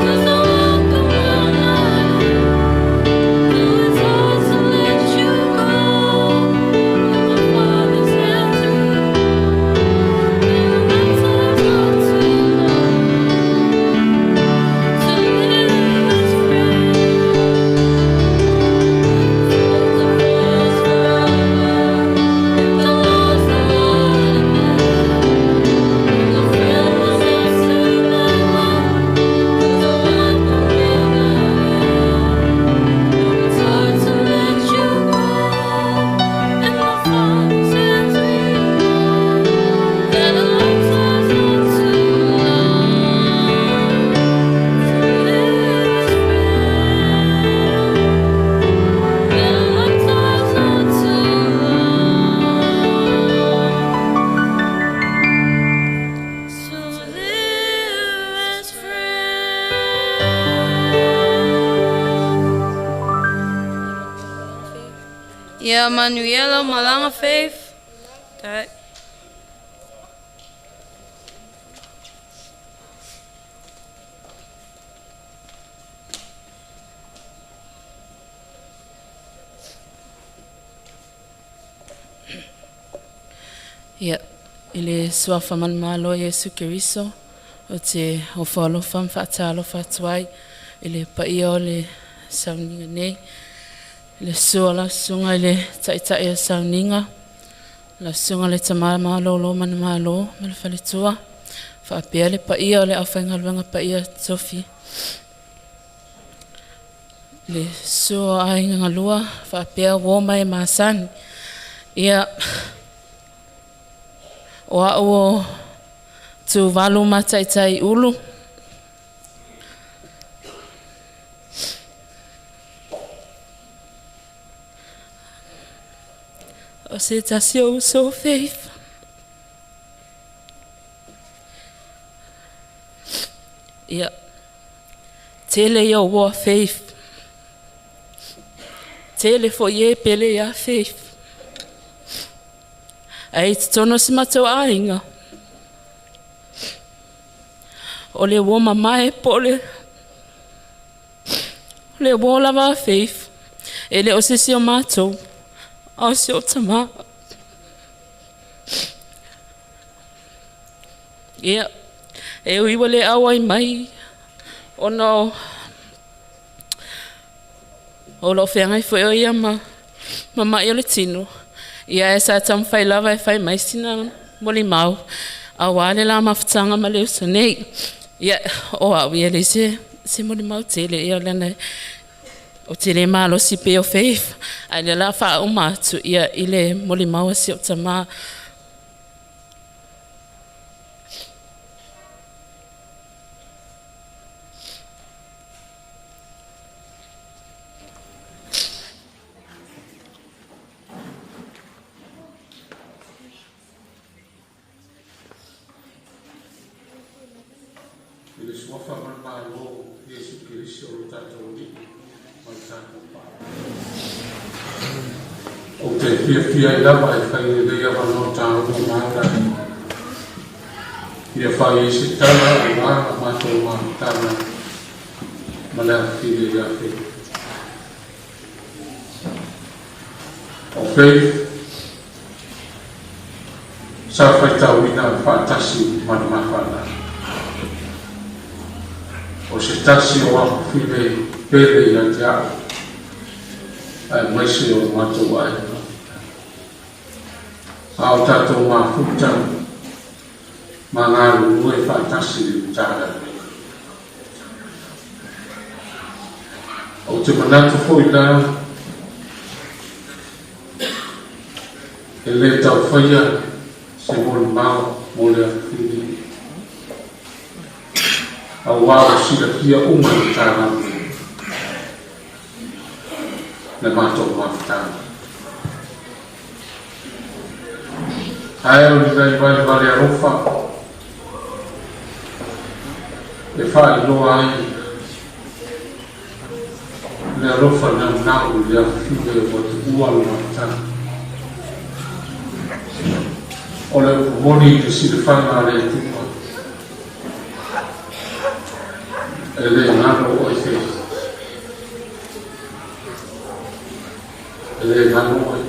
'Cause the welcome will not end. Though it's hard to let you go. In the Father's hands we And a lifetime's not too long to live as friends. Friends are friends forever. If the lost the Lord of them. And a friend will not say never. 'Cause the welcome will not end. Though it's hard to let you go. In the Father's hands we know that a lifetime's not too long to live as friends. That a lifetime's not too long to live as friends. Ia manuia lau malaga Faith. That. Ia, i le suafa manumalo o Iesu Keriso, ou te ofo alofa ma faatalofa atu ai i le paia o le sauniga nei. Le sua la sunga i le taitai o sauniga, la suga le tamā malōlō manumālō ma le faletua, faapea le paia o le aufaigaluega paia tofi. Le sua aiga galua faapea uō ma e masani. Ia o a'u o tuvalu ma taitai ulu. O se tasi o uso o Faith. Ia, tele ia o uo a Faith. Tele foi e pele ia Faith. Ae i totonu o si matou aiga. O le uo mamae po o le o le uo lava a Faith. E le o se isi o matou, a o si ou tamā. Ia, e ui ua le auai mai ona o o lo o feagai foi o ia ma ma ma'i o le tino, ia ae sa taumafai lava e fai mai sina molimau auā le la mafutaga ma le uso nei. Ia, o au ia e leai se se molimau tele ia lana ou te le malosi pei o Faith, ae lea o le a faauma atu ia i le molimau a si ou tamā. I le Suafa ma le Malo o Iesu Keriso lo tatou Alii ma le tatou Papa. Ou te fiafia ai lava e fai lenei avanoa taua ma ala e fia fai ai se tala aua la matou mafutaga ma le afafine ia Faith. O Faith sa faitauina faatasi ma le mafana. O se tasi o afafine pele ia te a'u, aemaise o lo matou aiga. A o tatou mafuta ma galulue faatasi i le Matagaluega. Ou te manatu foi la, e le tau faia se molimau mo le afafine, auā ua silafia uma e Matagaluega le matou mafutaga. Ae o ni nai valevale alofa e faailoa ai le alofa naunau i le afafine ua tuua le mafutaga. O le upu moni i le silafaga a le Atua, e le galo oe Faith. E le galo oe.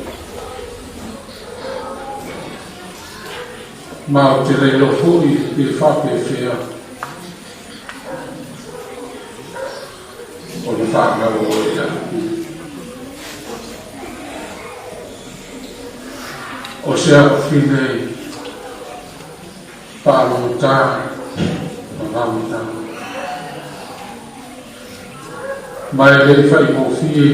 Ma ou te le iloa foi pe faapefea ona faagalo oe ia te O se afafine faalogotā ma vagatā. Ma e le faigofie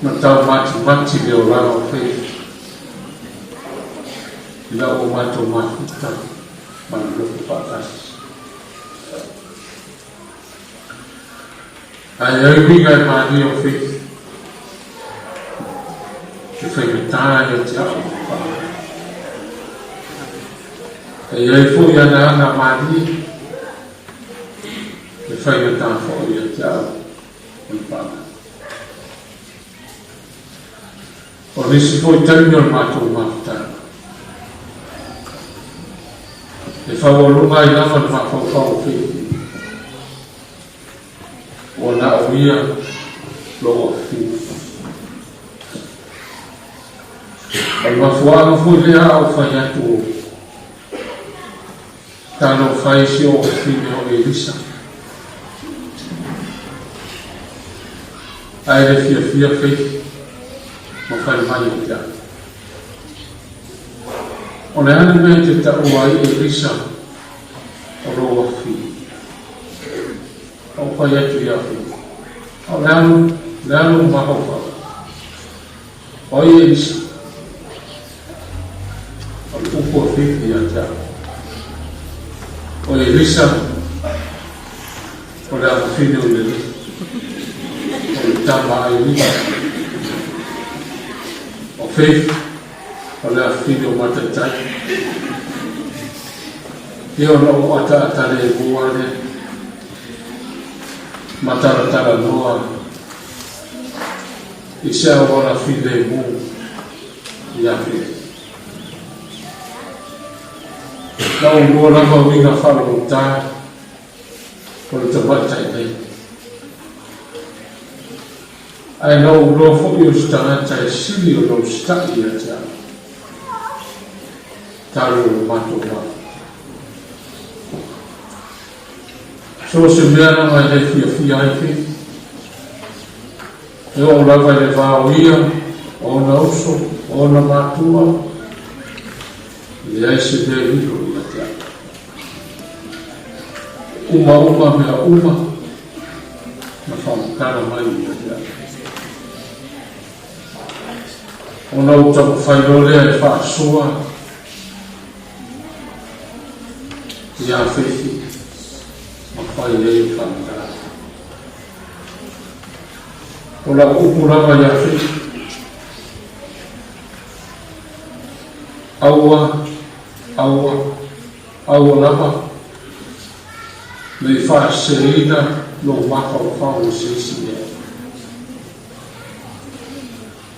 na taumatimati le olaga o Faith ina ua matou mafuta ma nonofo faatasi. Ae i ai uiga e malie o Faith e faigata ia te a'u le faaola. E i ai foi ana aga malie e faigata foi ia te a'u o le faaola. O nisi foi taimi o le matou mafutaga, e faualuga ai lava le mafaufau o Faith ua na o ia lou afafine. O le mafuaaga foi lea a ou fai atu o talofa e si ou afafine o Elisa. Ae le fiafia Faith ma fai mai ia te au. O le a le mea e te taua ai Elisa o lou afafine? Na ou fai atu ia Faith, A o le a le a lou mafaufau? O ai Elisa? O le upu a Faith ia te au. O Elisa o le afafine o le alii, o le tama a Elisa. O Faith o le afafine o Mataitai. Ia ona ou ataata lemu lava lea ma talatalanoa i se auala filemu ia Faith. Na ou iloa lava uiga faalogotā o le tamaitai nei. Ae na ou iloa foi o se tagata e sili ona usitai ia te au, talu o le matou mafuta. So o se mea lava e le fiafia ai Faith, e oo lava i le va o ia, o ona uso, o ona matua, e leai se mea e lilo ia te au. Umauma mea uma na faamatala mai ia te au. Ona ou taumafai loa lea e faasoa ia Feifi ma fai ai le faamatalaga. O lau upu lava ia Feifi, aua, aua, Aua lava ne i faaseseina lou mafaufau i se isi mea.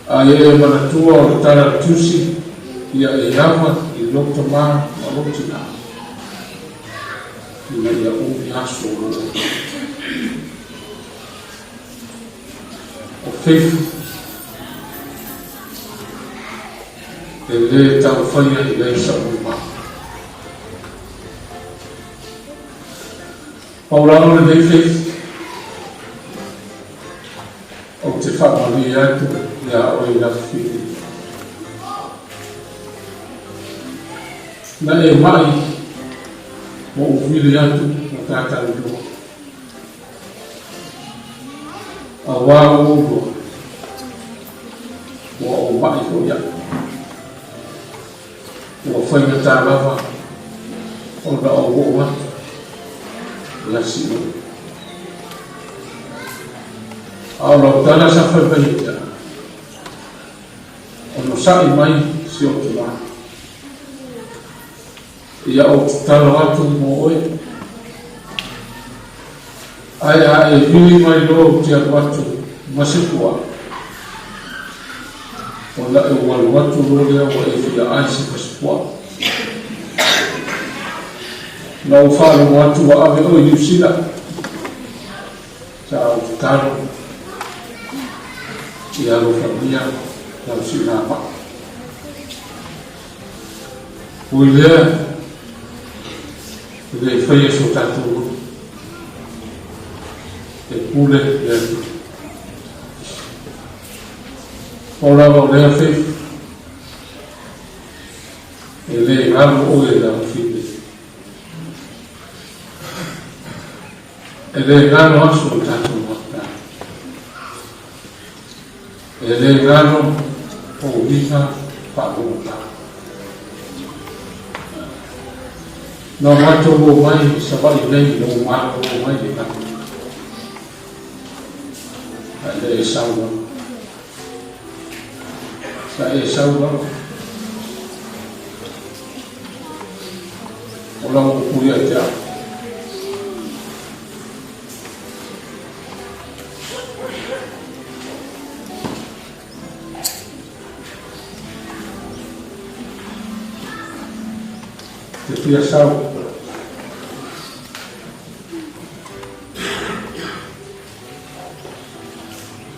A ia e manatua o le tala a le Tusi, Ia e ava i lou tamā ma lou tinā, ina ia umi aso o lou ola. O Faith e lē taufaia i ai sa'u uma. Pau lava lenei Faith, ou te faamalie atu iā oe i Lafifili. Na e ma'i ua ou vili atu ma ta talanoa. Auā ua ou iloa, ua ou ma'i foi au. Ua faigata lava ona ou oo atu i asi oe. A o lau tala sa fai mai ia te au, Onosai mai si ou tamā. Ia ou tatalo atu mo oe, ae a e vili mai loa ou te alu atu ma se puaa, ona e ou alu atu loa lea ua e fia ai se fasipuaa. Na ou faalogo atu ua ave oe i Niu Sila, sa ou tatalo ia alofagia lau siigamai. Ui lea, e le i faia so tatou loto, e pule le Atua. Pau lava o lea Faith, e le galo oe i lau fine. E le galo aso o tatou mafuta. E le galo o uiga faalogotā. Na matou omai i Savaii nei na ou malolo mai le lagi. Ae le e sau lava. Sa e sau lava. O lau upu ia te au. Te fia sau.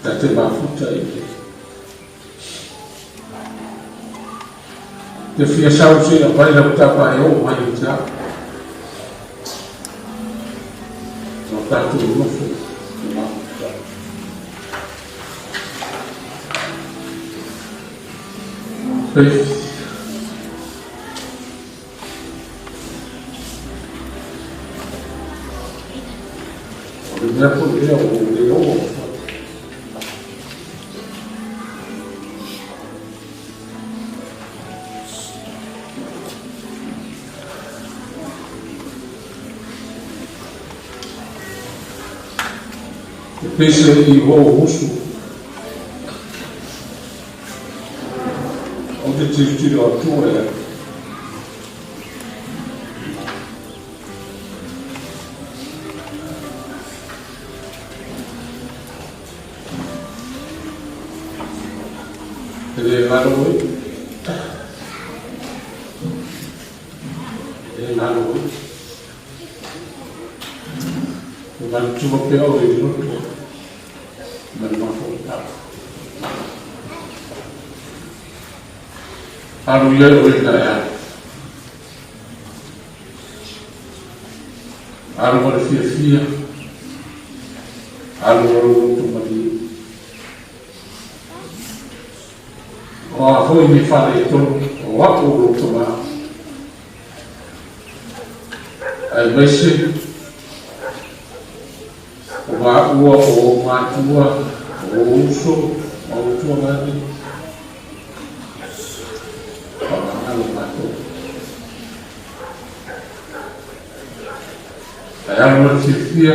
Ta te mafuta i te. Te fia sau se a vai lau tapa e oo mai i te au. No tātou nofo te mafuta. Faith. O le mea foi lea ua ou le oo atu ai. E pese i ou usu. Ou te tilotilo atu e E le galo oi. E le galo oi. E manatua pea oe i loto ma le mafaufau. Alu i ai oe ina e alu. Alu ma le fiafia, alu ma lou loto malie. O a foi ni faaletonu o a'u o lou tama, aemaise o maua o ou matua, o ou uso ma ou tuagane, faamagalo matou. Ae alu ma le fiafia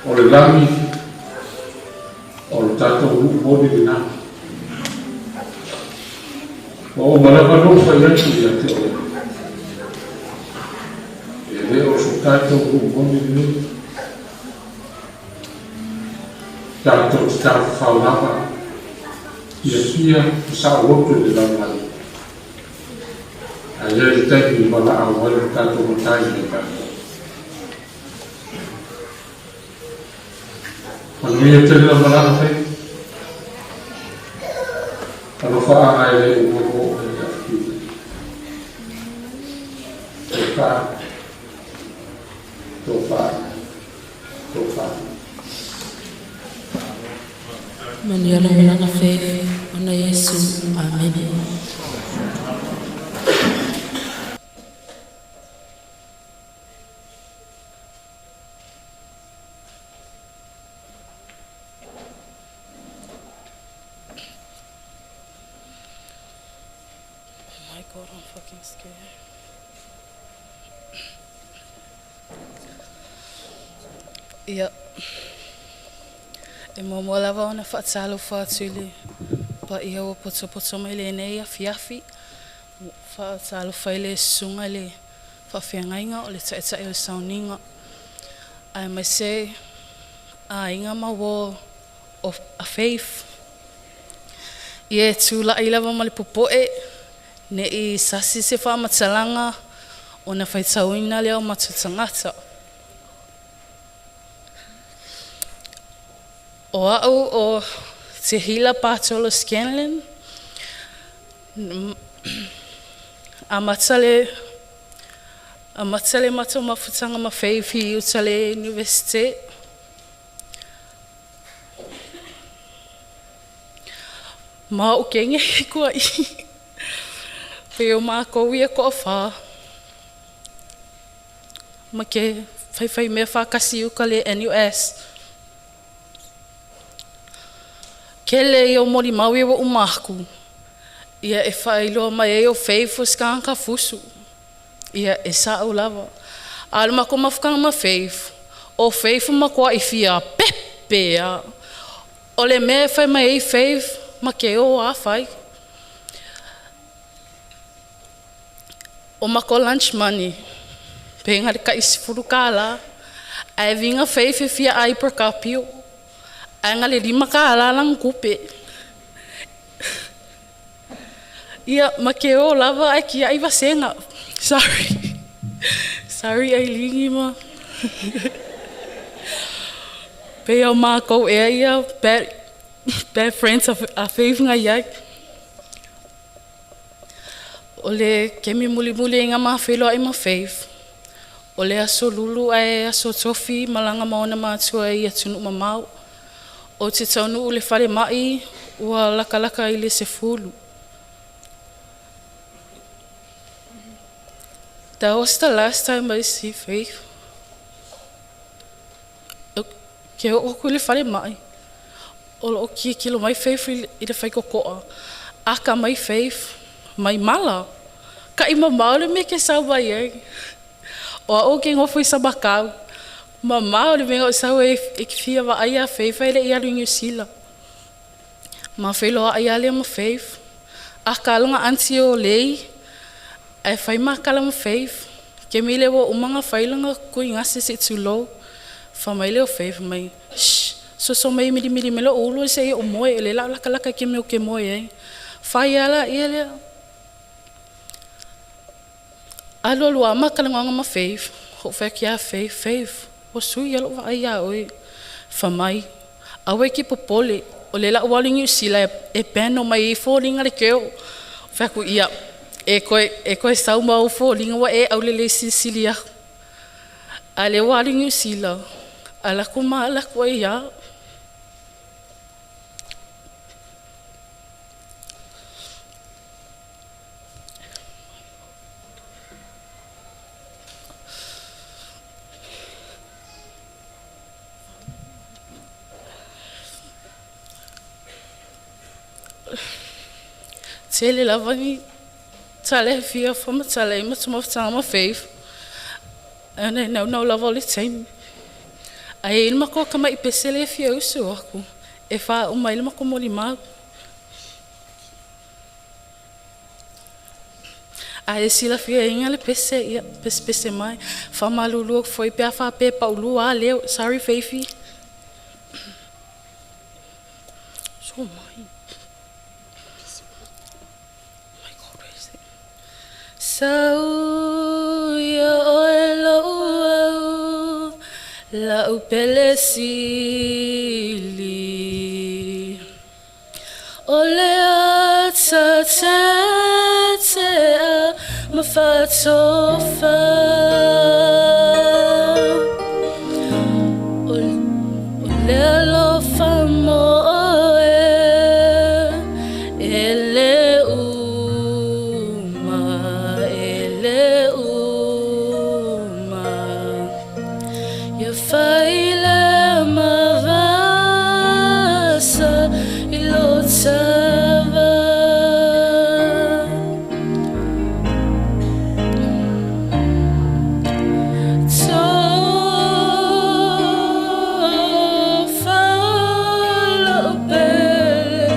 o le lagi o le tatou nuu moni lena. Ua uma lava ona ou fai atu ia te oe, e le o so tatou nuu moni lenei. Tatou te tafafao lava fiafia ma saoloto i le lalolagi. Ae i ai le taimi e valaau ai lo tatou Matai ia tatou. Manuia tele lau malaga fai. Alofaaga e le uma mo oe le afiu. Tofa. Tofa. Tofa. Manuia lau malaga Faith, ona Iesu. Amene. Oh my god, I'm fucking scared. Ia, e muamua lava ona faatalofa atu i le paia ua potopoto mai lenei afiafi. Faatalofa i le susuga i le faafeagaiga o le Taitai o le Sauniga, aemaise aiga ma uo o a Faith. Ia e tulai lava ma le popoe ne i sasi se faamatalaga ona faitauina lea o matou tagata. O au o Tehila Bartolo Scanlon, amata le amata le matou mafutaga ma Faith i uta le Universite. Ma ou kenge kua i pe o mākou ia koʻowhā. Ma ke faifai mea whakasi uka le NUS. Kele ia o moli mau ia wa umaku. Ia e whailoa mai e o Faith o skanga fusu. Ia e sa'u lava. A le makou mafutaga ma Faith, o Faith ma koa i fia pepe a. O le mea e fai mai ai Faith ma ke o a fai. O makou lunch money, pe nga le kai $10, ae viga Faith e fia ai Procopio. Ae nga le $5 lana tupe. Ia, ma ke o lava ae kiaʻi vasega. Sorry. Sorry Ailini ma. Pei o mākou ea ia bad, bad friends a Faith nga iai. O le kemi mulimuli ai nga mafeiloai ma Faith, o le aso Lulu ae aso Tofi malaga ma ona matua i atunuu mamao. O te taunuu i le falemai ua lakalaka i le 10. That was the last time I see Faith. Ke o ku le fale mai. O lo ki kilo mai Faith i le whai kokoa. Aka mai Faith, mai mala. Ka i mamao le me ke sau mai e. O a o ke ngofo i sa makau. Mamao le mea o sau e ki fia wa ai a Faith e le i alu i New Zealand. Ma whelo a ia lea ma Faith. Aka alonga auntie o lei. E whai makala ma Faith. Ke mi le wo umanga whailanga kui ngase se tulo. Wha mai leo Faith mai. Shh. So so mai mili mili melo ulu se i o moe le la laka laka ke meo ke moe e. Whai ala ia lea. Alu alu a makala nganga ma Faith. Ho whai kia Faith, Faith. O sui alo wa ai a oe. Wha mai. Awe ki popole. O le la walu New Zealand e peno mai i fōlinga le keo. Whai ku ia. E koe sau mau fōlinga wa e au le le sisilia. A le walu New Zealand. Ala ku ma ala ku ai ia. Tele lava ni tale fia fama tale ma tuma tama Faith. Ane nau nau lava le taimi. Ai ilma ko kama i pesele fia usu aku. E fa uma ilma ko moli mau. Ai sila fia inga le pese ia pese pese mai. Fa malulu foi pe fa pe paulu a leo. Sorry Faithy. So mai. Sau ia oe lau au, lau pele sili. O le ata tetea ma whatofa. O le alofa mo oe, e le uma, e le uma. Ia whai le mavasa i lo tava. Tō lau pele,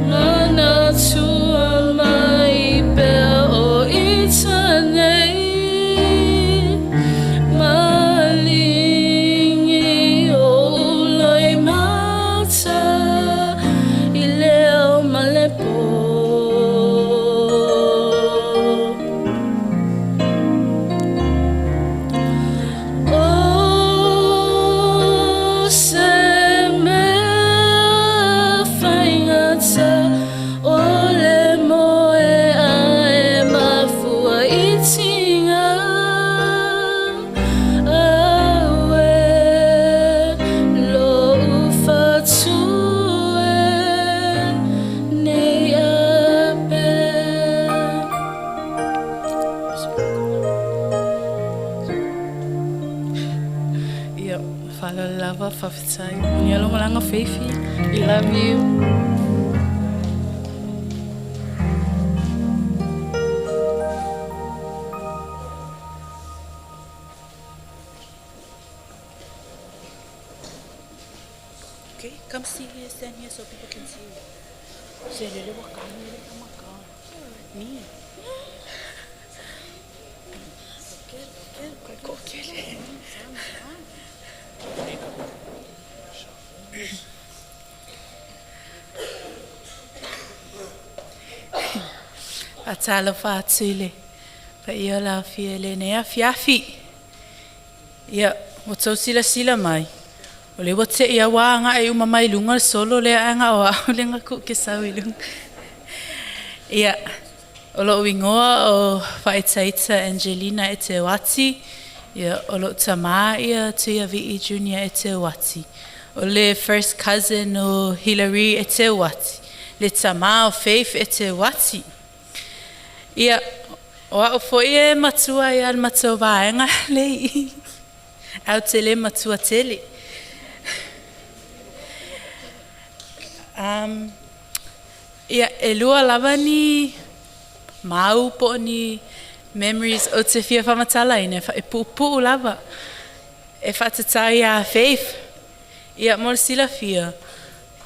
mana tua mai pea o i tanei. Malingi o uloi mata i leo malepo. O se mea whaingata o le moe a e mafua i tinga. Awe lo uwhatue nei ape. Ia, whala lava whawhitai. Ni alo malanga Faithy. We love you. Okay, come see here, stand here so people can see you. Say, lele waka, lele waka. Me. Atalo whātule, pa ia la fia le nea fiafi. Ia, o tau sila sila mai. O le wa te ia wā ngā e uma mai lunga solo le anga o au le ngā ku ke sau i lunga. Ia, o lo ingoa o Whaitaita Angelina e te wati. Ia, o lo tamā ia Tuia Vi'i Junior e te wati. O le first cousin o Hillary Eteuati. Le tamā o Faith Eteuati. Ia, o au foi e matua ia le matua vaega le i. Au tele matua tele. Ia, e lua lava ni mau po o ni memories o te fia faamatalaina e puupuu lava. E faatatau iā Faith. Ia, mo le silafia,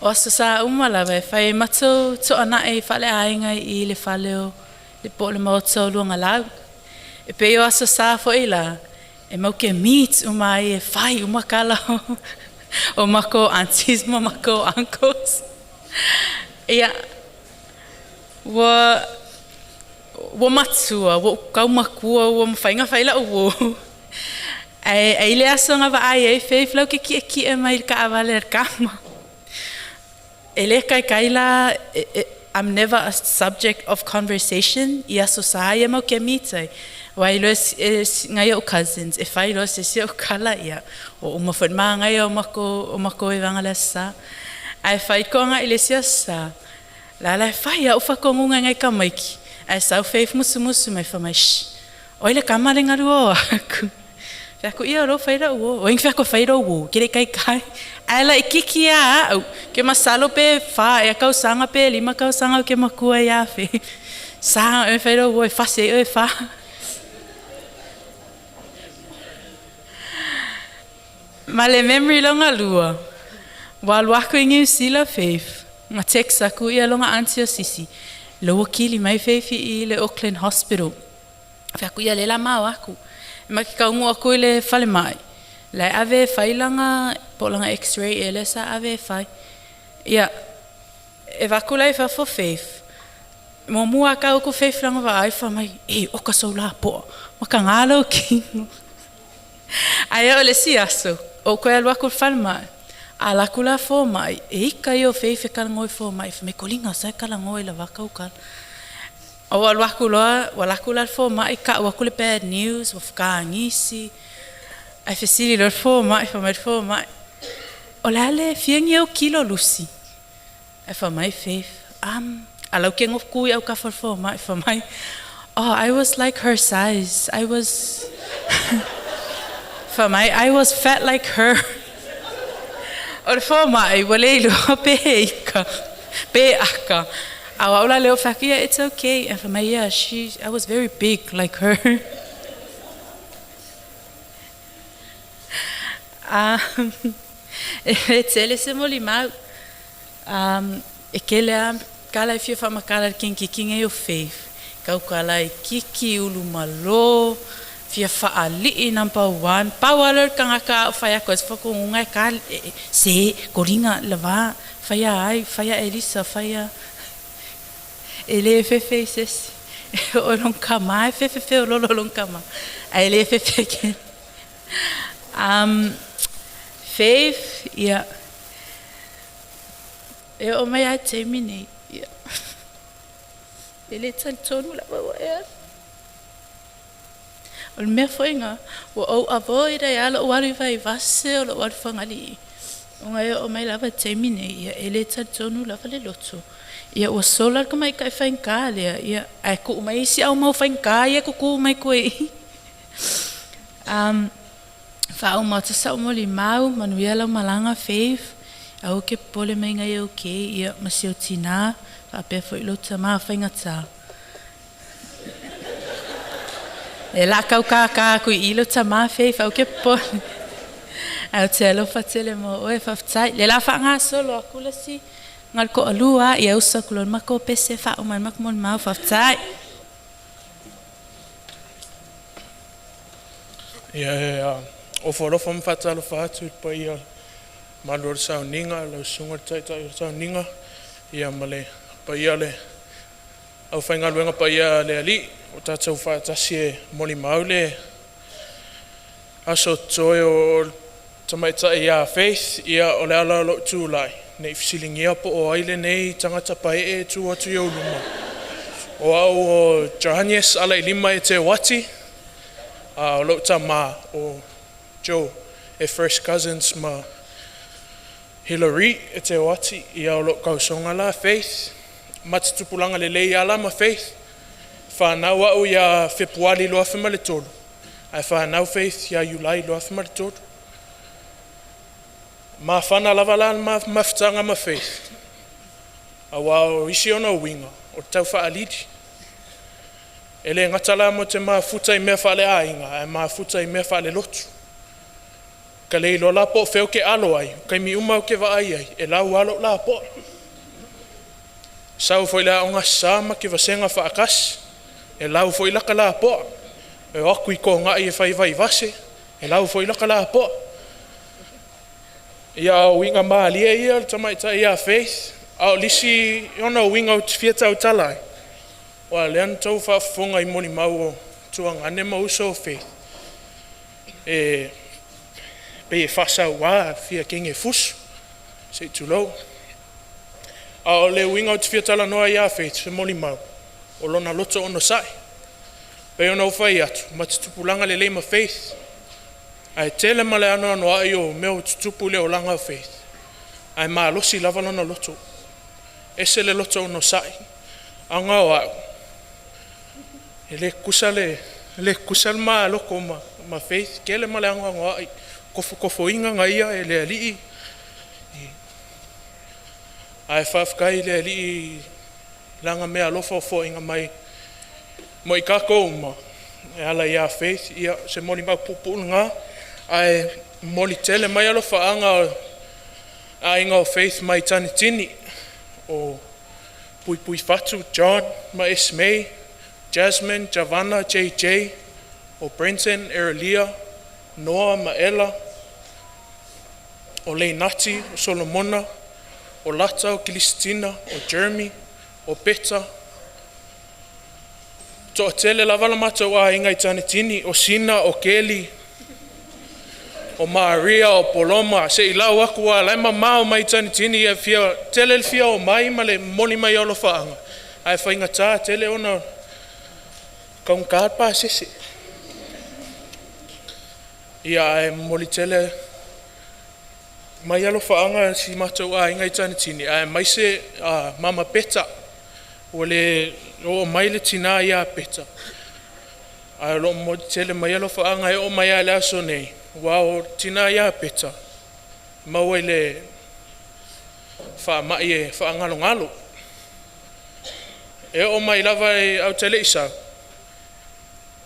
o aso sa uma lava e fai matou toana'i faaleaiga i le fale o le po o le maota o Luagalau. E pei o aso sa fo'i la, e mau ke meet uma ai e fai uma kala o makou aunties ma makou uncles. Ia, ua ua matua, ua ou kaumakua, ua mafai ona fai la'u uō. Ae ai le aso na vaai ai Faith lau ke ki'eki'e mai i le kaavale a le kama. E le kaikai la, I'm never a subject of conversation i aso sa ia mau ke meet ai. Ua iloa e ngai o'u cousins, e fai loa se isi o'u kala ia. Ua uma foi le magaia o makou o makou i vaga le aso sa. Ae fai koa i le isi aso sa, la la e fai a'u faatonuga e ngai tamaiki, ae sau Faith musumusu mai fai mai, shh, oi le kama le galua o aku. Fai atu, ia o lea ua fai la'u uō. O ai na fai atu e fai lou uō, e te le i kaikai. Ae laitiiti lava a'u, ke masalo pe fa ea tausaga pe lima tausaga ou te matua iā Faith. Sa oe fai lou uō e fasi ai oe e fa. Ma le memory lona lua, ua alu aku i Niu Sila Faith, na text aku ia lona aunty o Sisi, lea ua kili mai Faith i le Auckland Hospital. Fai atu ia lea la ma o aku. E ma ke kaunuu aku i le falemai, la e ave e fai lana, po o lana x-ray ea lea sa ave e fai. Ia, e vaku la i fafo Faith, muamua lava tau atu Faith lana vaai fai mai, e oka sou lapoa, mataga lou kino. Ae oo i le isi aso, ou toe alu atu i le falemai, a alu atu la fomai, e ika ia o Faith e talanoa i fomai, fai mai, koliga sa e talanoa i lavaka au tala. Ou alu atu loa, ua alu atu la le fomai, tau atu le bad news, ua fetagisi, ae fesili loa le fomai, fai mai le fomai, o le a le fia ni ou kilo Lucy? Ae fai mai Faith, a lau ke tu i autafa o le fomai, fai mai, oh, I was like her size. I was, fai mai, I was fat like her. O le fomai, ua le iloa pe ika, pe aka. A o au la lea ua fai atu, yeah, it's okay. Ae fai mai, yeah, she, I was very big like her. E le tele se molimau. E tele lava tala e fia faamatala i le teineitiiti nei o Faith. Tautala i kiki, ulu malo, fia faalii number one. Pau lava lea o le tagata a ou fai atu ai se faatonuga e ta, se, koliga, lava, faia ai, faia Elisa, faia. E le fefe i se isi. E oo i lona tama e fefe feoloolo i lona tama, ae le fefe ke. Faith, ia, e oo mai lava i le taimi nei, ia, e le talitonu lava ua e alu. O le mea foi lena, ua ou avoid ai lava lou alu i Vaivase o lou alu i Fagalii, ona e oo mai lava i le taimi nei, ia, e le talitonu lava le loto. Ia ua sola le tamaitai faigata lea, ia, ae tuu mai isi au mau faigata ia e tutu mai tua i i. Faauma atu sau molimau, manuia lau malaga Faith, aua ke popole mai ngai e okay, ia, ma si ou tinā, faapea foi lou tamā faigata. E la kau kākā aku i i lou tamā Faith, aua ke popole. Ae ou te alofa tele mo oe, faafetai. Le la faagasolo aku le isi ngai le toalua, ia uso atu loa i le matou pese e faauma ai le matou molimau, faafetai. Ia e ofo alofa ma faatalofa atu i le paia o le malu o le sauniga, lau susuga i le Taitai o le sauniga, ia ma le paia o le aufaigaluega paia a le Alii ua tatou faatasi e molimau le aso totoe o le tamaitai ia Faith. Ia o le ala o lou tulai ne i fesiligia po o ai lenei tagata paee e tu atu i ou luma. O au o Johannes Alailima Eteuati, a o lou tama o Joe e first cousins ma Hillary e te oati ia o lo kausoga la Faith ma te tupulaga lelei ala ma Faith. Whanau au ia Fepuari 2003. Ae whanau Faith ia Iulai 2003. Mafana lava la mafutaga ma Faith. Aua o isi ona uiga o tau faalili. E le gata la mo te mafuta i mea faaleaiga, ae mafuta i mea faalelotu. Ka le iloa la po o fea ou ke alo ai, o taimi uma ou ke vaai ai, e lau lava lou lapoa. Sau foi le aoga sa ma ke vasega faakasi, e lau foi laka lapoa. E o aku i kogai e fai vaivase, e lau foi laka lapoa. Ia o uiga malie ia o le tamaitai ia Faith, a o lisi ona uiga ou te fia tautala ai, ua lea na tou faafofoga i molimau o tuagane ma uso o Faith, e pei e faasauā fia kege fusu, se i tulou. A o le uiga ou te fia talanoa ia Faith, se molimau, o lona loto onosai. Pei ona ou fai atu, ma te tupulaga lelei ma Faith. Ae tele ma le anoanoai o mea o tutupu i le olaga o Faith. Ae malosi lava lona loto. Ese le loto onosai. Aga o au, e le kusa le, le kusa le maloko ma Faith, tele ma le anoanoai, kofokofoinga nga ia e le alii. Ae faafetai i le alii lana mea alofa o foaiina mai mo i tatou uma e ala ia Faith. Ia se molimau puupuu lena, ae momoli tele mai alofaaga o aiga o Faith mai Tanitini o Puipui Fatu, John ma Esmay, Jasmine, Javana, JJ, o Brenton, Erelia, Noah ma Ella, o Leinati, o Solomona, o Lata, o Kilistina, o Jeremy, o Beta. Toatele lava la matou aiga i Tanitini, o Sina, o Keli, o Maria, o Poloma, se i lau aku a lai mamao mai Tanitini e fia, tele le fia o mai ma le momoli mai o alofaaga, ae faigata tele ona kaugata le pasese. Ia ae momoli tele mai alofaaga si matou aiga i Tanitini, ae maise Mama Peta, ua le oo mai le tina ia Peta, ae o lo o momoli tele mai alofaaga e oo mai lava i le aso nei, ua o tina ia Peta, maua i le faamai e faagalogalo. E oo mai lava e au te le i sau,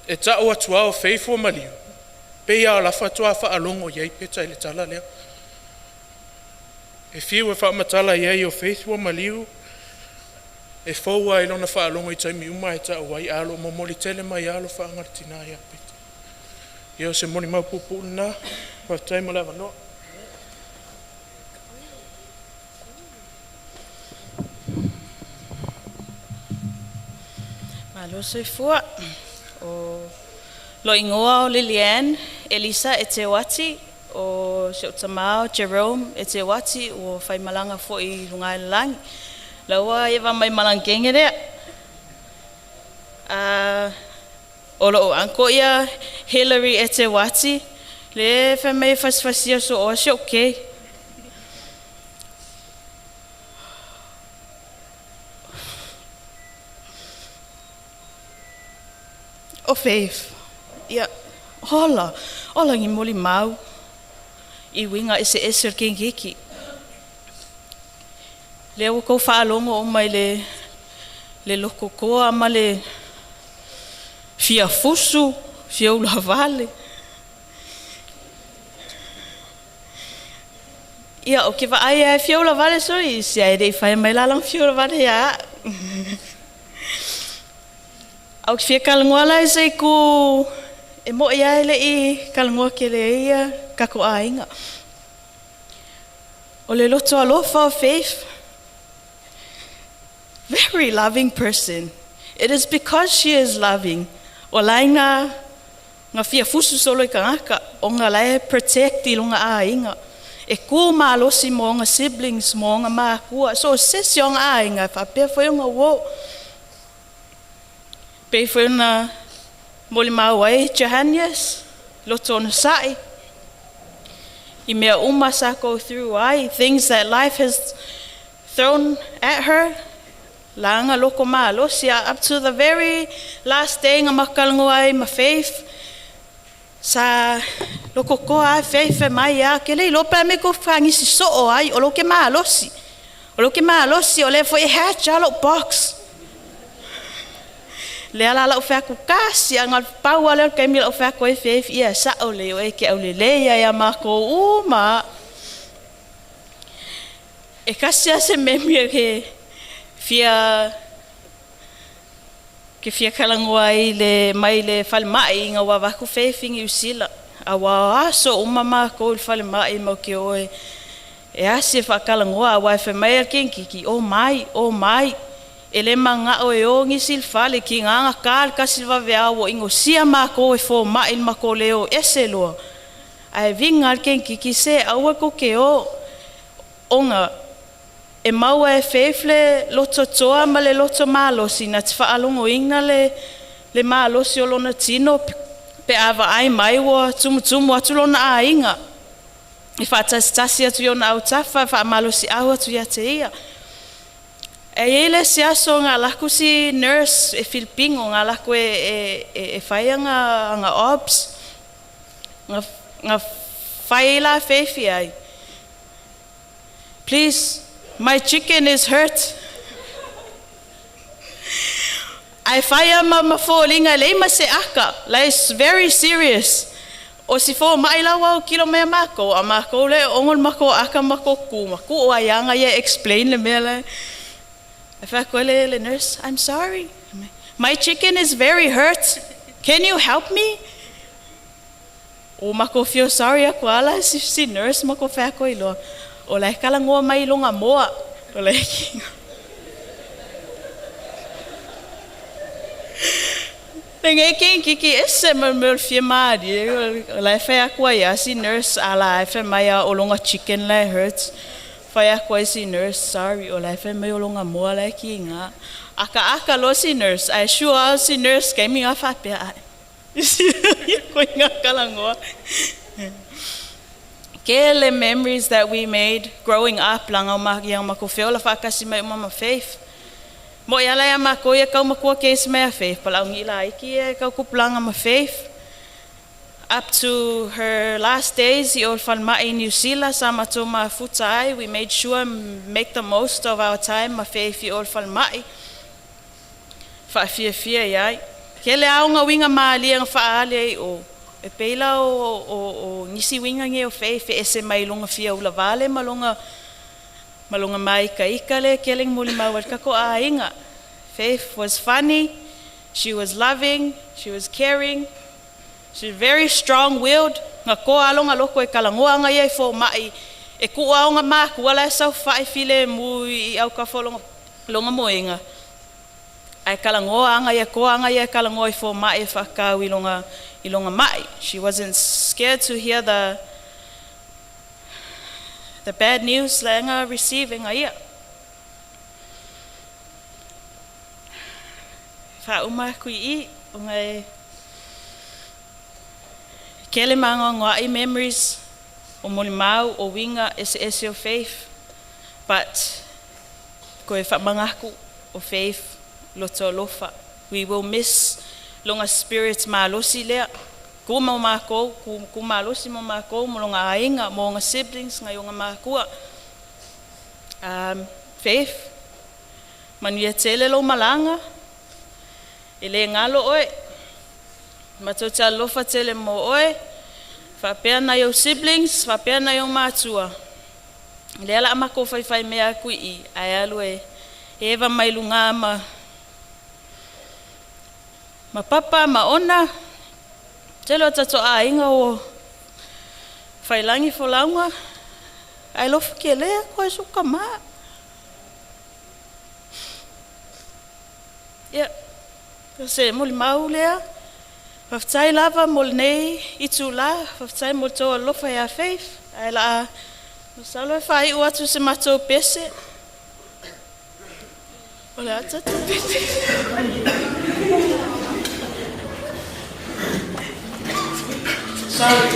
e tau atu lava o Faith ua maliu, pei lava o la faatoa faalogo i ai Peta i le tala lea. E fiu e faamatala i ai o Faith ua maliu, e fou lava i lona faalogo i taimi uma e tau ai, ae o lo o momoli tele mai lava alofaaga i le tina ia Peta. Ia o se molimau puupuu lena, faafetai mo le avanoa. Malo soifua. O lo ingoa o Liliane Elisa e te oati, o si o tamao Jerome e te oati, o whaimalanga fo i lunga e langi. Laua e mai malangenge lea. O lo o anko ia Hillary e te wati, le whai mai fasfasia so o se okay. O Faith, ia, hola, hola ngi moli mau, i winga ese ese o kengiki. Lea ua kou faalogo o mai le lokokoa ma le fia fusu, fia ulavale. Ia, o ke vaai ai fia ulavale so i se ai rei whai mai lalang fia ulavale ia. Au ki fia kalangoa lai se ku e mo ia le i kalangoa ke le ia kako ainga. O le loto alofa o Faith. Very loving person. It is because she is loving. O lai nga fia fusu solo i kangaka, o nga lai protect i lunga ainga. E ku malosi mo nga siblings mo nga makua. So sesi o nga ainga, whapea foi nga wo. Pe foi na moli mau ai Johannes, loto na sai. I mea uma sa go through ai, things that life has thrown at her, langa loko malosi up to the very last day nga makalongo ai ma Faith. Sa loko koa ai Faith e mai ia, ke le iloa pe a me ko fagisi soo ai, o lo ke malosi. O lo ke malosi, o le foi e hatch a lou box. Lea la lau fai atu kasi a nga pau a lea o le kaimi lau fai atu ai Faith ia sa'o lelei o e ke aulelei ia iā makou uma. E kasi a se memory ke fia kalagoa ai le mai le falema'i ina ua avatu Faith i Niu Sila. A ua aso uma makou i le falema'i mau ke o e asi e faakalagoa auā e fai mai a le kenikiki o mai o mai e lē maga'o e o nisi i le fale kigaga kā le kasi le vaveao ua inosia makou e foma'i le makou lē o ese loa ae viga le kenikiki se aua kou ke o ona e maua e Faith le lototoa ma le loto malosi na te faalogoina le malosi o lona tino pe a vaai mai ua tumutumu atu lona aiga e faatasitasi atu i ona autafa faamalosiau atu ia te ia. E iai le isi aso ga alaku si nurse e Filipino ga alaku e fai aga obs ga fai ai la Faith ai. Please, my chicken is hurt. Ae fai a ma foliga e leai ma se aka, like it's very serious. O si foma'i la ua autilo mai a makou, a makou le ogo le makou aka ma makou ku ma ku'u ai aga ia e explain le mea lae. Ae fai atu ai le nurse, I'm sorry. My chicken is very hurt. Can you help me? O makou feel sorry aku ala si nurse makou fai atu ai loa. O la e kalagoa mai i loga moa. O la e Lenei kenikiki ese ma le mea o le fia malie. O la e fai atu ai a si nurse ala e fai mai a o loga chicken la e hurts. Fai atu ai si nurse, sorry, o la e fai mai o loga moa la e kiga. Akaaka loa si nurse, ae sure lava si nurse kaimi ga faapea ae. Koe ngā kalagoa. Kele memories that we made growing up laga o ma ia makou feola faatasi mai uma ma Faith. Mo i ala ia makou ia kaumakua kesi mai a Faith, palaaugi'i laiti ia e kaukupulaga ma Faith. Up to her last days i o le falema'i i Niu Sila sa matou mafuta ai, we made sure make the most of our time ma Faith i o le falema'i. Faafiafia iai. Kele aoga uiga malie na faaali ai o e pei la o nisi uiga nei o Faith e ese mai loga fia ulavale ma loga maikaika le kele molimau ai le tatou aiga. Faith was funny, she was loving, she was caring, she was very strong-willed. Nga koa aloga loko e kalagoa aga ia i foma'i e ku'u aoga makua la e saufa'i filemu i autafa o loga moega. Ae kalagoa aga ia koa aga ia e kalagoa i foma'i e faakau i loga ma'i. She wasn't scared to hear the bad news la aga receive e ia. Faauma aku i ona e kele magoagoa'i memories o molimau o uiga eseese o Faith. But koe faamagaku o Faith loto alofa. We will miss loga spirit malosi lea. Ku mo makou, ku malosi mo makou, mo loga aiga, mo oga siblings, ngai oga makua. Faith, manuia tele lou malaga, e lē galo oe, matou te alofa tele mo oe, faapea nai ou siblings, faapea nai ou matua. Lea la a makou faifai mea aku i, ae alu e eva mai luga ma papa ma ona, tele o tatou aiga o failagi folauga, ae lofa ke lea koe suka ma. Ia, se molimau lea, faafetai lava mo lenei itulā, faafetai mo le tou alofa iā Faith, ae la masalo e faai'u atu se matou pese. O le a tatou pese. Sorry.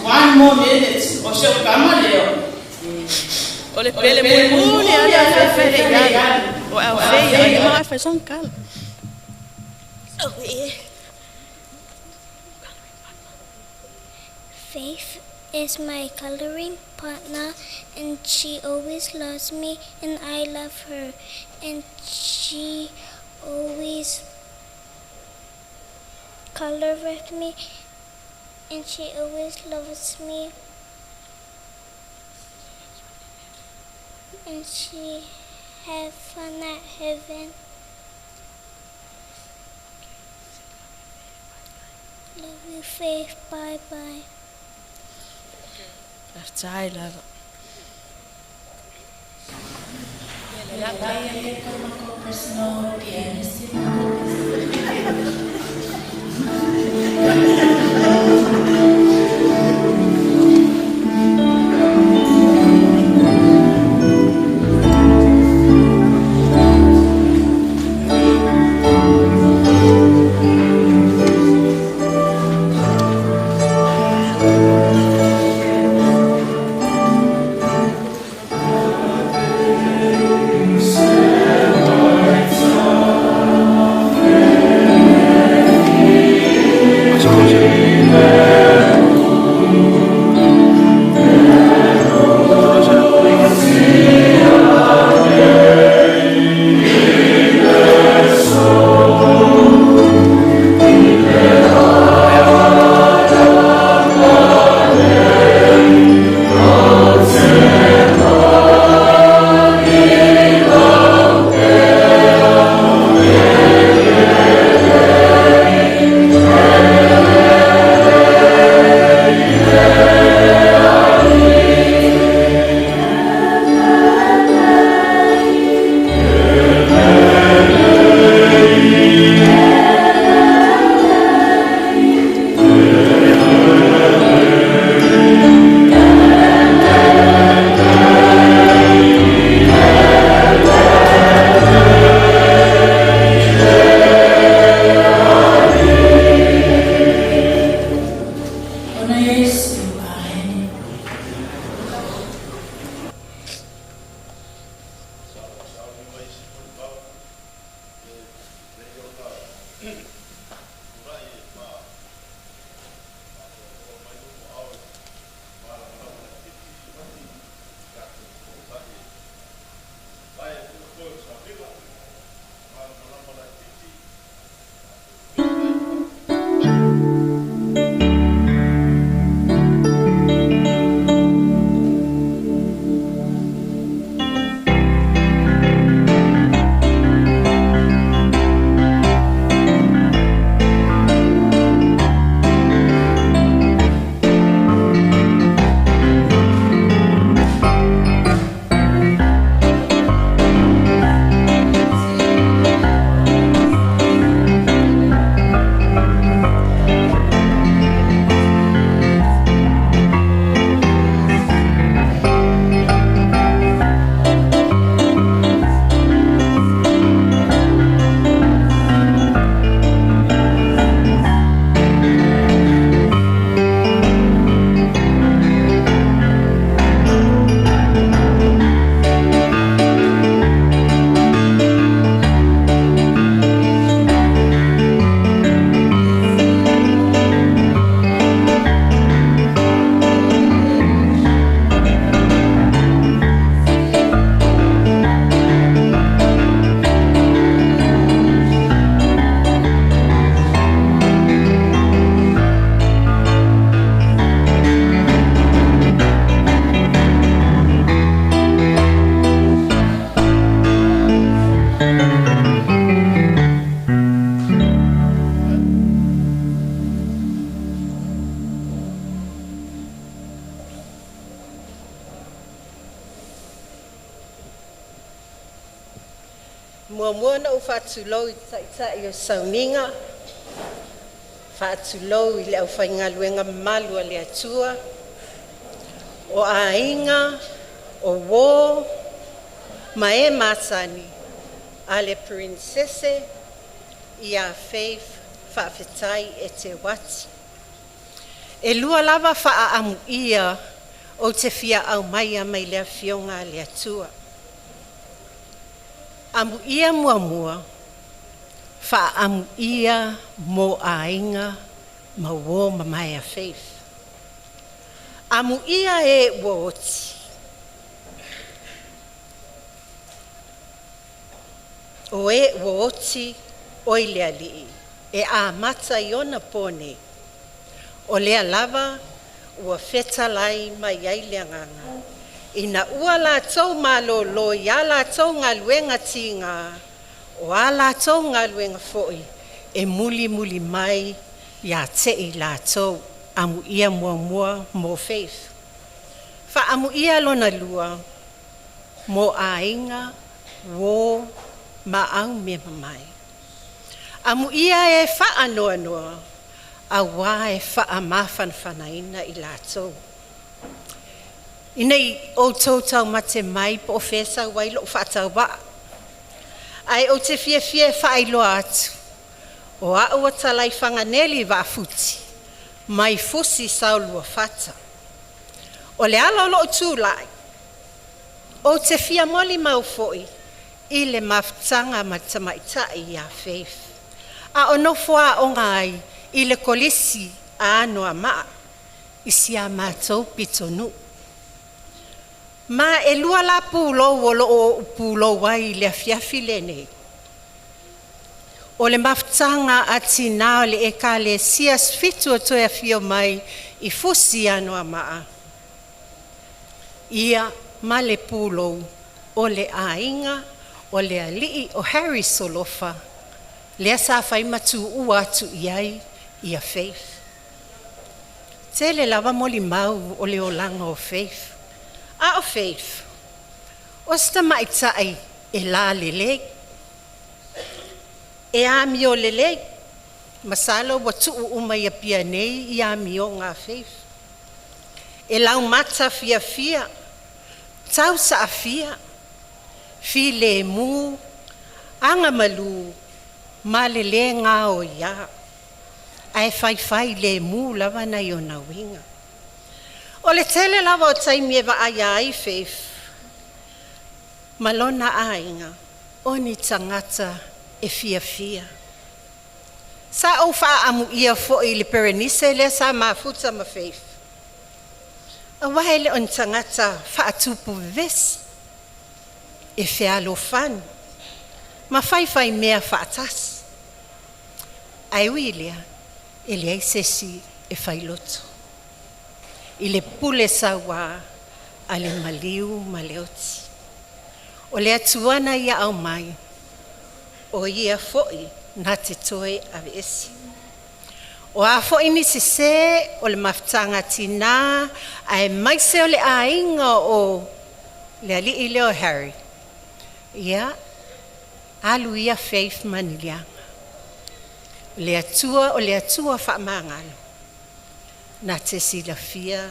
One more minute. O se o kama leo. O le pele mulimuli ale a fefele i ai. O au fei, ai ma fai son kala. Faith is my coloring partner, and she always loves me, and I love her. And she always color with me, and she always loves me. And she have fun at heaven. Love you, Faith. Bye bye. Faafetai lava. Ona Iesu, amene. Muamua na ou faatulou i Ta'ita'i o Sauniga, faatulou i le aufaigaluega mamalu a le Atua, o aiga, o uō, ma e masani a le Prinsese ia Faith Faafetai Eteuati. E lua lava faaamuia ou te fia aumaia mai le Afioga a le Atua. Amuia muamua, faaamuia mo aiga ma uō mamae a Faith. Amuia e ua oti. O e ua oti oi le Alii e amata i ona pō nei. O lea lava ua fetalai mai ai le Agaga, ina ua latou malōlō i a latou galuega tigā, o a latou galuega foi e mulimuli mai iā te i latou. Amuia muamua mo Faith. Faaamuia lona lua mo aiga, uō ma au mea mamae. Amuia e faanoanoa, auā e faamafanafanaina i latou. Ina i outou taumate mai po o fea e sau ai lou faatauvaa, ae ou te fiafia e faailoa atu, o au o Talaifaganeli Vaafuti mai Fusi Saoluafata. O le ala o lou tulai, ou te fia molimau foi i le mafutaga ma le tamaitai ia Faith, a o nofo aoga ai i le Kolisi a Anoamaa i si a matou pitonuu. Ma e lua la pulou o loo ou pulou ai i le afiafi lenei. O le mafutaga a tinā o le Ekalesia Asofitu o Toe Afio Mai i Fusi Anoamaa, ia ma le pulou o le aiga o le alii o Harry Solofa, lea sa fai ma tuua atu i ai ia Faith. Tele lava molimau o le olaga o Faith. A o Faith, o se tamaitai e lalelei, e amio lelei, masalo ua tuu uma i Apia nei i amioga a Faith. E laumata fiafia, tausaafia, filemu, agamalu ma le lē gaoiā, ae faifai lemu lava nai ona uiga. O le tele lava o taimi e vaaia ai Faith ma lona aiga o ni tagata e fiafia. Sa ou faaamuia foi i le Perenise lea sa mafuta ma Faith, auā e le o ni tagata faatupu vevesi, e fealofani ma faifaimea faatasi. Ae ui i lea, e leai se isi e failoto i le pule sauā a le maliu ma le oti. O le Atua na ia aumai, o ia foi na te toe aveese. O a foi ni sesē o le mafutaga a tinā aemaise o le aiga o le alii lea o Harry, ia alu ia Faith ma ni leaga. O le Atua o le Atua faamagalo, na te silafia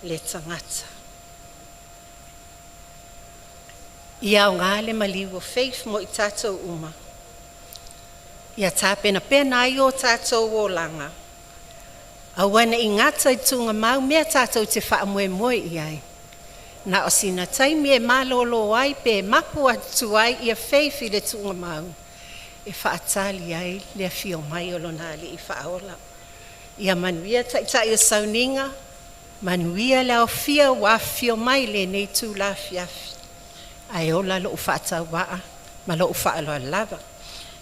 le tagata. Ia aogā le maliu o Faith mo i tatou uma, ia tapenapena ai o tatou olaga, aua ne i gata i tuugamau mea tatou te faamoemoe i ai. Na o sina taimi e malōlō ai pe mapu atu ai ia Faith i le tuugamau, e faatali ai le afio mai o lona Alii Faaola. Ia manuia Taitai o Sauniga, manuia le aofia ua afifio mai i lenei itula afiafi. Ae ola lou faatauvaa ma lou faaaloalo lava.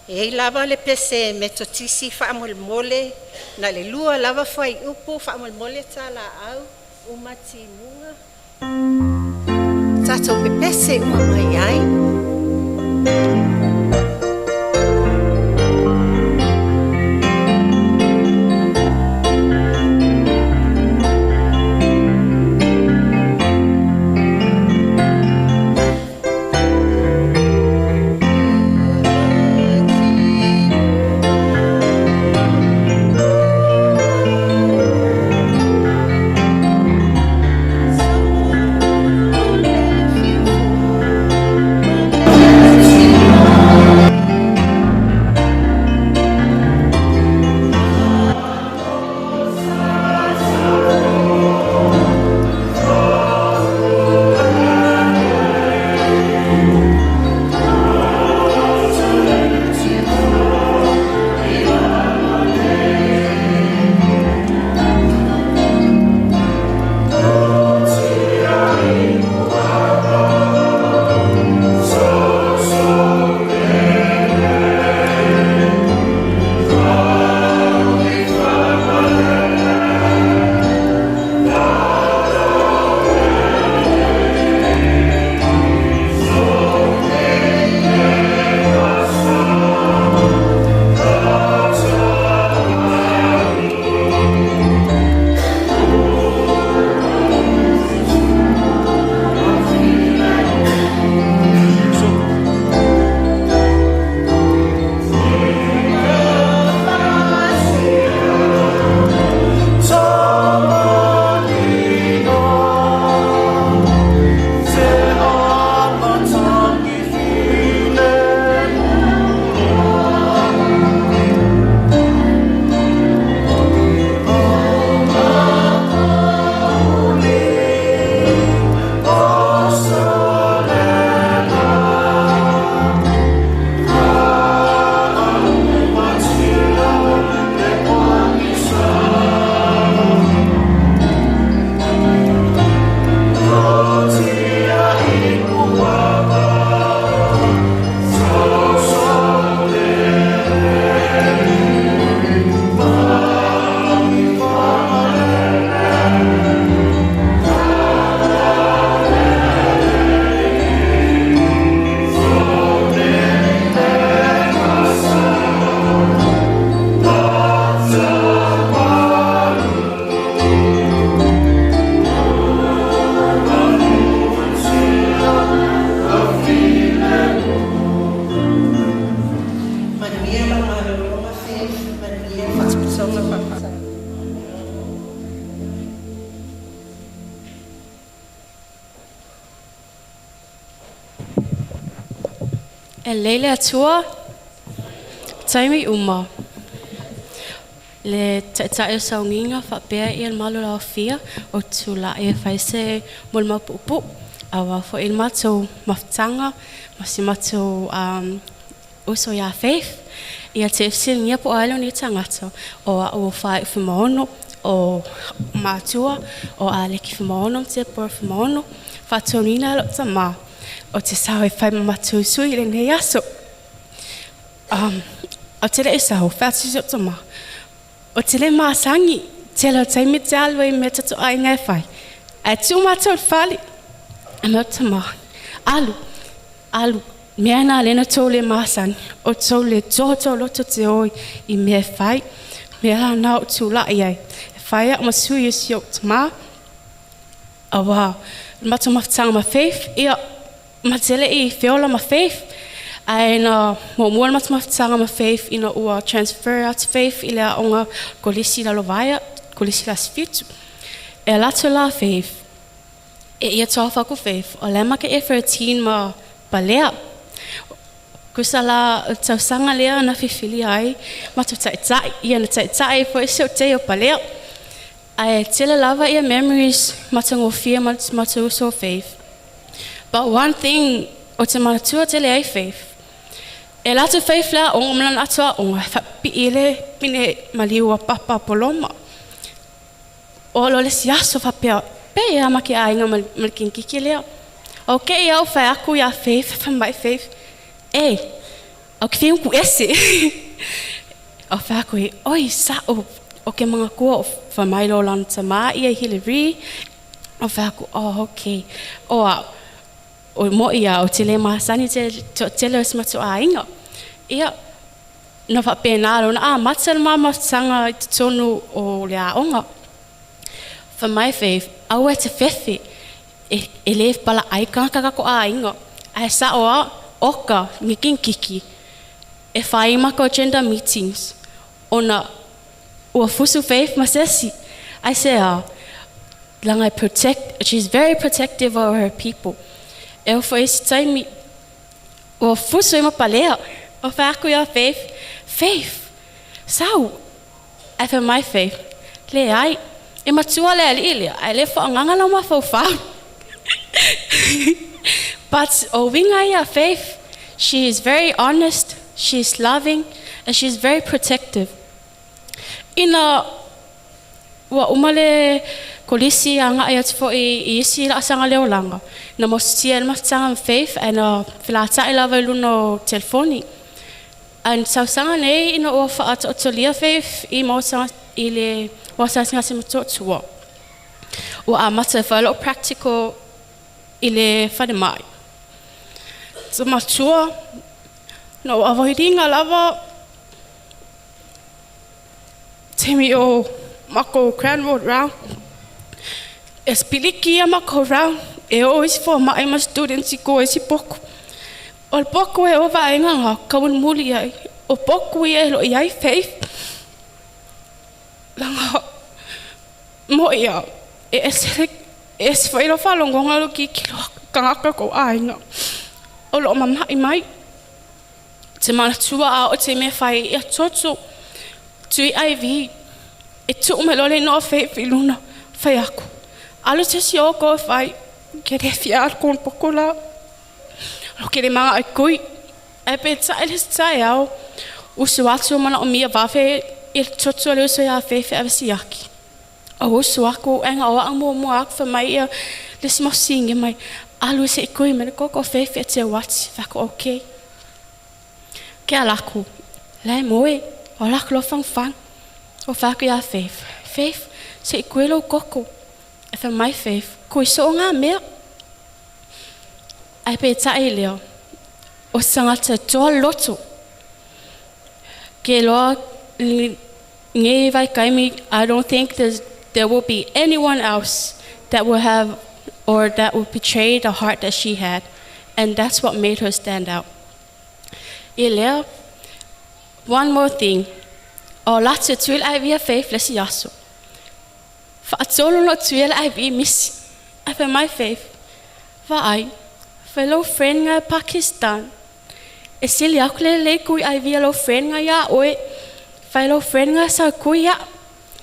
E i ai lava le pese Metotisi faamolemole, na o le lua lava fuaiupu faamolemole talaau uma timuga. Tatou pepese uma mai ai. E lei le atua, taimi uma. Le ta'ita'i o saugiga faapea ia le malo laofia o tula'i e fai se mo le maupu'upu'u auā fo'i le matou mafutaga ma si matou um, uso iā Faith. Ia te fesiligia po o ai loni tagata o a'u o faai'u fuimaono o matua o Aleki Fuimaono ma Tepora Fuimaono faatonuina e lo'u tamā o te sao e fai ma matou sui i lenei aso. Um, o te le'i sao, whaatu si o tamā. O te le māsangi, te leo taimi te alu i mea tato ai ngai whai. Ai tū mātou le whali, a mea o tamā. Alu, alu, mea nā lena tō le māsangi, o tō le tō tō loto te oi i mea e whai, mea nā o tū lai ai. E whai a ma sui e si o tamā, Auā, le matou mafutaga ma Faith, ia, ma te le'i feola ma Faith, ae na muamua le matou mafutaga ma Faith ina ua transfer atu Faith i le aoga kolisi Lalovaea, kolisi le Aso Fitu. E ala atu la Faith, e ia 12 aku Faith, o lea ma ke ia 13 ma Palea. Kusa la o le tausaga lea na fifilia ai matou ta'ita'i, ia na ta'ita'i ai foi si o'u tei o Palea. Ae tele lava ia memories matagofie ma matou uso o Faith. But one thing o te manatua tele ai Faith, e latou Faith le aoga ma lana ato aoga e faapipii i le pine maliu a Papa Poloma. O lo le isi aso faapea, pe ia ma ke aiga ma le kinkiki lea. O ke ia au fai aku iā Faith, fai mai Faith, e, au ke whiu ku ese. Au fai aku i, oi, sa'o, o ke mangakua o fai mai lo lana tamā ia i Hillary. Au fai aku, oh, okay. O a, o mo ia, o te le masani te, te, tele o se matou aiga. Ia, na faapena lona amata le mamafutaga i totonu o le aoga. Fai mai Faith, aua e te fefe, e, e lē palaai tagata kako aiga, ae sa'o a, oka, nikinikiki, e fai ma ko gender meetings, ona ua fusu Faith ma se isi, aisea, laga e protect, she's very protective of her people. E oo foi isi taimi, ua fusu ai ma palea, o fai aku iā Faith, Faith, sau, ae fai mai Faith, leai, e matua le ali'i lea, ae le faagaga lau mafaufau. But o uiga ia a Faith, she is very honest, she is loving, and she is very protective. Ina ua uma le kolisi aga'i atu fo'i i isi laasaga le olaga, na mosutia ai le mafutaga ma Faith ae na felata'i lava i luna o telefoni. Ae na tausaga nei ina ua fa'ato'atolia Faith i maota i le uasasigase Motootua. Ua amata e fai lo'u practical i le falema'i. Matua, na ou avoidinga lava taimi o makou Crown Road round. E piliki ia makou round, e o isi foma'i ma students i ko isi poku. O le poku e o vaega nga kamulimuli ai, o poku ia e lo'o i ai Faith. Laga mo ia e ese e ese foi lou faalogoga lou kikilo tagata kou aiga o loo mama'i mai. Te manatua a oo te mea fai ia toto tui IV e tuu mai loa le inoa Faith i luna fai aku alu se isi o ko e fai ke le fia alu kona poko la lo ke le maga ai kui ae peitai le isi taeao usu atu manaomia vave i le toto a le uso iā Faith e ave siaki. O usu aku ae o a'u muamua aku fai mai ia le isi mau signe mai alu e se'i kui mai le koko o Faith e te uati. Fai aku okay. Ke ala aku la e moe o ala aku loa fagufagu. O fai aku iā Faith, Faith, se'i kui lou koko. E fai mai Faith, kui soo ngā mea. Ae peitai lea, o se tagata toa loto. Ke loa nei vaitaimi, I don't think there will be anyone else that will have or that will portray the heart that she had. And that's what made her stand out. I lea, one more thing. O latu e tui le IV a Faith le isi aso. Faatolu ona tuia le IV misi. Ae fai mai Faith, vaai, fellow friend nga e Pakistan. E sili aku le lelei kui aivi a lou friend nga iā oe. Fai lou friend nga sau kui ia.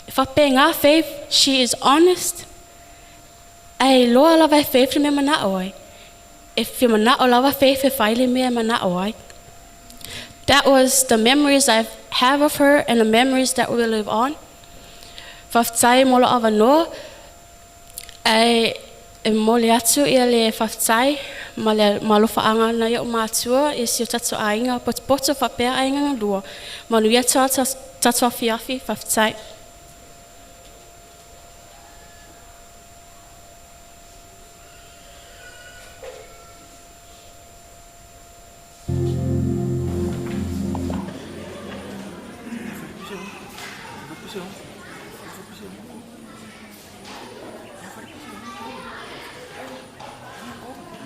E faapegā Faith, she is honest. Ae iloa lava e Faith le mea mana'o ai. E fia mana'o lava Faith e fai le mea e mana'o ai. That was the memories I have of her and the memories that will live on. Faafetai mo lou avanoa, ae e momoli atu ia le faafetai ma le malofaaga nai o'u matua i si o tatou aiga potopoto faapea aiga galua. Manuia tatou afiafi, faafetai.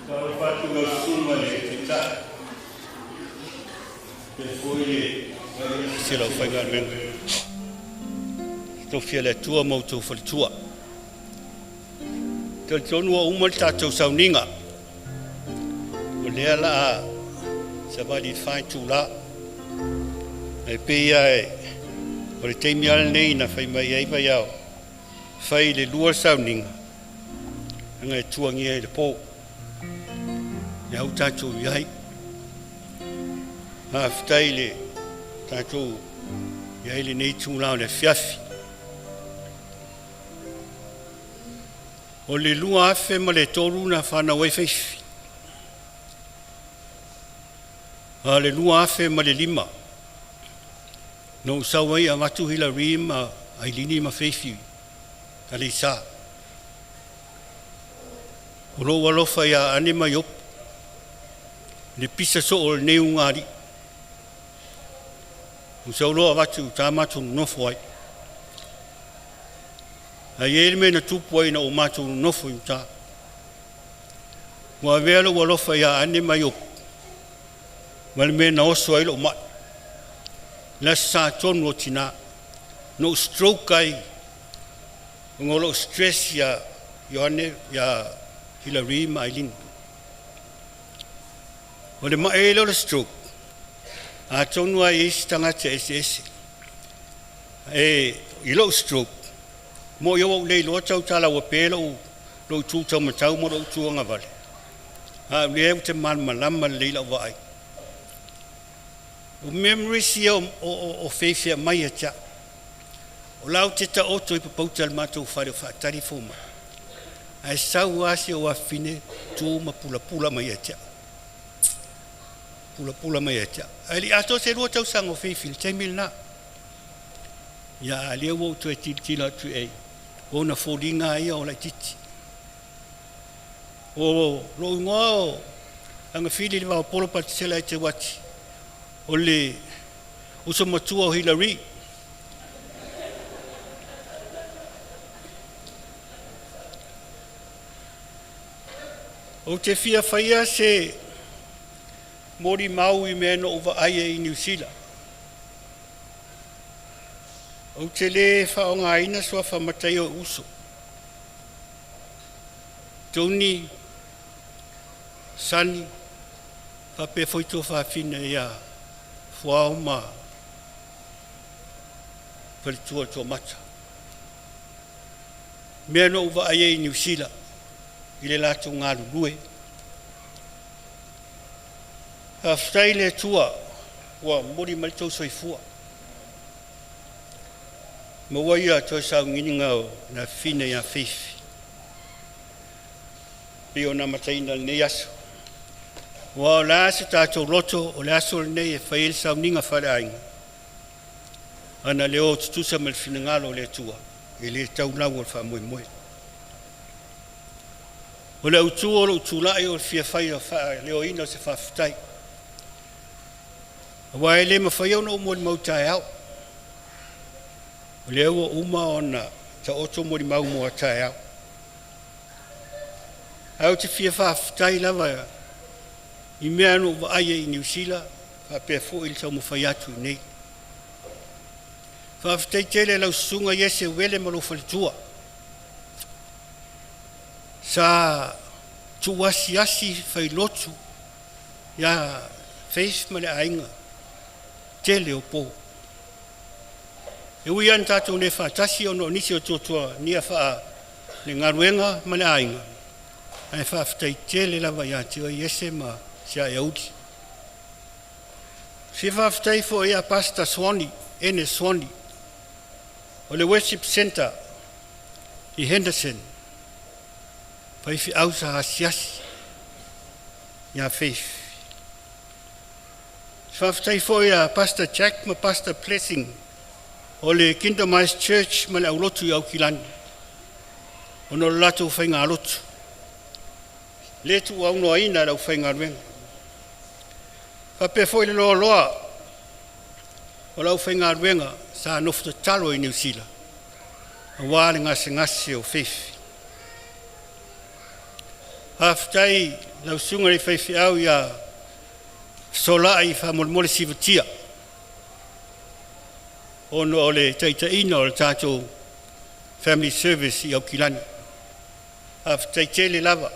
Talofa atu lau susuga i le Taitai, faapea foi le si o le aufaigaluega tofi a le Atua ma outou faletua. E talitonu ua uma le tatou sauniga, o lea la a savali i le 4 itula. Ae pei lava o le taimi lava lenei na fai mai ai Vaiao, fai i le 2 le sauniga, leaga e tuagia i le po. Lea ua tatou i ai. Faafetai i le tatou i ai i lenei itula o le afiafi. O le 2003 na fanau ai Faifi, a o le 2005 na ou sau ai avatu Hilary ma Ailini ma Faifi Aleisa. O lou alofa ia Ane ma Iopu, le pisa soo o lenei ugaalii. Ua sau loa avatu i uta matou nonofo ai. Ae i ai le mea na tupu ai ina ua matou nonofo i uta. Ua avea lou alofa ia Ane ma Iopu ma le mea na oso ai lou mai. Le Aso Sa tonu o tina, na ou stroke ai ona o lou stress ia Ioane, ia Hilary ma Aileen. O le mai ai lea o le stroke, atonu lava e i ai isi tagata eseese. E i lou stroke, mo i ua ou le iloa tautala ua pe lou itu taumatau ma lou itu agavale. A o lea ou te malamalama lelei lau vaai. O memories ia o Faith e aumai ia te au. O la ou te taoto i papauta i le matou fale o faatali fomai. Ae sau lava si ou afafine tu ma pulapula mai ia te au. Pulapula mai ia te au. Ae le i atoa se 2 tausaga o Faith i le taimi lena. Ia, a lea ua ou toe tilotilo atu i ai, o ona foliga lava ia o laitiiti. O lou igoa o Agafili Levaopolo Patisela Eteuati, o le uso matua o Hilary. Ou te fia faia se molimau i mea na ou vaai ai i Niu Sila. Ou te le faaaogaina suafa matai o uso. Tony, Sani, faapea foi tuafafine ia Fuao ma faletua o Toamata. Mea na ou vaai ai i Niu Sila i le latou galulue. Faafetai i le Atua ua momoli mai le tou soifua. Maua ia toe sauniga o le afafine ia Faith. Pei ona amataina lenei aso. Ua o le a se tatou loto o le aso lenei e fai ai le sauniga faaleaiga. Ana le o tutusa ma le finagalo o le Atua, e le tau lau o le faamoemoe. O le autu o lou tulai o le fia fai o faaleoina o se faafetai. Aua e le mafai ona ou molimau taeao. O lea ua uma ona taoto molimau mo a taeao. Ae ou te fia faafetai lava i mea na ou vaai ai i Niu Sila, faapea foi le taumafai atu i nei. Faafetai tele lau susuga Iese Uele ma lou faletua. Sa tuuasiasi failotu ia Faith ma le aiga tele o po. E ui ana tatou le faatasi ona o nisi o tuatuagia faa le galuega ma le aiga, ae faafetai tele lava ia te oe Iese ma si aeauli. Fia faafetai foi ia Pastor Swanny, Ene Swanny, o le Worship Centre i Henderson, faifeau sa asiasi ia Faith. Faafetai foi ia Pastor Jack ma Pastor Blessing o le Kingdom Eyes Church ma le aulotu i Aukilani, ona o le latou faigalotu, le tuuaunoaina e le aufaigaluega. Faapea foi le loaloa o le aufaigaluega sa nofo tatalo i Niu Sila, aua le gasegase o Faith. Faafetai lau susuga i le faifeau ia Fesolai Faamolemole Sivatia, ona o le taitaiina o le tatou family service i Aukilani. Faafetai tele lava.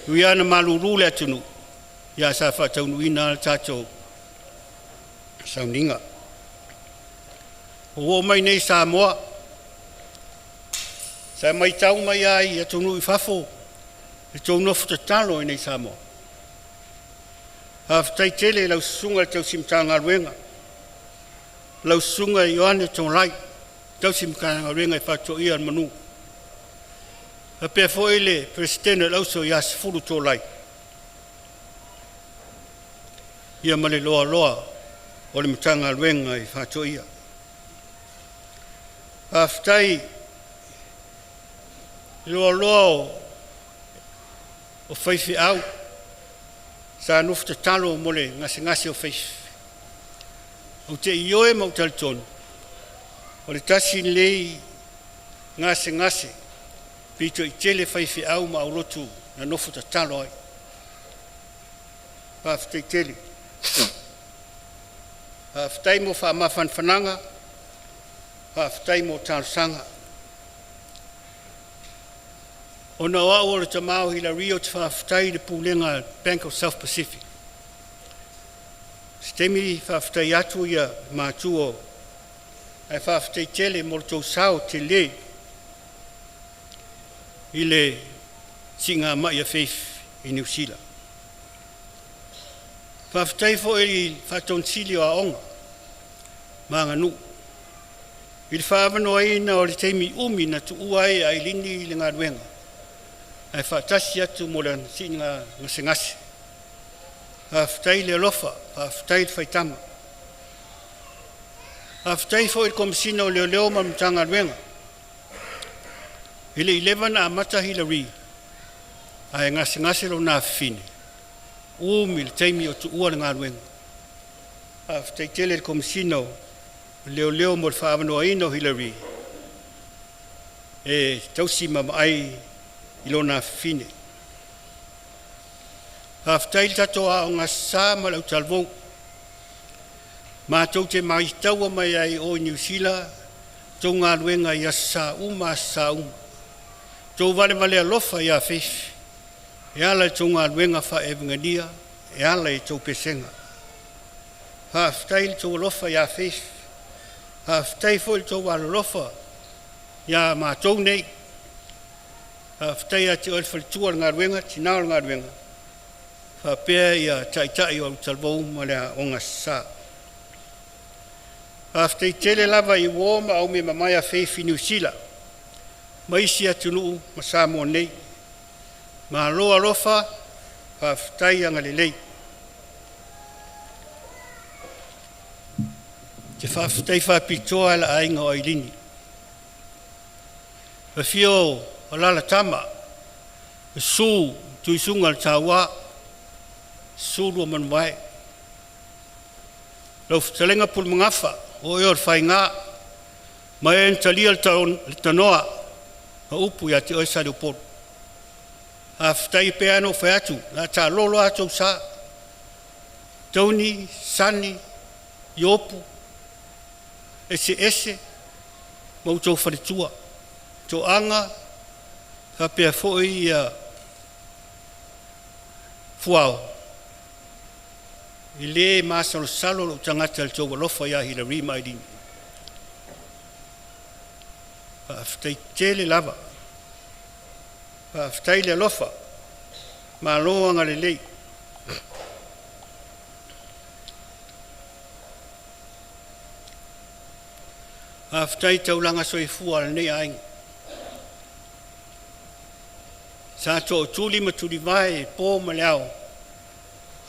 E ui lava ina malulu le atunuu, ia sa faataunuuina lava le tatou sauniga. Ua oo mai nei i Samoa, sa matau mai lava i atunuu i fafo le tou nofo tatalo i inei i Samoa. Faafetai tele i lau Susuga i le Tausi Matagaluega, lau Susuga Ioane Tolai, tausi Matagaluega i Faatoia le Manu, faapea foi le Peresetene o le Auso ia Sefulu Tolai, ia ma le loaloa o le Matagaluega i Faatoia. Faafetai i le loaloa o faifeau sa nofo tatalo mo le gasegase o Faith. Ou te ioe ma ou talitonu, o le tasi lenei gasegase pito i tele faifeau ma aulotu na nofo tatalo ai. Faafetai tele. Faafetai mo faamafanafanaga, faafetai mo talosaga. Ona o au o le tama o Hilary, ou te faafetai i le Pulega Bank of South Pacific. Se taimi faafetai atu ia matua ae faafetai tele mo le tou sao tele i le siigamai a Faith i Niu Sila. Faafetai foi i le Faatonusili o Aoga ma Aganuu i le faaavanoaina o le taimi umi na tuua ai e Ailini le galuega ae faatasi atu mo lana siiga gasegase. Faafetai le alofa, faafetai le faitama. Faafetai foi i le Komesina o Leoleo ma le Matagaluega. E le i leva ona amata Hilary ae gasegase lona afafine, umi le taimi o tuua le galuega. Faafetai tele i le Komesina o Leoleo mo le faaavanoaina o Hilary e tausi ma vaai i lona afafine. Faafetai i le tatou Aoga Aso Sa ma le autalavou. Matou te maitaua mai lava i o i Niu Sila tou galuega i Aso Sa uma Aso Sa uma, tou valevale alofa ia Faith e ala i la outou galuega faa-Avegelia e ala i a outou pesega. Faafetai i le tou alofa ia Faith, faafetai foi i le tou alolofa ia matou nei. Faafetai ia te oe le faletua o le galuega, tina o le galuega, faapea ia taitai o autalavou ma le Aoga Aso Sa. Faafetai tele lava i uo ma aumeamamae a Faith i Niu Sila ma isi atunuu ma Samoa nei. Malo alofa, faafetai agalelei. Ou te faafetai faapitoa i le aiga o Ailini. Afio o alalatama, susu Tuisugaletaua, susu Luamanuvae, lau fetalaiga Pulemagafa, o oe o le faiga ma e na talia le tanoa ma upu ia te oe Saleupolu. Faafetai e pei lava ona ou fai atu, o le a taalolo lava tou sa, Tony, Sonny, Iopu, Eseese ma outou faletua, Toaga faapea foi Fuao. I lē masalosalo lo'u tagata i le tou alofa iā Hilary ma Ailini. Faafetai tele lava. Faafetai le alofa. Malo agalelei. Faafetai i taulaga soifua a lenei aiga. Sa tootuli ma tulivae i po ma le ao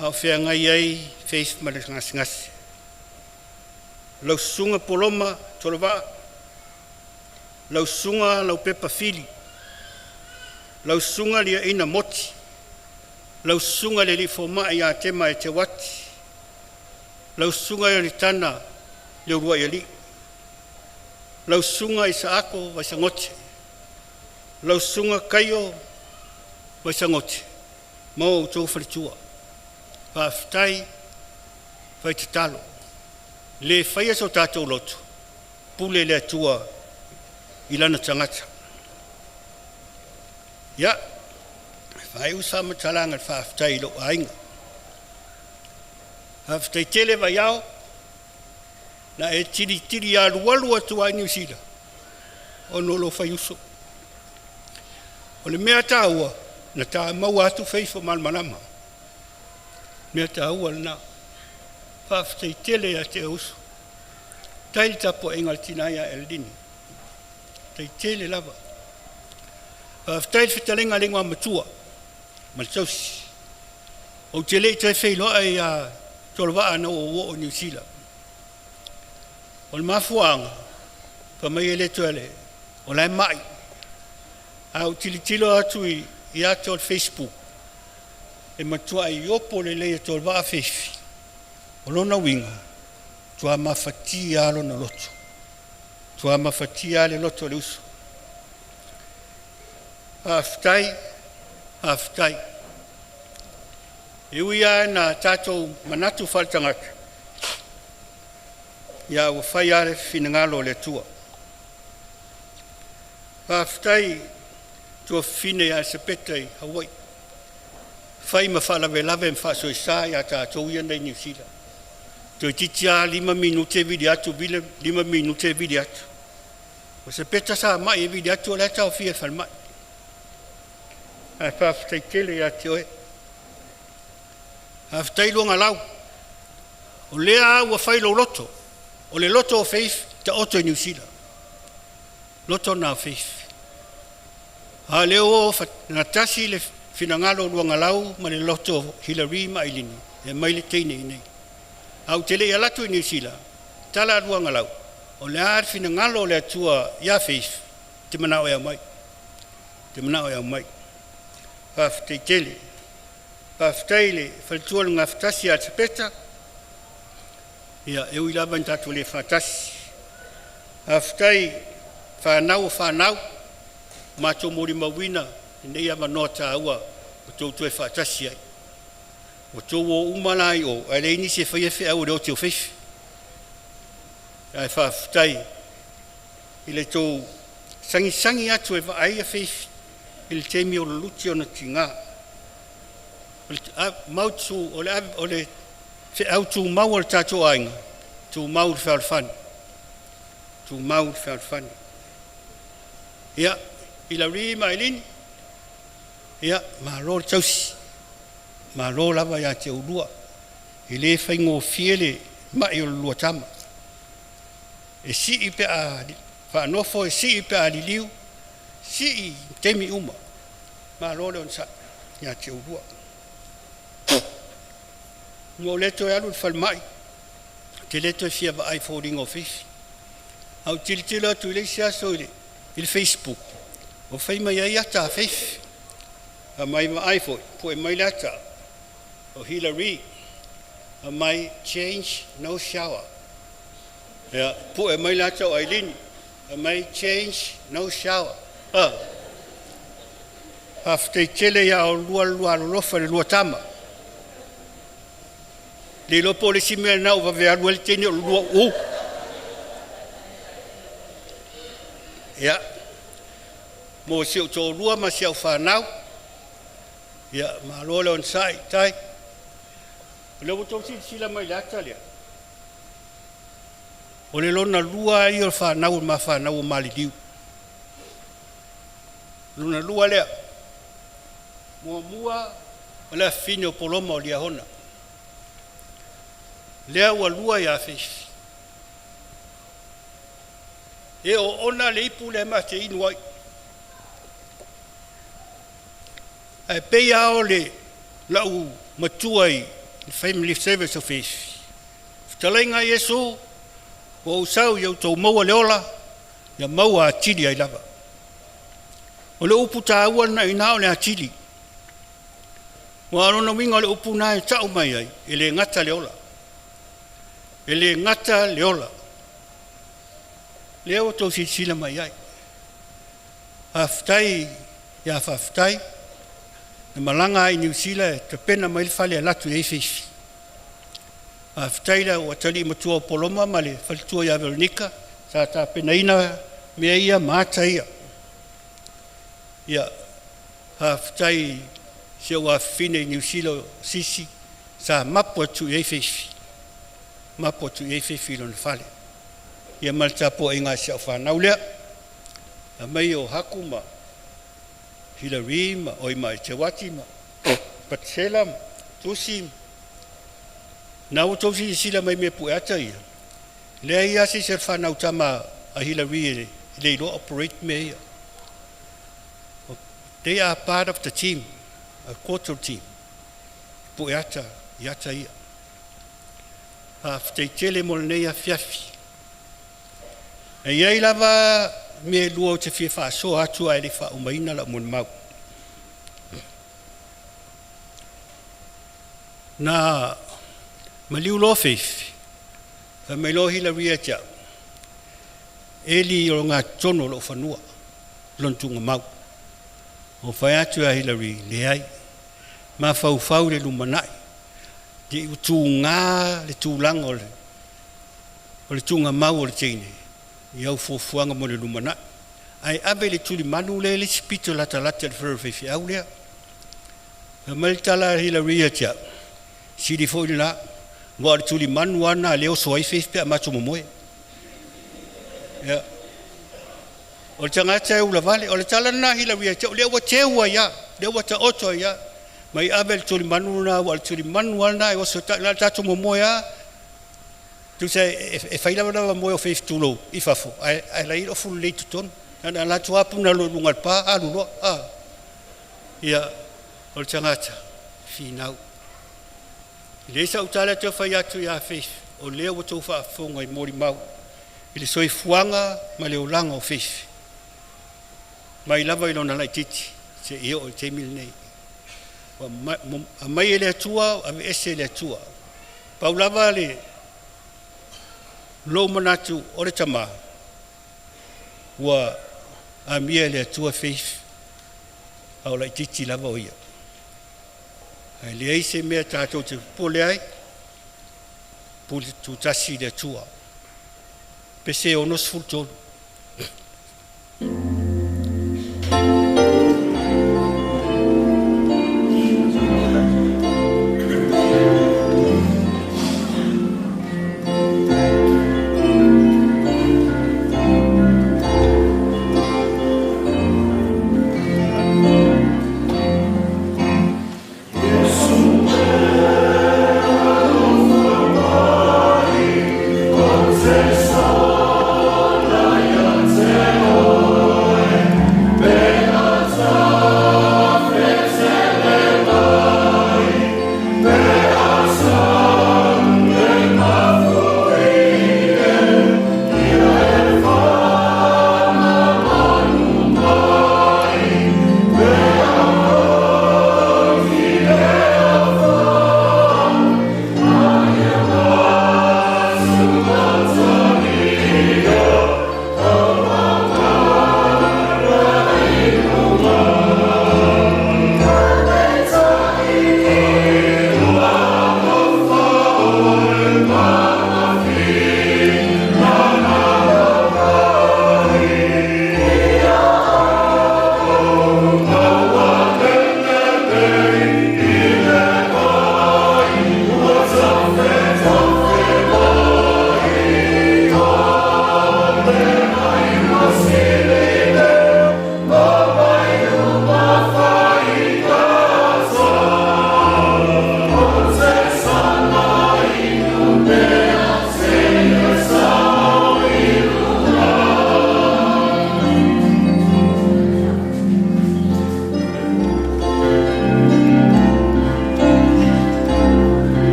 a o feagai ai Faith ma le gasegase. Lau Susuga Poloma Tolovaa, lau Susuga Laupepa Fili, lau Susuga Liaina Moti, lau Susuga i le Alii Fomai ia Tema Eteuati, lau Susuga Ionitana Leuluaialii, lau Susuga Isaako Vaisagote, lau Susuga Kaio Vaisagote ma o outou faletua. Faafetai fai tatalo. E le faia so tatou loto, pule le Atua i lana tagata. Ia, faaiu se faamatalaga i le faafetai i lou aiga. Faafetai tele Vaiao, na e tilitili alualu atu lava i Niu Sila ona o lou fai uso. O le mea taua, na ta maua atu Faith o malamalama. Mea taua lena. Faafetai tele ia te oe uso. Faafetai i le tapuaiga a le tina ia Elelini. Faafetai tele lava. Faafetai i le fetalaiga a le Igoamatua ma le tausi. Ou te le i toe feiloai ia Tolovaa ina ua ou oo i Niu Sila. O le mafuaaga, fai mai e le toe o la e mai. Ae ou tilotilo atu i ata o le Facebook, e matuai opo lelei e Tolovaa Faith. O lona uiga, matua mafatia lava lona loto. Matua mafatia lava le loto o le uso. Faafetai, faafetai. E ui lava ina tatou manatu faaletagata, ia ua fai lava le finagalo o le Atua. Faafetai tuafafine ia Esapeta i Hawaii, fai ma faalavelave ma faasoesa ia tatou ia nei i Niu Sila. Toeitiiti lava 5 minute vili atu, 5 minute vili atu. O Sepeta sa mai e vili atu o la e taofia i le falemai. Ae faafetai tele ia te oe. Faafetai Luagalau, o lea lava ua fai lou loto, o le loto o Faith, taoto i Niu Sila. Loto lena o Faith. A o lea ua gatasi le finagalo o Luagalau ma le loto o Hilary ma Ailini e aumai le teine i inei. Ae ou te le i alu atu i Niu Sila, tala a Luagalau, o le a le finagalo o le Atua ia Faith, te manao e aumai. Te manao e aumai. Faafetai tele. Faafetai i le faletua o le Gafatasi ia Sepeta, ia e ui lava ina tatou le faatasi. Faafetai fanau o fanau, matou molimauina lenei avanoa taua ua outou toe faatasi ai. Ua outou o uma la i o, ae leai nisi e faia feau i le oti o Faith. Ae faafetai i le tou sagisagi atu e vaai Faith i le taimi o luluti ona tiga. O le feau tumau a le tatou aiga, tumau i le fealofani, tumau i le fealofani. Ia, Hilary ma Ailini, ia, malo le tausi, malo lava ia te oulua. E le faigofie le mai o le lua tama. E sii pe a faanofo, e sii pe a liliu, sii i taimi uma. Malo le onosai ia te oulua. Ua ou le toe alu i le falemai, ou te le toe fia vaai i foliga o Faith. Ae ou tilotilo atu i le isi aso i le Facebook, ua fai mai ai ata a Faith. Fai mai vaai foi, pue mai le ata o Hilary, fai mai change no shower. Ia, pue mai le ata o Ailini, fai mai change no shower. Ah. Faafetai tele ia oulua le lua alolofa i le lua tama. Le iloa po o le isi mea lena ua vave alu ai le teine o le lua uu. Ia, mo si ou toalua ma si au fanau, ia, malo le onosai, tai. O lea ua tou silasila mai i le ata lea, o le lona lua ia o le fanau o le ma fanau o maliliu. Lona lua lea. Muamua o le afafine o Poloma o Liahona. Lea ua lua ia Feifi. E oona le ipu lea ma te inu ai. Ae pei lava o le lau matua i le family service o Feifi. Fetalaiga a Iesu, ua ou sau ia outou maua le ola, ia maua atili ai lava. O le upu taua lena i ina o le atili. Aua o lona uiga o le upu lena e tau mai ai, e le gata le ola. E le gata le ola. Lea ua outou silasila mai ai. Faafetai ia faafetai, na malaga ai i Niu Sila e tapena mai le fale e alu atu i ai Feifi. Faafetai i le atalii matua o Poloma ma le faletua ia Veronica sa tapenaina mea ia ma ata ia. Ia, faafetai i si ou afafine i Niu Sila o Sisi sa mapu atu i ai Feifi, mapu atu i ai Feifi i lona fale. Ia ma le tapuaiga a si au fanau lea. Aumai o Haku ma Hillary ma oi ma Eteuati ma Patisela ma Tusi. Na ua outou silasila mai i mea pueata ia, leai lava se isi o le fanau tama a Hillary e le iloa operate mea ia. They are part of the team, a quarter team. Pueata i ata ia. Faafetai tele mo lenei afiafi. E i ai lava mea e lua ou te fia faasoa atu ae le i faaumaina lau molimau. Na maliu loa Feifi, fai mai loa Hillary ia te au, Eli o le ogatotonu o lou fanua, lona tuugamau. Ou fai atu ia Hillary, leai, mafaufau i le lumanai, ne i ua tuga le tulaga o le o le tuugamau o le teine i au fuafuaga mo le lumanai, ae ave i le tulimanu lea i le isi pito latalata i le fale o le faifeau lea. Fai mai le tala a Hillary ia te au, sili foi lena, aua o le tulimanu lava lena o lea e oso ai Faith pe a matou momoe. Ia. O le tagata e ulavale, o le tala lena a Hillary ia te au, lea ua teu ai lava, lea ua taoto ai lava, mai ave i le tulimanu lena, aua o le tulimanu lava lena e oso ai, na o le tatou momoe lava, Tusa e fai lavalava moe o Faith tulou i fafo ae la e i ai le ofu lelei i totonu. Na ona alu atu lava puna loa i luga o le pa alu loa. A. Ia, o le tagata, finau. E leai sau tala e toe fai atu ia Faith, o lea ua outou faafofoga i molimau i le soifuaga ma le olaga o Faith mai lava i lona laitiiti seia oo i le taimi lenei. Ua aumai e le Atua, aveese e le Atua. Pau lava le lou manatu o le tama ua amia e le Atua Faith a o laitiiti lava o ia. Ae leai se mea tatou te popole ai, pule tutasi i le Atua. Pese 63.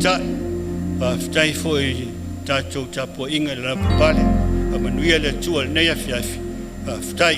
Taitai. Faafetai foi i tatou tapuaiga i le lavapapale. Faamanuia le Atua i lenei afiafi. Faafetai.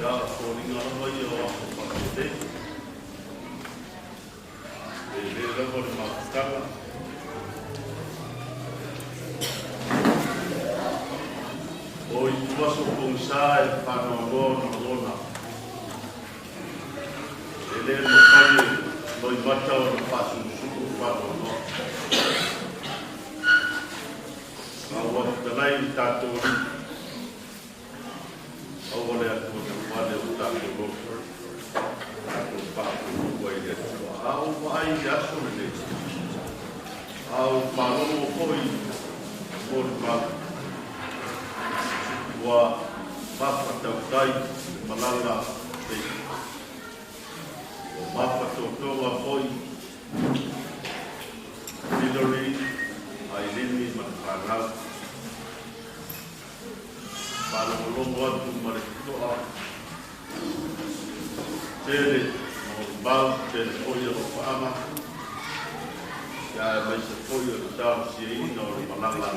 Ia o foliga lava ia o aso faapenei. E lē lava le mafutaga o ituaso pogisā e faanoanoa ona lagona. E lē mafai e loimata ona faasulusulu faanoanoa. A ua fetalai i le tatou Alii, aua le Atua tauvale o tatou loto, tatou faaputua i le Atua. A ou vaai i le aso lenei, a ou faalogo foi molimau, ua mafatautai le malaga pei. Ua mafatotoga foi Hillary, Ailini ma le fanau. Faalogologo atu ma le totoa, tele molimau, tele foi alofaaga, ia aemaise foi o le talosiaina o le malaga.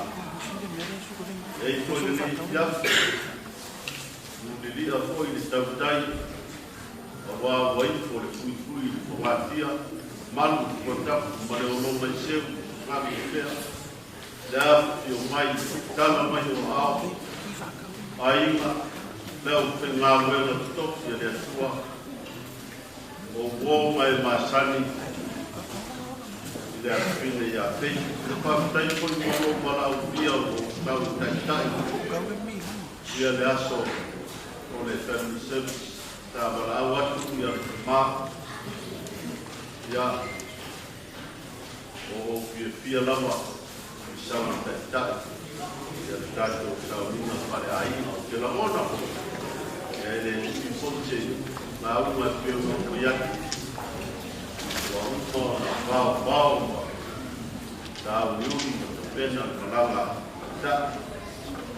E ai foi lenei afiafi, mulilia foi le tautai, auā ua ifo le fuifui i le fogatia, malu tuatapu ma le olomaiseu galu pea, le afifio mai, tala mai o aao, aiga, le aufaigaluega totofi a le Atua, o uō ma e masani i le afafine ia Faith. Le faafetai foi mo lou valaaulia o lou tau taitai ia le aso o le family service. Sa valaau atu ia le tamā, ia o ou fiafia lava i sau taitai ia le tatou sauniga faaleaiga. Ou te lagona foi, ia e le umi foi se lauga e pei ona ou fai atu, ua uma ona vaovao ma sauliuli ma tapena le malaga taitai.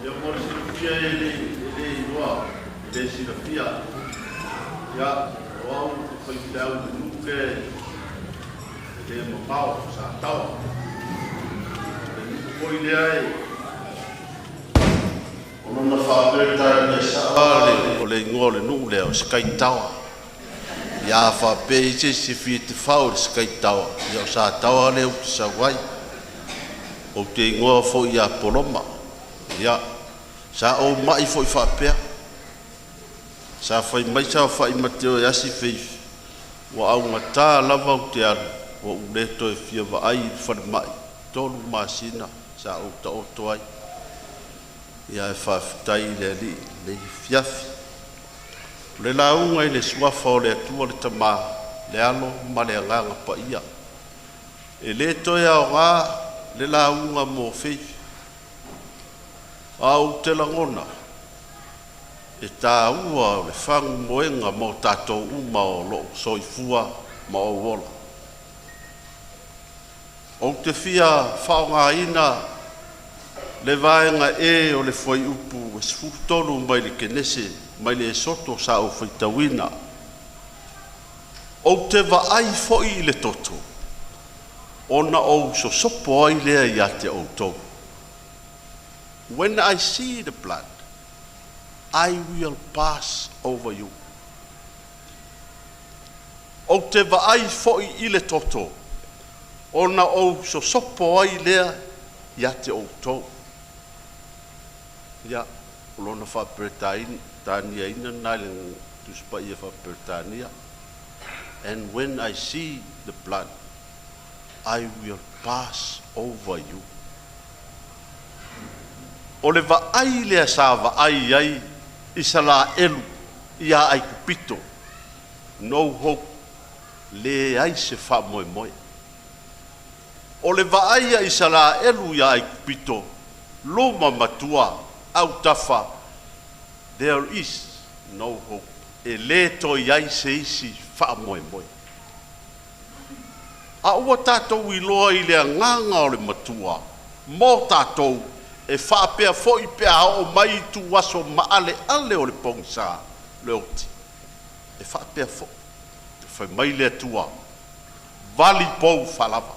Ia mo le silafia e le iloa, e le silafia, ia o au te faifeau i le nuu lea e le mamao o Sataoa. Le nuu foi lea e o lona faaperetania sao o le igoa o le nuu lea o Sky Tower. Ia a faapea i se isi e fia tefao i le Sky Tower, ia o Sataoa lea ou te sau ai. Ou te igoa foi ia Poloma. Ia, sa ou mai foi faapea. Sa fai mai saofa'i ma Teo e asi Faith, ua augatā lava ou te alu, ua ou le toe fia vaai i le falemai, 3 masina sa ou taoto ai. Ia ae faafetai i le Alii i lenei afiafi. O le lauga i le suafa o le Atua le Tamā, le Alo ma le Agaga Paia. E lē toe aogā le lauga mo Faith. A ou te lagona, e tāua o le fagumoega mo tatou uma o loo soifua ma ou ola. Ou te fia faaaogaina le vaega e o le fuaiupu e 13 mai le Kenese mai le Esoto sa ou faitauina. Ou te vaai foi i le toto, ona ou sosopo ai lea ia te outou. When I see the blood, I will pass over you. Ou te vaai foi i le toto, ona ou sosopo ai lea ia te outou. Ia, o lona faaperetaniaina lena i le Tusi Paia faaperetania. And when I see the blood, I will pass over you. O le vaai lea sa vaai ai Isalaelu iā Aikupito, no hope, leai se faamoemoe. O le vaai a Isalaelu iā Aikupito, luma matua, autafa, there is no hope, e lē toe i ai se isi faamoemoe. A ua tatou iloa i le agaga o le Matua mo tatou, e faapea foi pe a oo mai ituaso maaleale o le pogisā le oti, e faapea foi. Fai mai le Atua, vali pou faalava.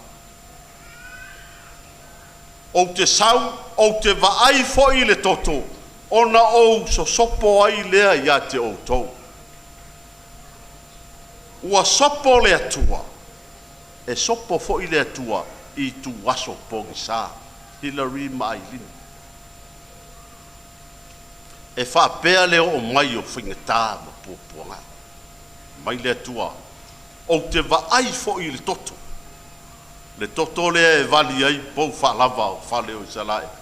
Ou te sau, ou te vaai foi i le toto, ona ou sosopo ai lea ia te outou. Ua sopo le Atua, e sopo fo'i le Atua i ituaso pogisā, Hillary ma Ailini. E faapea le oo mai o faigata ma puapuaga. Mai le Atua, ou te vaai fo'i i le toto, le toto lea e vali ai pou faalava o fale o Isalaele.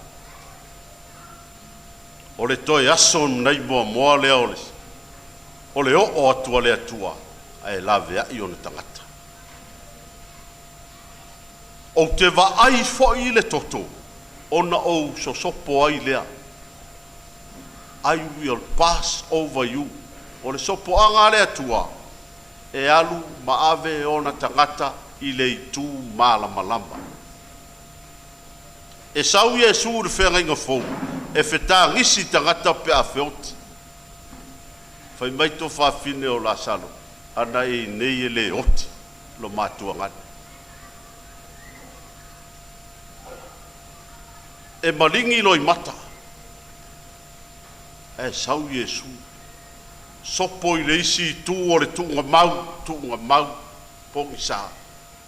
O le toe aso nei muamua lea o le oo atu a le Atua ae laveai ona tagata. Ou te vaai fo'i i le toto, ona ou sosopo ai lea. I will pass over you. O le sopoaga a le Atua, e alu ma ave ona tagata i le itu malamalama. E sau Iesu i le feagaiga fou, e fetagisi tagata pe a feoti. Fai mai to fafine o Lasalo, ana e i nei e le oti lo matuagane. E maligi loimata, ae sau Iesu, sopo i le isi itu o le tuugamau, tuugamau pogisa,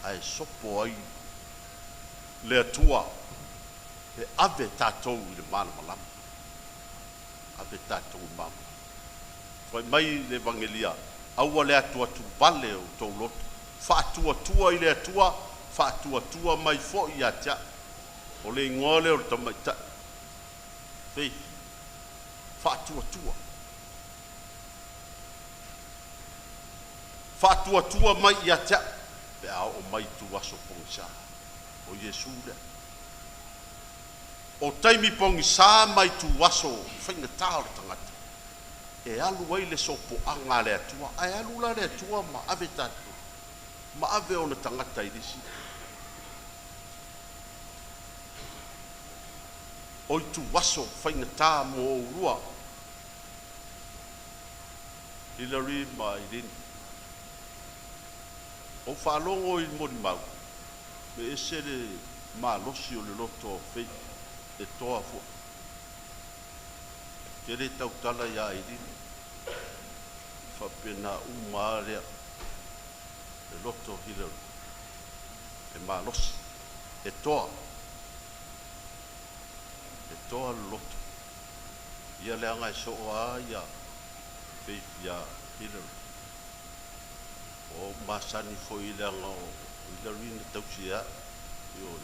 ae sopo ai le Atua e ave tatou i le malamalama. Ave tatou i le malamalama. Fai mai le Evagelia, aua le atuatu vale o outou loto. Faatuatua i le Atua, faatuatua mai fo'i ia te a'u. O le igoa lea o le tamaitai. Faith. Faatuatua. Faatuatua mai ia te a'u, pe a oo mai ituaso pogisa. O Iesu lea. O taimi pogisā ma ituaso faigata o le tagata, e alu ai le sopoaga a le Atua, ae alu la le Atua ma ave tatou, ma ave ona tagata i le isi. O ituaso faigata mo oulua, Hillary ma Eileen. Ou faalogo i le molimau, e ese le malosi o le loto o Faith e toa fo'i. Ou te le tautala iā Eileen, faapena uma lava lea, le loto o Hillary, e malosi, e toa, e toa le loto. Ia leaga e soo lava ia Faith iā Hillary. O ou masani foi leaga o Hillary na tausi e a'u, ioe,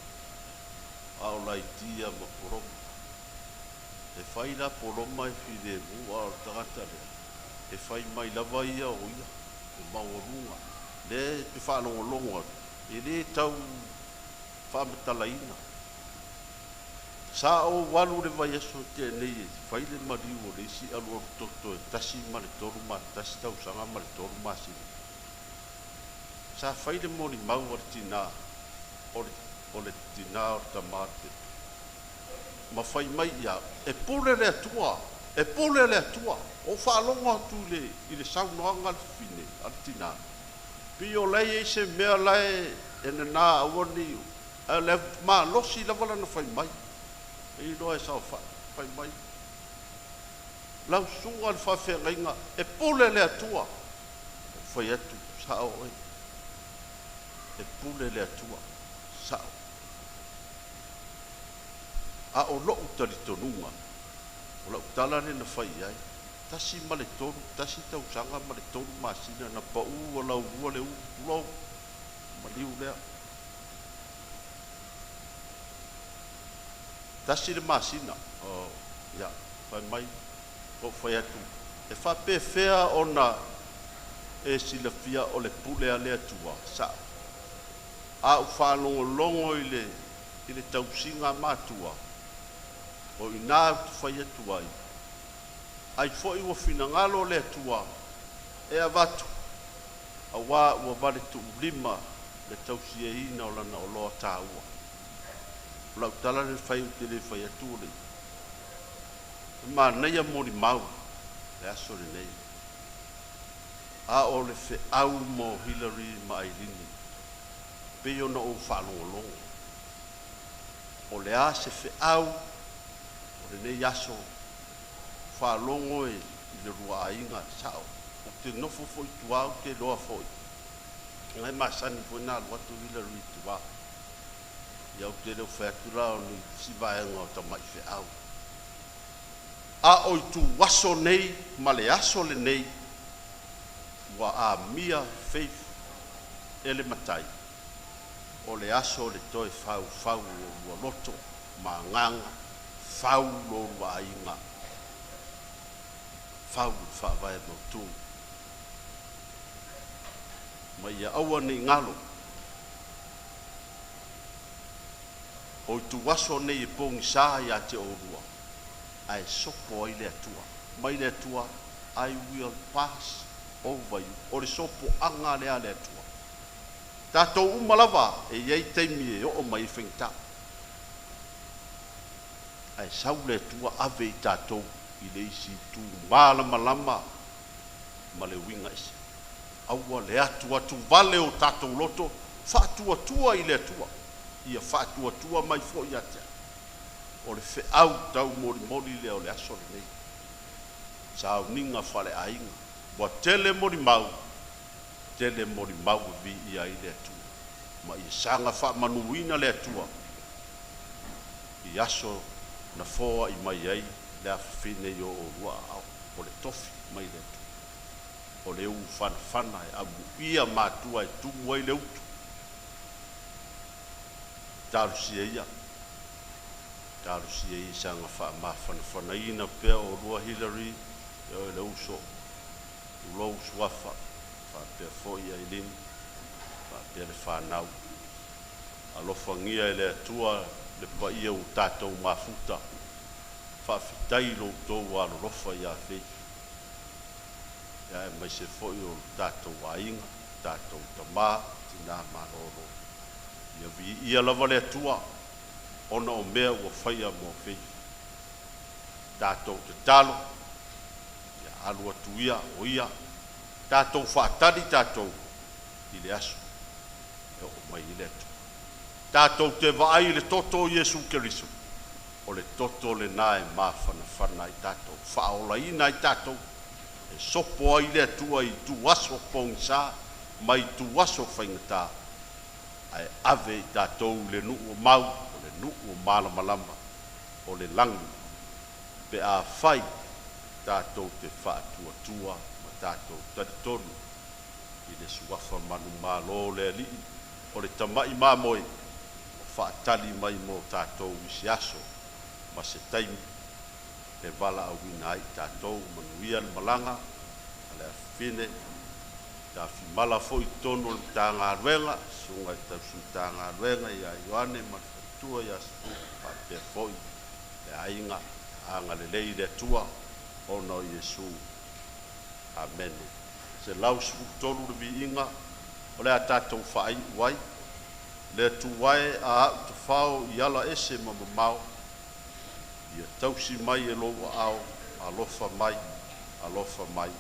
a o laiti ia ma Poloma. E fai la Poloma e filemu, a o le tagata lea, e fai mai lava ia o ia, e maualuga. Lea e te faalogologo atu, e lē tau faamatalaina. Sa ou alu le vaiaso na tea nei e fai le maliu o le isi alualu toto e 1 ma 31 tausaga ma le 3 masina. Sa fai le molimau a le tinā, o le tinā o le tamā o le pepe. Ma fai mai ia, e pule le Atua, e pule le Atua. Ou faalogo atu i le saunoaga a le fafine, a le tinā. Pei o lai ai se mea la e nanā aua ne i, ae o le malosi lava lana fai mai. E iloa e saofa'i, fai mai. Lau susuga i le faafeagaiga, e pule le Atua. Ou fai atu, sa'o oe. E pule le Atua, sa'o. A o lo'u talitonuga, o la'u tala lea na fai i ai, 1 ma le 3, 1 tausaga ma le 3 masina na pa'u ua laulua le ulu, tulou, maliu lea. 1 le masina, o, ia, fai mai, ou fai atu, e faapefea ona e silafia o le pule a le Atua, sa'o. A ou faalogologo i le tausiga matua, o inā ou te fai atu ai, ai fo'i ua finagalo le Atua e avatu, auā ua vale tuulima le tausiaina o lana oloa tāua. O lau tala le fai ou te le fai atu o le e manaia molimau le aso lenei. A o le feau mo Hillary ma Ailini, pei ona ou faalogologo. O le a se feau o lenei aso, faalogo e i le lua aiga, sa'o. Ou te nofo fo'i i tua ou te iloa fo'i. Na e masani foi na alu atu Hillary i tua. Ia ou te le o fai atu la o ni isi vaega o tamai feau. A o ituaso nei ma le aso lenei ua amia Faith e le Matai, o le aso o le toe faufau o lua loto ma agaga, fau lo lua aiga, fau le faavae mautu. Ma ia aua ne i galo, o ituaso nei e pogisa ia te oulua, ae sopo ai le Atua. Mai le Atua, I will pass over you. O le sopoaga lea a le Atua. Tatou uma lava e i ai taimi e oo mai ai faigata. Ae sau le Atua ave i tatou i le isi itu malamalama ma le uiga ese. Aua le atuatuvale o tatou loto, faatuatua i le Atua, ia faatuatua mai foi ia te au. O le feau taumolimoli lea o le aso lenei. Sauniga faaleaiga, ua tele molimau, tele molimau e viia ai le Atua. Ma ia saga faamanuina le Atua i aso na foai mai ai le afafine i o oulua aao, o le tofi mai le Atua. O le ū fanafana e amuia matua e tumu ai le utu. Talosia ia, talosia ia saga faamafanafanaina pea oulua Hillary, e oe le uso, tulou Suafa, faapea foi Aileen, faapea le fanau. Alofagia e le Atua le paia ua tatou mafuta, faafetai i lo outou alolofa ia Faith, aemaise foi o le tatou aiga, tatou tama, tina malolo. Ia viia lava le Atua ona o mea ua faia mo Faith. Tatou tatalo, ia alu atu ia o ia, tatou faatali tatou i le aso e oo mai ai le Atua. Tatou te vaai i le toto o Iesu Keriso, o le toto lena e mafanafana ai tatou, faaolaina ai tatou, e sopo ai le Atua i ituaso pogisa ma ituaso faigata, ae ave i tatou i le nuu o mau, o le nuu o malamalama, o le lagi, pe afai tatou te faatuatua ma tatou talitonu i le suafa manumalo o le Alii, o le Tama'i Mamoe, ua faatali mai mo tatou i se aso ma se taimi e valaauina ai i tatou. Manuia le malaga a le afafine, tafimala foi i totonu o le Matagaluega, susuga i le tausi Matagaluega ia Ioane ma le faletua ia Sefu, faapea foi le aiga. Agalelei le Atua ona o Iesu. Amene. 113 le viiga o le a tatou faaiu ai. Le Atua e, a a'u tafao i ala ese ma mamao, ia tausi mai e lou aao, alofa mai, alofa mai.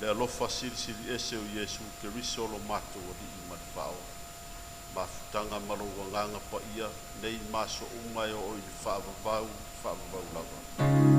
le alofa silisili ese o Iesu Keriso lo matou Alii ma le Faaola. Mafutaga ma lou Agaga Paia nei ma aso uma e oo i le faavavau faavavau lava.